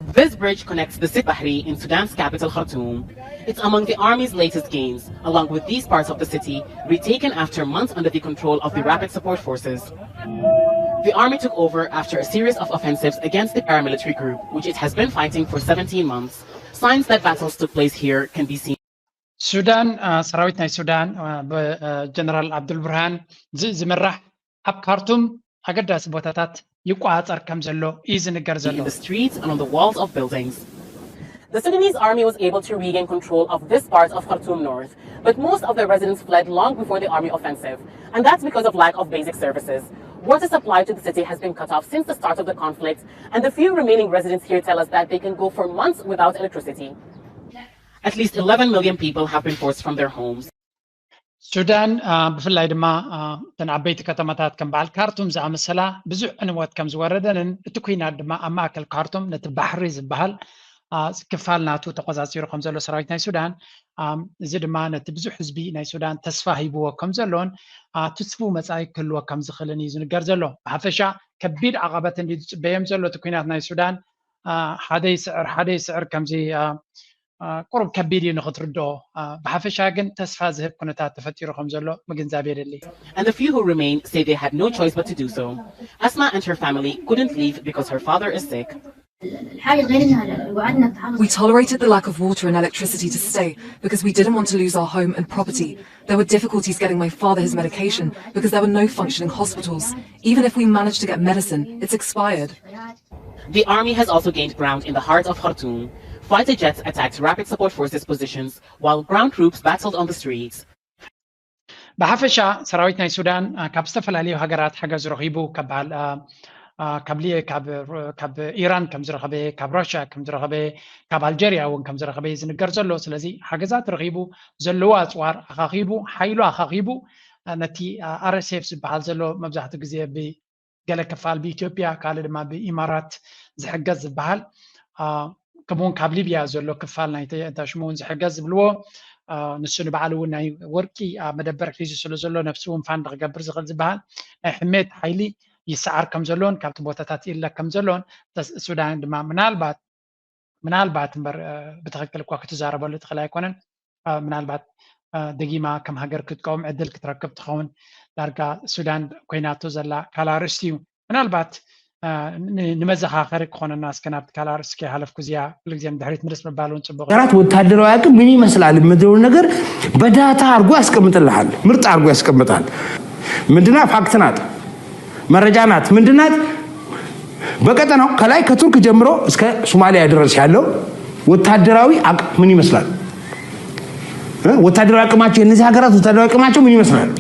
This bridge connects the Sibahri in Sudan's capital Khartoum. It's among the army's latest gains, along with these parts of the city retaken after months under the control of the Rapid Support Forces. The army took over after a series of offensives against the paramilitary group, which it has been fighting for seventeen months. Signs that battles took place here can be seen. ሱዳን፣ ሰራዊት ናይ ሱዳን ብጀነራል ዓብዱልብርሃን ዝምራሕ ኣብ ካርቱም ኣገዳሲ ቦታታት ይቆፃፀር ከም ዘሎ እዩ ዝንገር ዘሎ። In the streets and on the walls of buildings. The Sudanese army was able to regain control of this part of Khartoum North, but most of the residents fled long before the army offensive, and that's because of lack of basic services. Water supply to the city has been cut off since the start of the conflict, and the few remaining residents here tell us that they can go for months without electricity. At least eleven million people have been forced from their homes. ሱዳን ብፍላይ ድማ እተን ዓበይቲ ከተማታት ከም በዓል ካርቱም ዝኣመሰላ ብዙሕ ዕንወት ከም ዝወረደንን እቲ ኲናት ድማ ኣብ ማእከል ካርቱም ነቲ ባሕሪ ዝበሃል ክፋል ናቱ ተቆፃፂሩ ከም ዘሎ ሰራዊት ናይ ሱዳን፣ እዚ ድማ ነቲ ብዙሕ ህዝቢ ናይ ሱዳን ተስፋ ሂብዎ ከም ዘሎን ትስፉው መፃኢ ክህልዎ ከም ዝኽእልን እዩ ዝንገር ዘሎ። ብሓፈሻ ከቢድ ዓቐበት እንድዩ ዝፅበዮም ዘሎ እቲ ኲናት ናይ ሱዳን። ሓደ ይስዕር ሓደ ይስዕር ከምዚ ቁሩብ ከቢድ እዩ ንኽትርድኦ። ብሓፈሻ ግን ተስፋ ዝህብ ኩነታት ተፈጢሩ ከም ዘሎ ምግንዛብ የድሊ። And the few who remain say they had no choice but to do so. Asma and her family couldn't leave because her father is sick. We tolerated the lack of water and electricity to stay because we didn't want to lose our home and property. There were difficulties getting my father his medication because there were no functioning hospitals. Even if we managed to get medicine, it's expired. The army has also gained ground in the heart of Khartoum. Fighter jets attacked Rapid Support Forces positions, while ground troops battled on the streets. ብሓፈሻ ሰራዊት ናይ ሱዳን ካብ ዝተፈላለዩ ሃገራት ሓገዝ ረኺቡ ካብ ኢራን ከም ዝረኸበ፣ ካብ ራሽያ ከም ዝረኸበ፣ ካብ ኣልጀርያ እውን ከም ዝረኸበ ዝንገር ዘሎ። ስለዚ ሓገዛት ረኺቡ፣ ዘለዎ ኣፅዋር ኣኻኺቡ፣ ሓይሉ ኣኻኺቡ ነቲ RSF ዝበሃል ዘሎ መብዛሕትኡ ግዜ ብ ገለ ክፋል ብኢትዮጵያ ካልእ ድማ ብኢማራት ዝሕገዝ ዝበሃል ከምኡውን ካብ ሊብያ ዘሎ ክፋል ናይቲ ሽሙ እውን ዝሕገዝ ዝብልዎ ንሱ ንባዕሉ እውን ናይ ወርቂ መደበር ሒዙ ስለ ዘሎ ነብሱ እውን ፋንድ ክገብር ዝኽእል ዝበሃል ናይ ሕሜት ሓይሊ ይሰዓር ከም ዘሎን ካብቲ ቦታታት ይእለ ከም ዘሎን ሱዳን ድማ ምናልባት ምናልባት እምበር ብትኽክል እኳ ክትዛረበሉ ትኽእል ኣይኮነን ምናልባት ደጊማ ከም ሃገር ክትቀውም ዕድል ክትረክብ ትኸውን ዳርጋ ሱዳን ኮይናቶ ዘላ ካልእ ኣርእስቲ እዩ ምናልባት ንመዘኻኸሪ ክኾነና እስከ ናብቲ ካልእ ኣርእስቲ ከይሃለፍኩ እዚኣ ኩሉ ግዜ ንድሕሪት ምልስ ምባል እውን ፅቡቅ ራት ወታደራዊ አቅም ምን ይመስላል የምትለውን ነገር በዳታ አድርጎ ያስቀምጥልሃል ምርጥ አድርጎ ያስቀምጣል ምንድና ፋክት ናት መረጃ ናት ምንድናት በቀጠናው ከላይ ከቱርክ ጀምሮ እስከ ሶማሊያ ድረስ ያለው ወታደራዊ አቅም ምን ይመስላል? ወታደራዊ አቅማቸው የእነዚህ ሀገራት ወታደራዊ አቅማቸው ምን ይመስላል?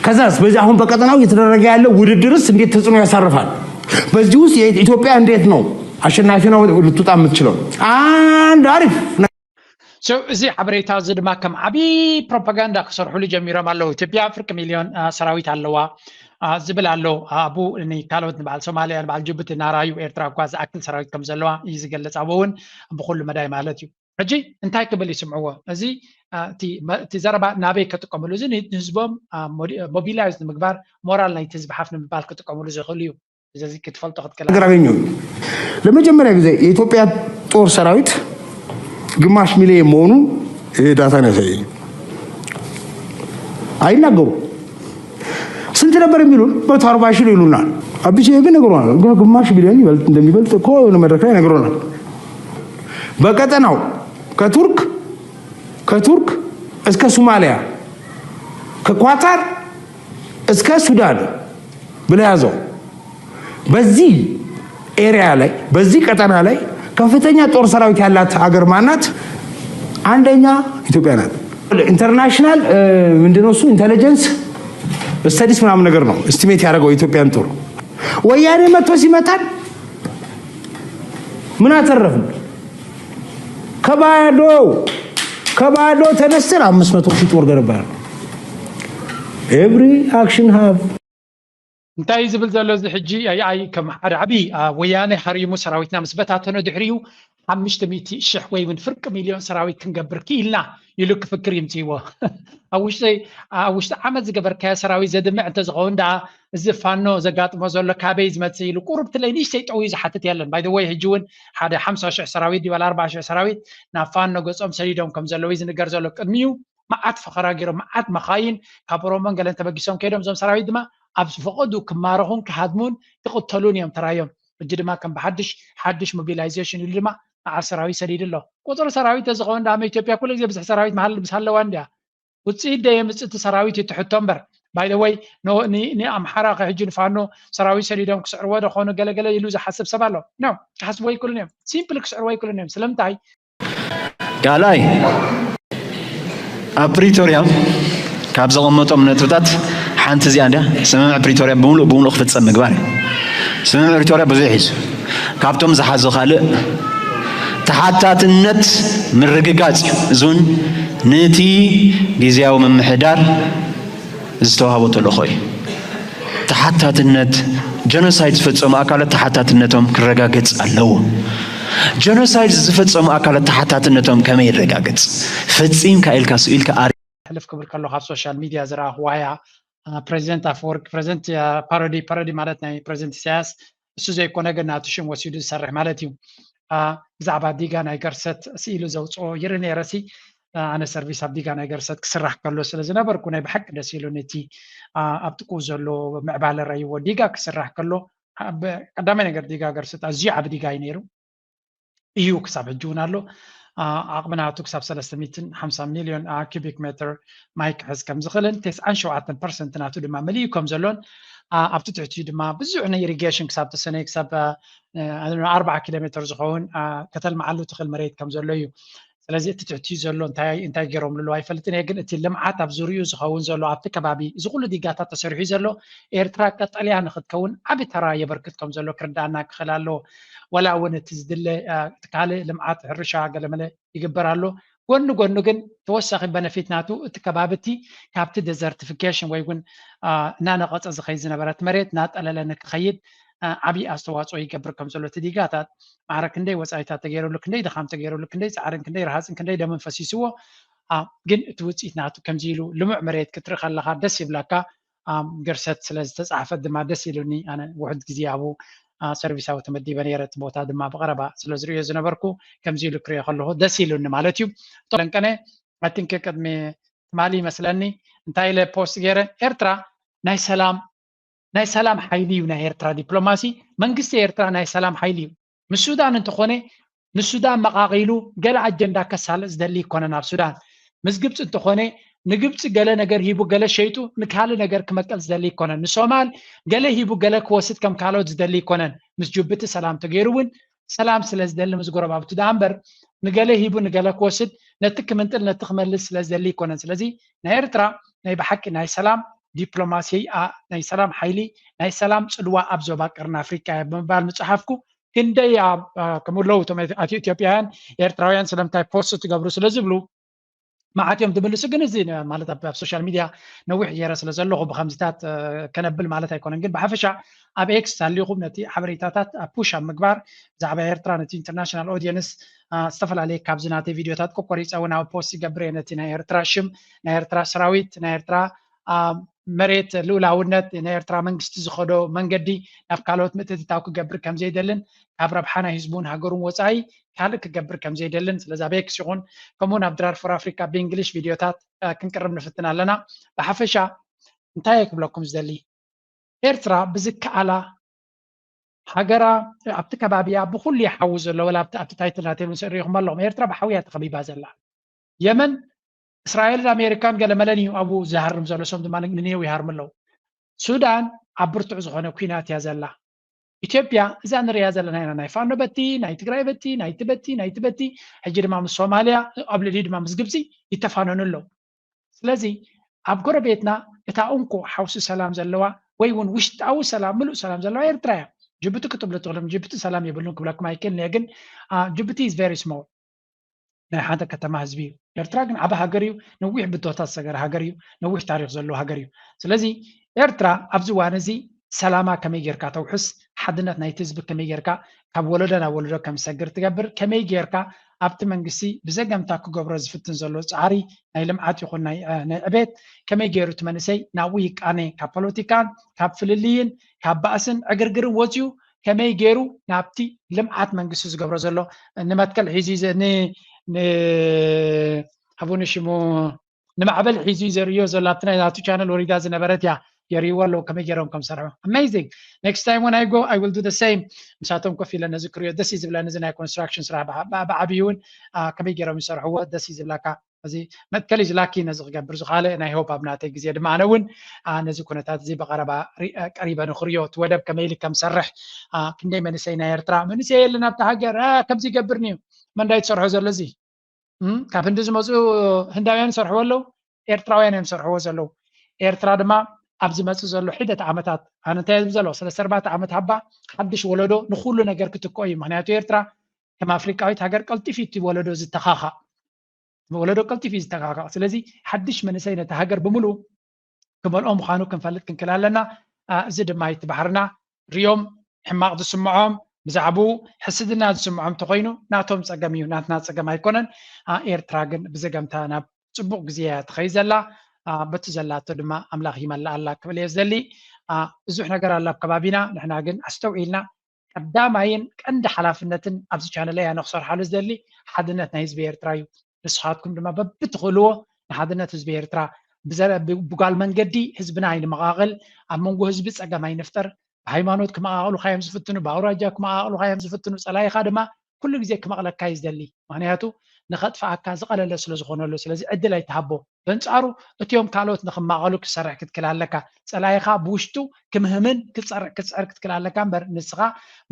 ከዛስ በዚህ አሁን በቀጠናው እየተደረገ ያለው ውድድርስ እንዴት ተጽዕኖ ያሳርፋል? በዚህ ውስጥ ኢትዮጵያ እንዴት ነው አሸናፊ ነው ልትወጣ የምትችለው? አንድ አሪፍ So እዚ ሓበሬታ እዚ ድማ ከም ዓብዪ ፕሮፓጋንዳ ክሰርሕሉ ጀሚሮም ኣለዉ። ኢትዮጵያ ፍርቂ ሚልዮን ሰራዊት ኣለዋ ዝብል ኣሎ። ኣብኡ ንካልኦት ንበዓል ሶማልያ ንበዓል ጅቡቲ እናረኣዩ ኤርትራ እኳ ዝኣክል ሰራዊት ከም ዘለዋ እዩ ዝገልጽ። ኣብኡ እውን ብኩሉ መዳይ ማለት እዩ። ሕጂ እንታይ ክብል ይስምዕዎ? እዚ እቲ ዘረባ ናበይ ከጥቀምሉ፣ እዚ ንህዝቦም ሞቢላይዝ ንምግባር፣ ሞራል ናይቲ ህዝቢ ሓፍ ንምባል ክጥቀምሉ ዝኽእሉ እዩ። ስለዚ ክትፈልጦ ክትክእል ነገር አገኘሁ። ለመጀመሪያ ጊዜ የኢትዮጵያ ጦር ሰራዊት ግማሽ ሚሊዮን መሆኑ ይሄ ዳታ ነው ያሳየኝ። አይናገሩ ስንት ነበር የሚሉን? መቶ አርባ ሺህ ይሉናል። አብይ ግን ነግሮናል። ግማሽ ሚሊዮን ይበልጥ እንደሚበልጥ እኮ የሆነ መድረክ ላይ ነግሮናል። በቀጠናው ከቱርክ ከቱርክ እስከ ሶማሊያ ከኳታር እስከ ሱዳን ብለህ ያዘው። በዚህ ኤሪያ ላይ በዚህ ቀጠና ላይ ከፍተኛ ጦር ሰራዊት ያላት ሀገር ማናት? አንደኛ ኢትዮጵያ ናት። ኢንተርናሽናል ምንድነው እሱ ኢንተለጀንስ ስተዲስ ምናምን ነገር ነው ኤስቲሜት ያደረገው የኢትዮጵያን ጦር። ወያኔ መጥቶ ሲመታን ምን አተረፍን? ከባዶ ከባዶ ተነስተን አምስት መቶ ሺህ ጦር ገነባን። Every action have እንታይ እዩ ዝብል ዘሎ እዚ ሕጂ? ኣይ ከም ሓደ ዓብዪ ወያነ ሃሪሙ ሰራዊትና ምስ በታተኖ ድሕሪኡ ሓሙሽተ ሚእቲ ሽሕ ወይ እውን ፍርቂ ሚልዮን ሰራዊት ክንገብር ክኢልና ኢሉ ክፍክር ይምፅእዎ። ኣብ ውሽጢ ኣብ ውሽጢ ዓመት ዝገበርካዮ ሰራዊት ዘድምዕ እንተዝኸውን ደኣ እዚ ፋኖ ዘጋጥሞ ዘሎ ካበይ ዝመፅእ ኢሉ ቁሩብ ትለይ ንእሽተይ ጠውዩ ዝሓትት የለን። By the way ሕጂ እውን ሓደ ሓምሳ ሽሕ ሰራዊት ድዩ ኣርባዓ ሽሕ ሰራዊት ናብ ፋኖ ገፆም ሰዲዶም ከም ዘለዉ እዩ ዝንገር ዘሎ። ቅድሚኡ መዓት ፈኸራ ገይሮም መዓት መኻይን ካብ ኦሮሞን ገለን ተበጊሶም ከይዶም እዞም ሰራዊት ድማ ኣብ ዝፈቐዱ ክማረኹን ክሃድሙን ክቕተሉን እዮም ተራዮም። ሕጂ ድማ ከም ብሓድሽ ሓድሽ ሞቢላይዜሽን ኢሉ ድማ መዓት ሰራዊት ሰዲዱ ኣሎ። ቁፅሪ ሰራዊት ተዝኸውን ዳመ ኢትዮጵያ ኩሉ ግዜ ብዙሕ ሰራዊት መሃል ምስ ሃለዋ እንድያ ውፅኢት ደ የምፅእ እቲ ሰራዊት እዩ ትሕቶ እምበር። By the way ንኣምሓራ ከሕጂ ንፋኖ ሰራዊት ሰዲዶም ክስዕርዎ ዶ ኾኑ ገለገለ ኢሉ ዝሓስብ ሰብ ኣሎ። ኖ ክሓስቡ ኣይክእሉን እዮም። ሲምፕሊ ክስዕርዎ ኣይክእሉን እዮም። ስለምንታይ? ካልኣይ ኣብ ፕሪቶርያ ካብ ዘቐመጦም ነጥብታት ሓንቲ እዚኣ እንድያ። ስምምዕ ፕሪቶርያ ብምሉእ ብምሉእ ክፍፀም ምግባር እዩ። ስምምዕ ፕሪቶርያ ብዙሕ እዩ። ካብቶም ዝሓዞ ካልእ ተሓታትነት ምርግጋፅ እዩ። እዚ እውን ነቲ ግዝያዊ ምምሕዳር ዝተዋህቦ ተልእኾ እዩ። ተሓታትነት ጀኖሳይድ ዝፈፀሙ ኣካላት ተሓታትነቶም ክረጋገፅ ኣለዎ። ጀኖሳይድ ዝፈፀሙ ኣካላት ተሓታትነቶም ከመይ ይረጋገፅ? ፈፂምካ ኢልካ ስኢልካ ኣር ሕልፍ ክብል ከሎ ካብ ሶሻል ሚድያ ዝረኣኽዋያ ፕሬዚደንት ኣፈወርቂ ፕሬዚደንት ፓሮዲ ፓሮዲ ማለት ናይ ፕሬዚደንት ኢሳያስ እሱ ዘይኮነ ግን ናቱ ሽም ወሲዱ ዝሰርሕ ማለት እዩ። ብዛዕባ ዲጋ ናይ ገርሰት ስኢሉ ዘውፅኦ ይርኢ ነይረ ሲ ኣነ ሰርቪስ ኣብ ዲጋ ናይ ገርሰት ክስራሕ ከሎ ስለ ዝነበርኩ ናይ ብሓቂ ደስ ኢሉኒ እቲ ኣብ ጥቅኡ ዘሎ ምዕባለ ረይዎ ዲጋ ክስራሕ ከሎ ቀዳማይ ነገር ዲጋ ገርሰት ኣዝዩ ዓብ ዲጋ እዩ ነይሩ እዩ ክሳብ ሕጂ እውን ኣሎ ዓቕሚ ናቱ ክሳብ ሰለስተ ሚእትን ሓምሳ ሚልዮን ኪቢክ ሜትር ማይ ክሕዝ ከም ዝኽእልን ተስዓን ሸውዓተን ፐርሰንት ናቱ ድማ መሊኡ ከም ዘሎን ኣብቲ ትሕቲ ድማ ብዙሕ ናይ ኢሪጌሽን ክሳብ ተሰነይ ክሳብ ኣርባዓ ኪሎ ሜትር ዝኸውን ከተልምዓሉ ትኽእል መሬት ከም ዘሎ እዩ ስለዚ እቲ ትሕቲ ዘሎ እንታይ እንታይ ገይሮም ልሎ ኣይፈልጥን እየ ግን እቲ ልምዓት ኣብ ዙሪኡ ዝኸውን ዘሎ ኣብቲ ከባቢ እዚ ኩሉ ዲጋታት ተሰሪሑ ዘሎ ኤርትራ ቀጠልያ ንክትከውን ዓቢ ተራ የበርክት ከም ዘሎ ክርዳእና ክኽእል ኣለዎ ወላ እውን እቲ ዝድለ እቲ ካልእ ልምዓት ሕርሻ ገለመለ ይግበር ኣሎ ጎኒ ጎኒ ግን ተወሳኺ በነፊት ናቱ እቲ ከባቢ እቲ ካብቲ ደዘርቲፊኬሽን ወይ እውን እናነቐፀ ዝኸይድ ዝነበረት መሬት እናጠለለ ንክኸይድ ዓብዪ ኣስተዋፅኦ ይገብር ከም ዘሎ እቲ ዲጋታት ማዕረ ክንደይ ወፃኢታት ተገይሩሉ ክንደይ ድኻም ተገይሩሉ ክንደይ ፃዕርን ክንደይ ረሃፅን ክንደይ ደምን ፈሲስዎ ግን እቲ ውፅኢት ናቱ ከምዚ ኢሉ ልሙዕ መሬት ክትርኢ ከለካ ደስ ይብለካ ገርሰት ስለ ዝተፃሕፈት ድማ ደስ ኢሉኒ ኣነ ውሕድ ግዜ ኣብኡ ሰርቪሳዊ ተመዲበ ነይረ እቲ ቦታ ድማ ብቐረባ ስለ ዝርእዮ ዝነበርኩ ከምዚ ኢሉ ክርእዮ ከለኹ ደስ ኢሉኒ ማለት እዩ ለንቀነ ኣቲንከ ቅድሚ ትማሊ ይመስለኒ እንታይ ኢለ ፖስት ገይረ ኤርትራ ናይ ሰላም ናይ ሰላም ሓይሊ እዩ ናይ ኤርትራ ዲፕሎማሲ መንግስቲ ኤርትራ ናይ ሰላም ሓይሊ እዩ ምስ ሱዳን እንተኾነ ንሱዳን መቓቒሉ ገለ ኣጀንዳ ከሳልጥ ዝደሊ ይኮነን ኣብ ሱዳን ምስ ግብፂ እንተኾነ ንግብፂ ገለ ነገር ሂቡ ገለ ሸይጡ ንካልእ ነገር ክመቀል ዝደሊ ይኮነን ንሶማል ገለ ሂቡ ገለ ክወስድ ከም ካልኦት ዝደሊ ይኮነን ምስ ጅቡቲ ሰላም ተገይሩ እውን ሰላም ስለ ዝደሊ ምስ ጎረባብቱ ደኣ እምበር ንገለ ሂቡ ንገለ ክወስድ ነቲ ክምንጥል ነቲ ክመልስ ስለ ዝደሊ ይኮነን ስለዚ ናይ ኤርትራ ናይ ብሓቂ ናይ ሰላም ዲፕሎማሲ ናይ ሰላም ሓይሊ ናይ ሰላም ፅልዋ ኣብ ዞባ ቀርኒ ኣፍሪቃ እያ ብምባል ምፅሓፍኩ ክንደይ ከምኡ ኣለዉ እቶም ኣቲ ኢትዮጵያውያን ኤርትራውያን ስለምንታይ ፖስት ትገብሩ ስለ ዝብሉ መዓት እዮም ዝምልሱ። ግን እዚ ማለት ኣብ ሶሻል ሚድያ ነዊሕ ገይረ ስለ ዘለኹ ብከምዚታት ከነብል ማለት ኣይኮነን። ግን ብሓፈሻ ኣብ ኤክስ ሃሊኹም ነቲ ሓበሬታታት ፑሽ ኣብ ምግባር ብዛዕባ ኤርትራ ነቲ ኢንተርናሽናል ኦዲየንስ ዝተፈላለየ ካብዚ ናተይ ቪድዮታት ቆቆሪፀ እውን ኣብ ፖስት ይገብር እየ። ነቲ ናይ ኤርትራ ሽም፣ ናይ ኤርትራ ሰራዊት፣ ናይ ኤርትራ መሬት ልኡላውነት፣ ናይ ኤርትራ መንግስቲ ዝኸዶ መንገዲ ናብ ካልኦት ምትእትታው ክገብር ከምዘይደልን ካብ ረብሓ ናይ ህዝቡን ሃገሩን ወፃኢ ካልእ ክገብር ከምዘይደልን፣ ስለዚ ኣብ ኤክስ ይኹን ከምኡውን ኣብ ድራር ፎር ኣፍሪካ ብእንግሊሽ ቪድዮታት ክንቅርብ ንፍትን ኣለና። ብሓፈሻ እንታይ ክብለኩም ዝደሊ፣ ኤርትራ ብዝከኣላ ሃገራ ኣብቲ ከባቢያ ብኩሉ ይሓዊ ዘሎ ወላ ኣብቲ ታይትል ናተይ እውን ሪኢኹም ኣለኹም። ኤርትራ ብሓውያ ተኸቢባ ዘላ የመን እስራኤልን ኣሜሪካን ገለመለን እዩ ኣብኡ ዝሃርም ዘሎ፣ እሶም ድማ ንኔው ይሃርሙ ኣለዉ። ሱዳን ኣብ ብርቱዕ ዝኾነ ኲናት እያ ዘላ። ኢትዮጵያ እዛ ንሪያ ዘለና ኢና፣ ናይ ፋኖ በቲ፣ ናይ ትግራይ በቲ፣ ናይቲ በቲ፣ ናይቲ በቲ፣ ሕጂ ድማ ምስ ሶማልያ ኣብ ልዕሊኡ ድማ ምስ ግብፂ ይተፋነኑ ኣለዉ። ስለዚ ኣብ ጎረቤትና እታ እንኮ ሓውሲ ሰላም ዘለዋ ወይ እውን ውሽጣዊ ሰላም ምሉእ ሰላም ዘለዋ ኤርትራ እያ። ጅቡቲ ክትብሉ ትኽእሉም፣ ጅቡቲ ሰላም የብሉን ክብለኩም ኣይክእልን እየ፣ ግን ጅቡቲ is very small ናይ ሓደ ከተማ ህዝቢ እዩ። ኤርትራ ግን ዓቢ ሃገር እዩ፣ ነዊሕ ብድሆታት ዝሰገረ ሃገር እዩ፣ ነዊሕ ታሪክ ዘለዎ ሃገር እዩ። ስለዚ ኤርትራ ኣብዚ እዋን እዚ ሰላማ ከመይ ጌርካ ተውሕስ፣ ሓድነት ናይቲ ህዝቢ ከመይ ጌርካ ካብ ወለዶ ናብ ወለዶ ከም ዝሰግር ትገብር፣ ከመይ ጌርካ ኣብቲ መንግስቲ ብዘገምታ ክገብሮ ዝፍትን ዘሎ ፃዕሪ ናይ ልምዓት ይኹን ናይ ዕቤት ከመይ ገይሩ እቲ መንእሰይ ናብኡ ይቃነ፣ ካብ ፖለቲካን ካብ ፍልልይን ካብ ባእስን ዕግርግርን ወፂኡ ከመይ ገይሩ ናብቲ ልምዓት መንግስቲ ዝገብሮ ዘሎ ንመትከል ሒዙ ኣቡነ ሽሙ ንማዕበል ሒዙ እዩ ዘርእዮ ዘሎ። ኣብቲ ናይ ናቱ ቻነል ወሪዳ ዝነበረት እያ የርእይዎ ኣለዉ ከመይ ገይሮም ከም ዝሰርሑ። Amazing. Next time when I go I will do the same. ምሳቶም ኮፍ ኢለ ነዚ ክሪኦ ደስ እዩ ዝብለኒ። እዚ ናይ ኮንስትራክሽን ስራሕ ብዓብዩ እውን ከመይ ገይሮም ይሰርሕዎ ደስ እዩ ዝብለካ። እዚ መትከል እዩ ዝላኪ ነዚ ክገብር ዝካለ ናይ ሆፕ ኣብ ናተይ ግዜ ድማ ኣነ እውን ነዚ ኩነታት እዚ ብቀረባ ቀሪበ ንክሪኦ እቲ ወደብ ከመይ ኢሉ ከም ዝሰርሕ። ክንደይ መንእሰይ ናይ ኤርትራ መንእሰይ የለን ኣብቲ ሃገር ከምዚ ይገብርኒ እዩ። መንዳይ ትሰርሖ ዘሎ እዚ ካብ ህንዲ ዝመፁ ህንዳውያን ይሰርሕዎ ኣለዉ፣ ኤርትራውያን እዮም ዝሰርሕዎ ዘለዉ። ኤርትራ ድማ ኣብ ዝመፅእ ዘሎ ሒደት ዓመታት ኣነ እንታይ ዝብል ዘለኹ ሰለስተ ኣርባዕተ ዓመት ሃባ ሓድሽ ወለዶ ንኩሉ ነገር ክትክኦ እዩ። ምክንያቱ ኤርትራ ከም ኣፍሪቃዊት ሃገር ቀልጢፊ እቲ ወለዶ ዝተኻኻእ ወለዶ ቀልጢፊ ዝተካካእ። ስለዚ ሓድሽ መንእሰይ ነቲ ሃገር ብምሉኡ ክመልኦ ምዃኑ ክንፈልጥ ክንክል ኣለና። እዚ ድማ እቲ ባሕርና ሪኦም ሕማቕ ዝስምዖም ብዛዕባኡ ሕስድና ዝስምዖም እንተኮይኑ ናቶም ፀገም እዩ፣ ናትና ፀገም ኣይኮነን። ኤርትራ ግን ብዘገምታ ናብ ፅቡቕ ግዜ እያ ትኸይ ዘላ። በቲ ዘላቶ ድማ ኣምላኽ ይመልኣላ ክብል እየ ዝደሊ። ብዙሕ ነገር ኣሎ ኣብ ከባቢና፣ ንሕና ግን ኣስተውዒልና ቀዳማይን ቀንዲ ሓላፍነትን ኣብዚ ቻነለይ ኣነ ክሰርሓሉ ዝደሊ ሓድነት ናይ ህዝቢ ኤርትራ እዩ። ንስኻትኩም ድማ በብትኽእልዎ ንሓድነት ህዝቢ ኤርትራ ብጓል መንገዲ ህዝብና ኣይንመቓቕል፣ ኣብ መንጎ ህዝቢ ፀገም ኣይንፍጠር። ብሃይማኖት ክመቓቕሉኻ እዮም ዝፍትኑ፣ ብኣውራጃ ክመቓቕሉኻ እዮም ዝፍትኑ። ፀላኢኻ ድማ ኩሉ ግዜ ክመቕለካ እዩ ዝደሊ፣ ምክንያቱ ንኸጥፍኣካ ዝቐለለ ስለ ዝኾነሉ። ስለዚ ዕድል ኣይትሃቦ። በንጻሩ እቲኦም ካልኦት ንኽማቐሉ ክትሰርሕ ክትክል ኣለካ። ጸላኢኻ ብውሽጡ ክምህምን ክትጸርዕ ክትጽዕር ክትክል ኣለካ እምበር ንስኻ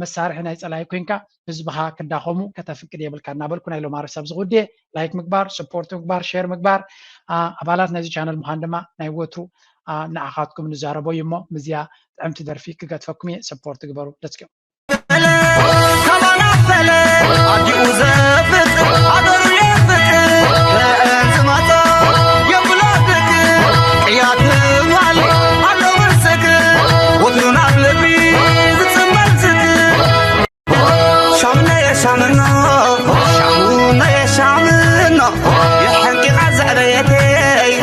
መሳርሒ ናይ ጸላኢ ኮንካ ህዝብኻ ክዳኸሙ ከተፍቅድ የብልካ እናበልኩ ናይ ሎማሪ ሰብ ዝጉድየ ላይክ ምግባር፣ ስፖርት ምግባር፣ ሼር ምግባር፣ ኣባላት ናይዚ ቻነል ምዃን ድማ ናይ ወትሩ ንዓኻትኩም ንዛረቦ እዩ እሞ ምዝያ ጥዕምቲ ደርፊ ክገድፈኩም እየ። ሰፖርት ግበሩ። ደስኪ ከማና በለ ኣዲኡ ዘፍቅር ሃገሩ የፍቅር ክዕን ዝመጾ የብሎ ድቅር ቅያት ምባል ኣሎ ብርስክ ወትሩ ናብ ልቢ ዝጽንበል ዝክር ሻምነ የሻምኖ ሻሙነ የሻምኖ የሐንቂቓ ዘዕበየተይ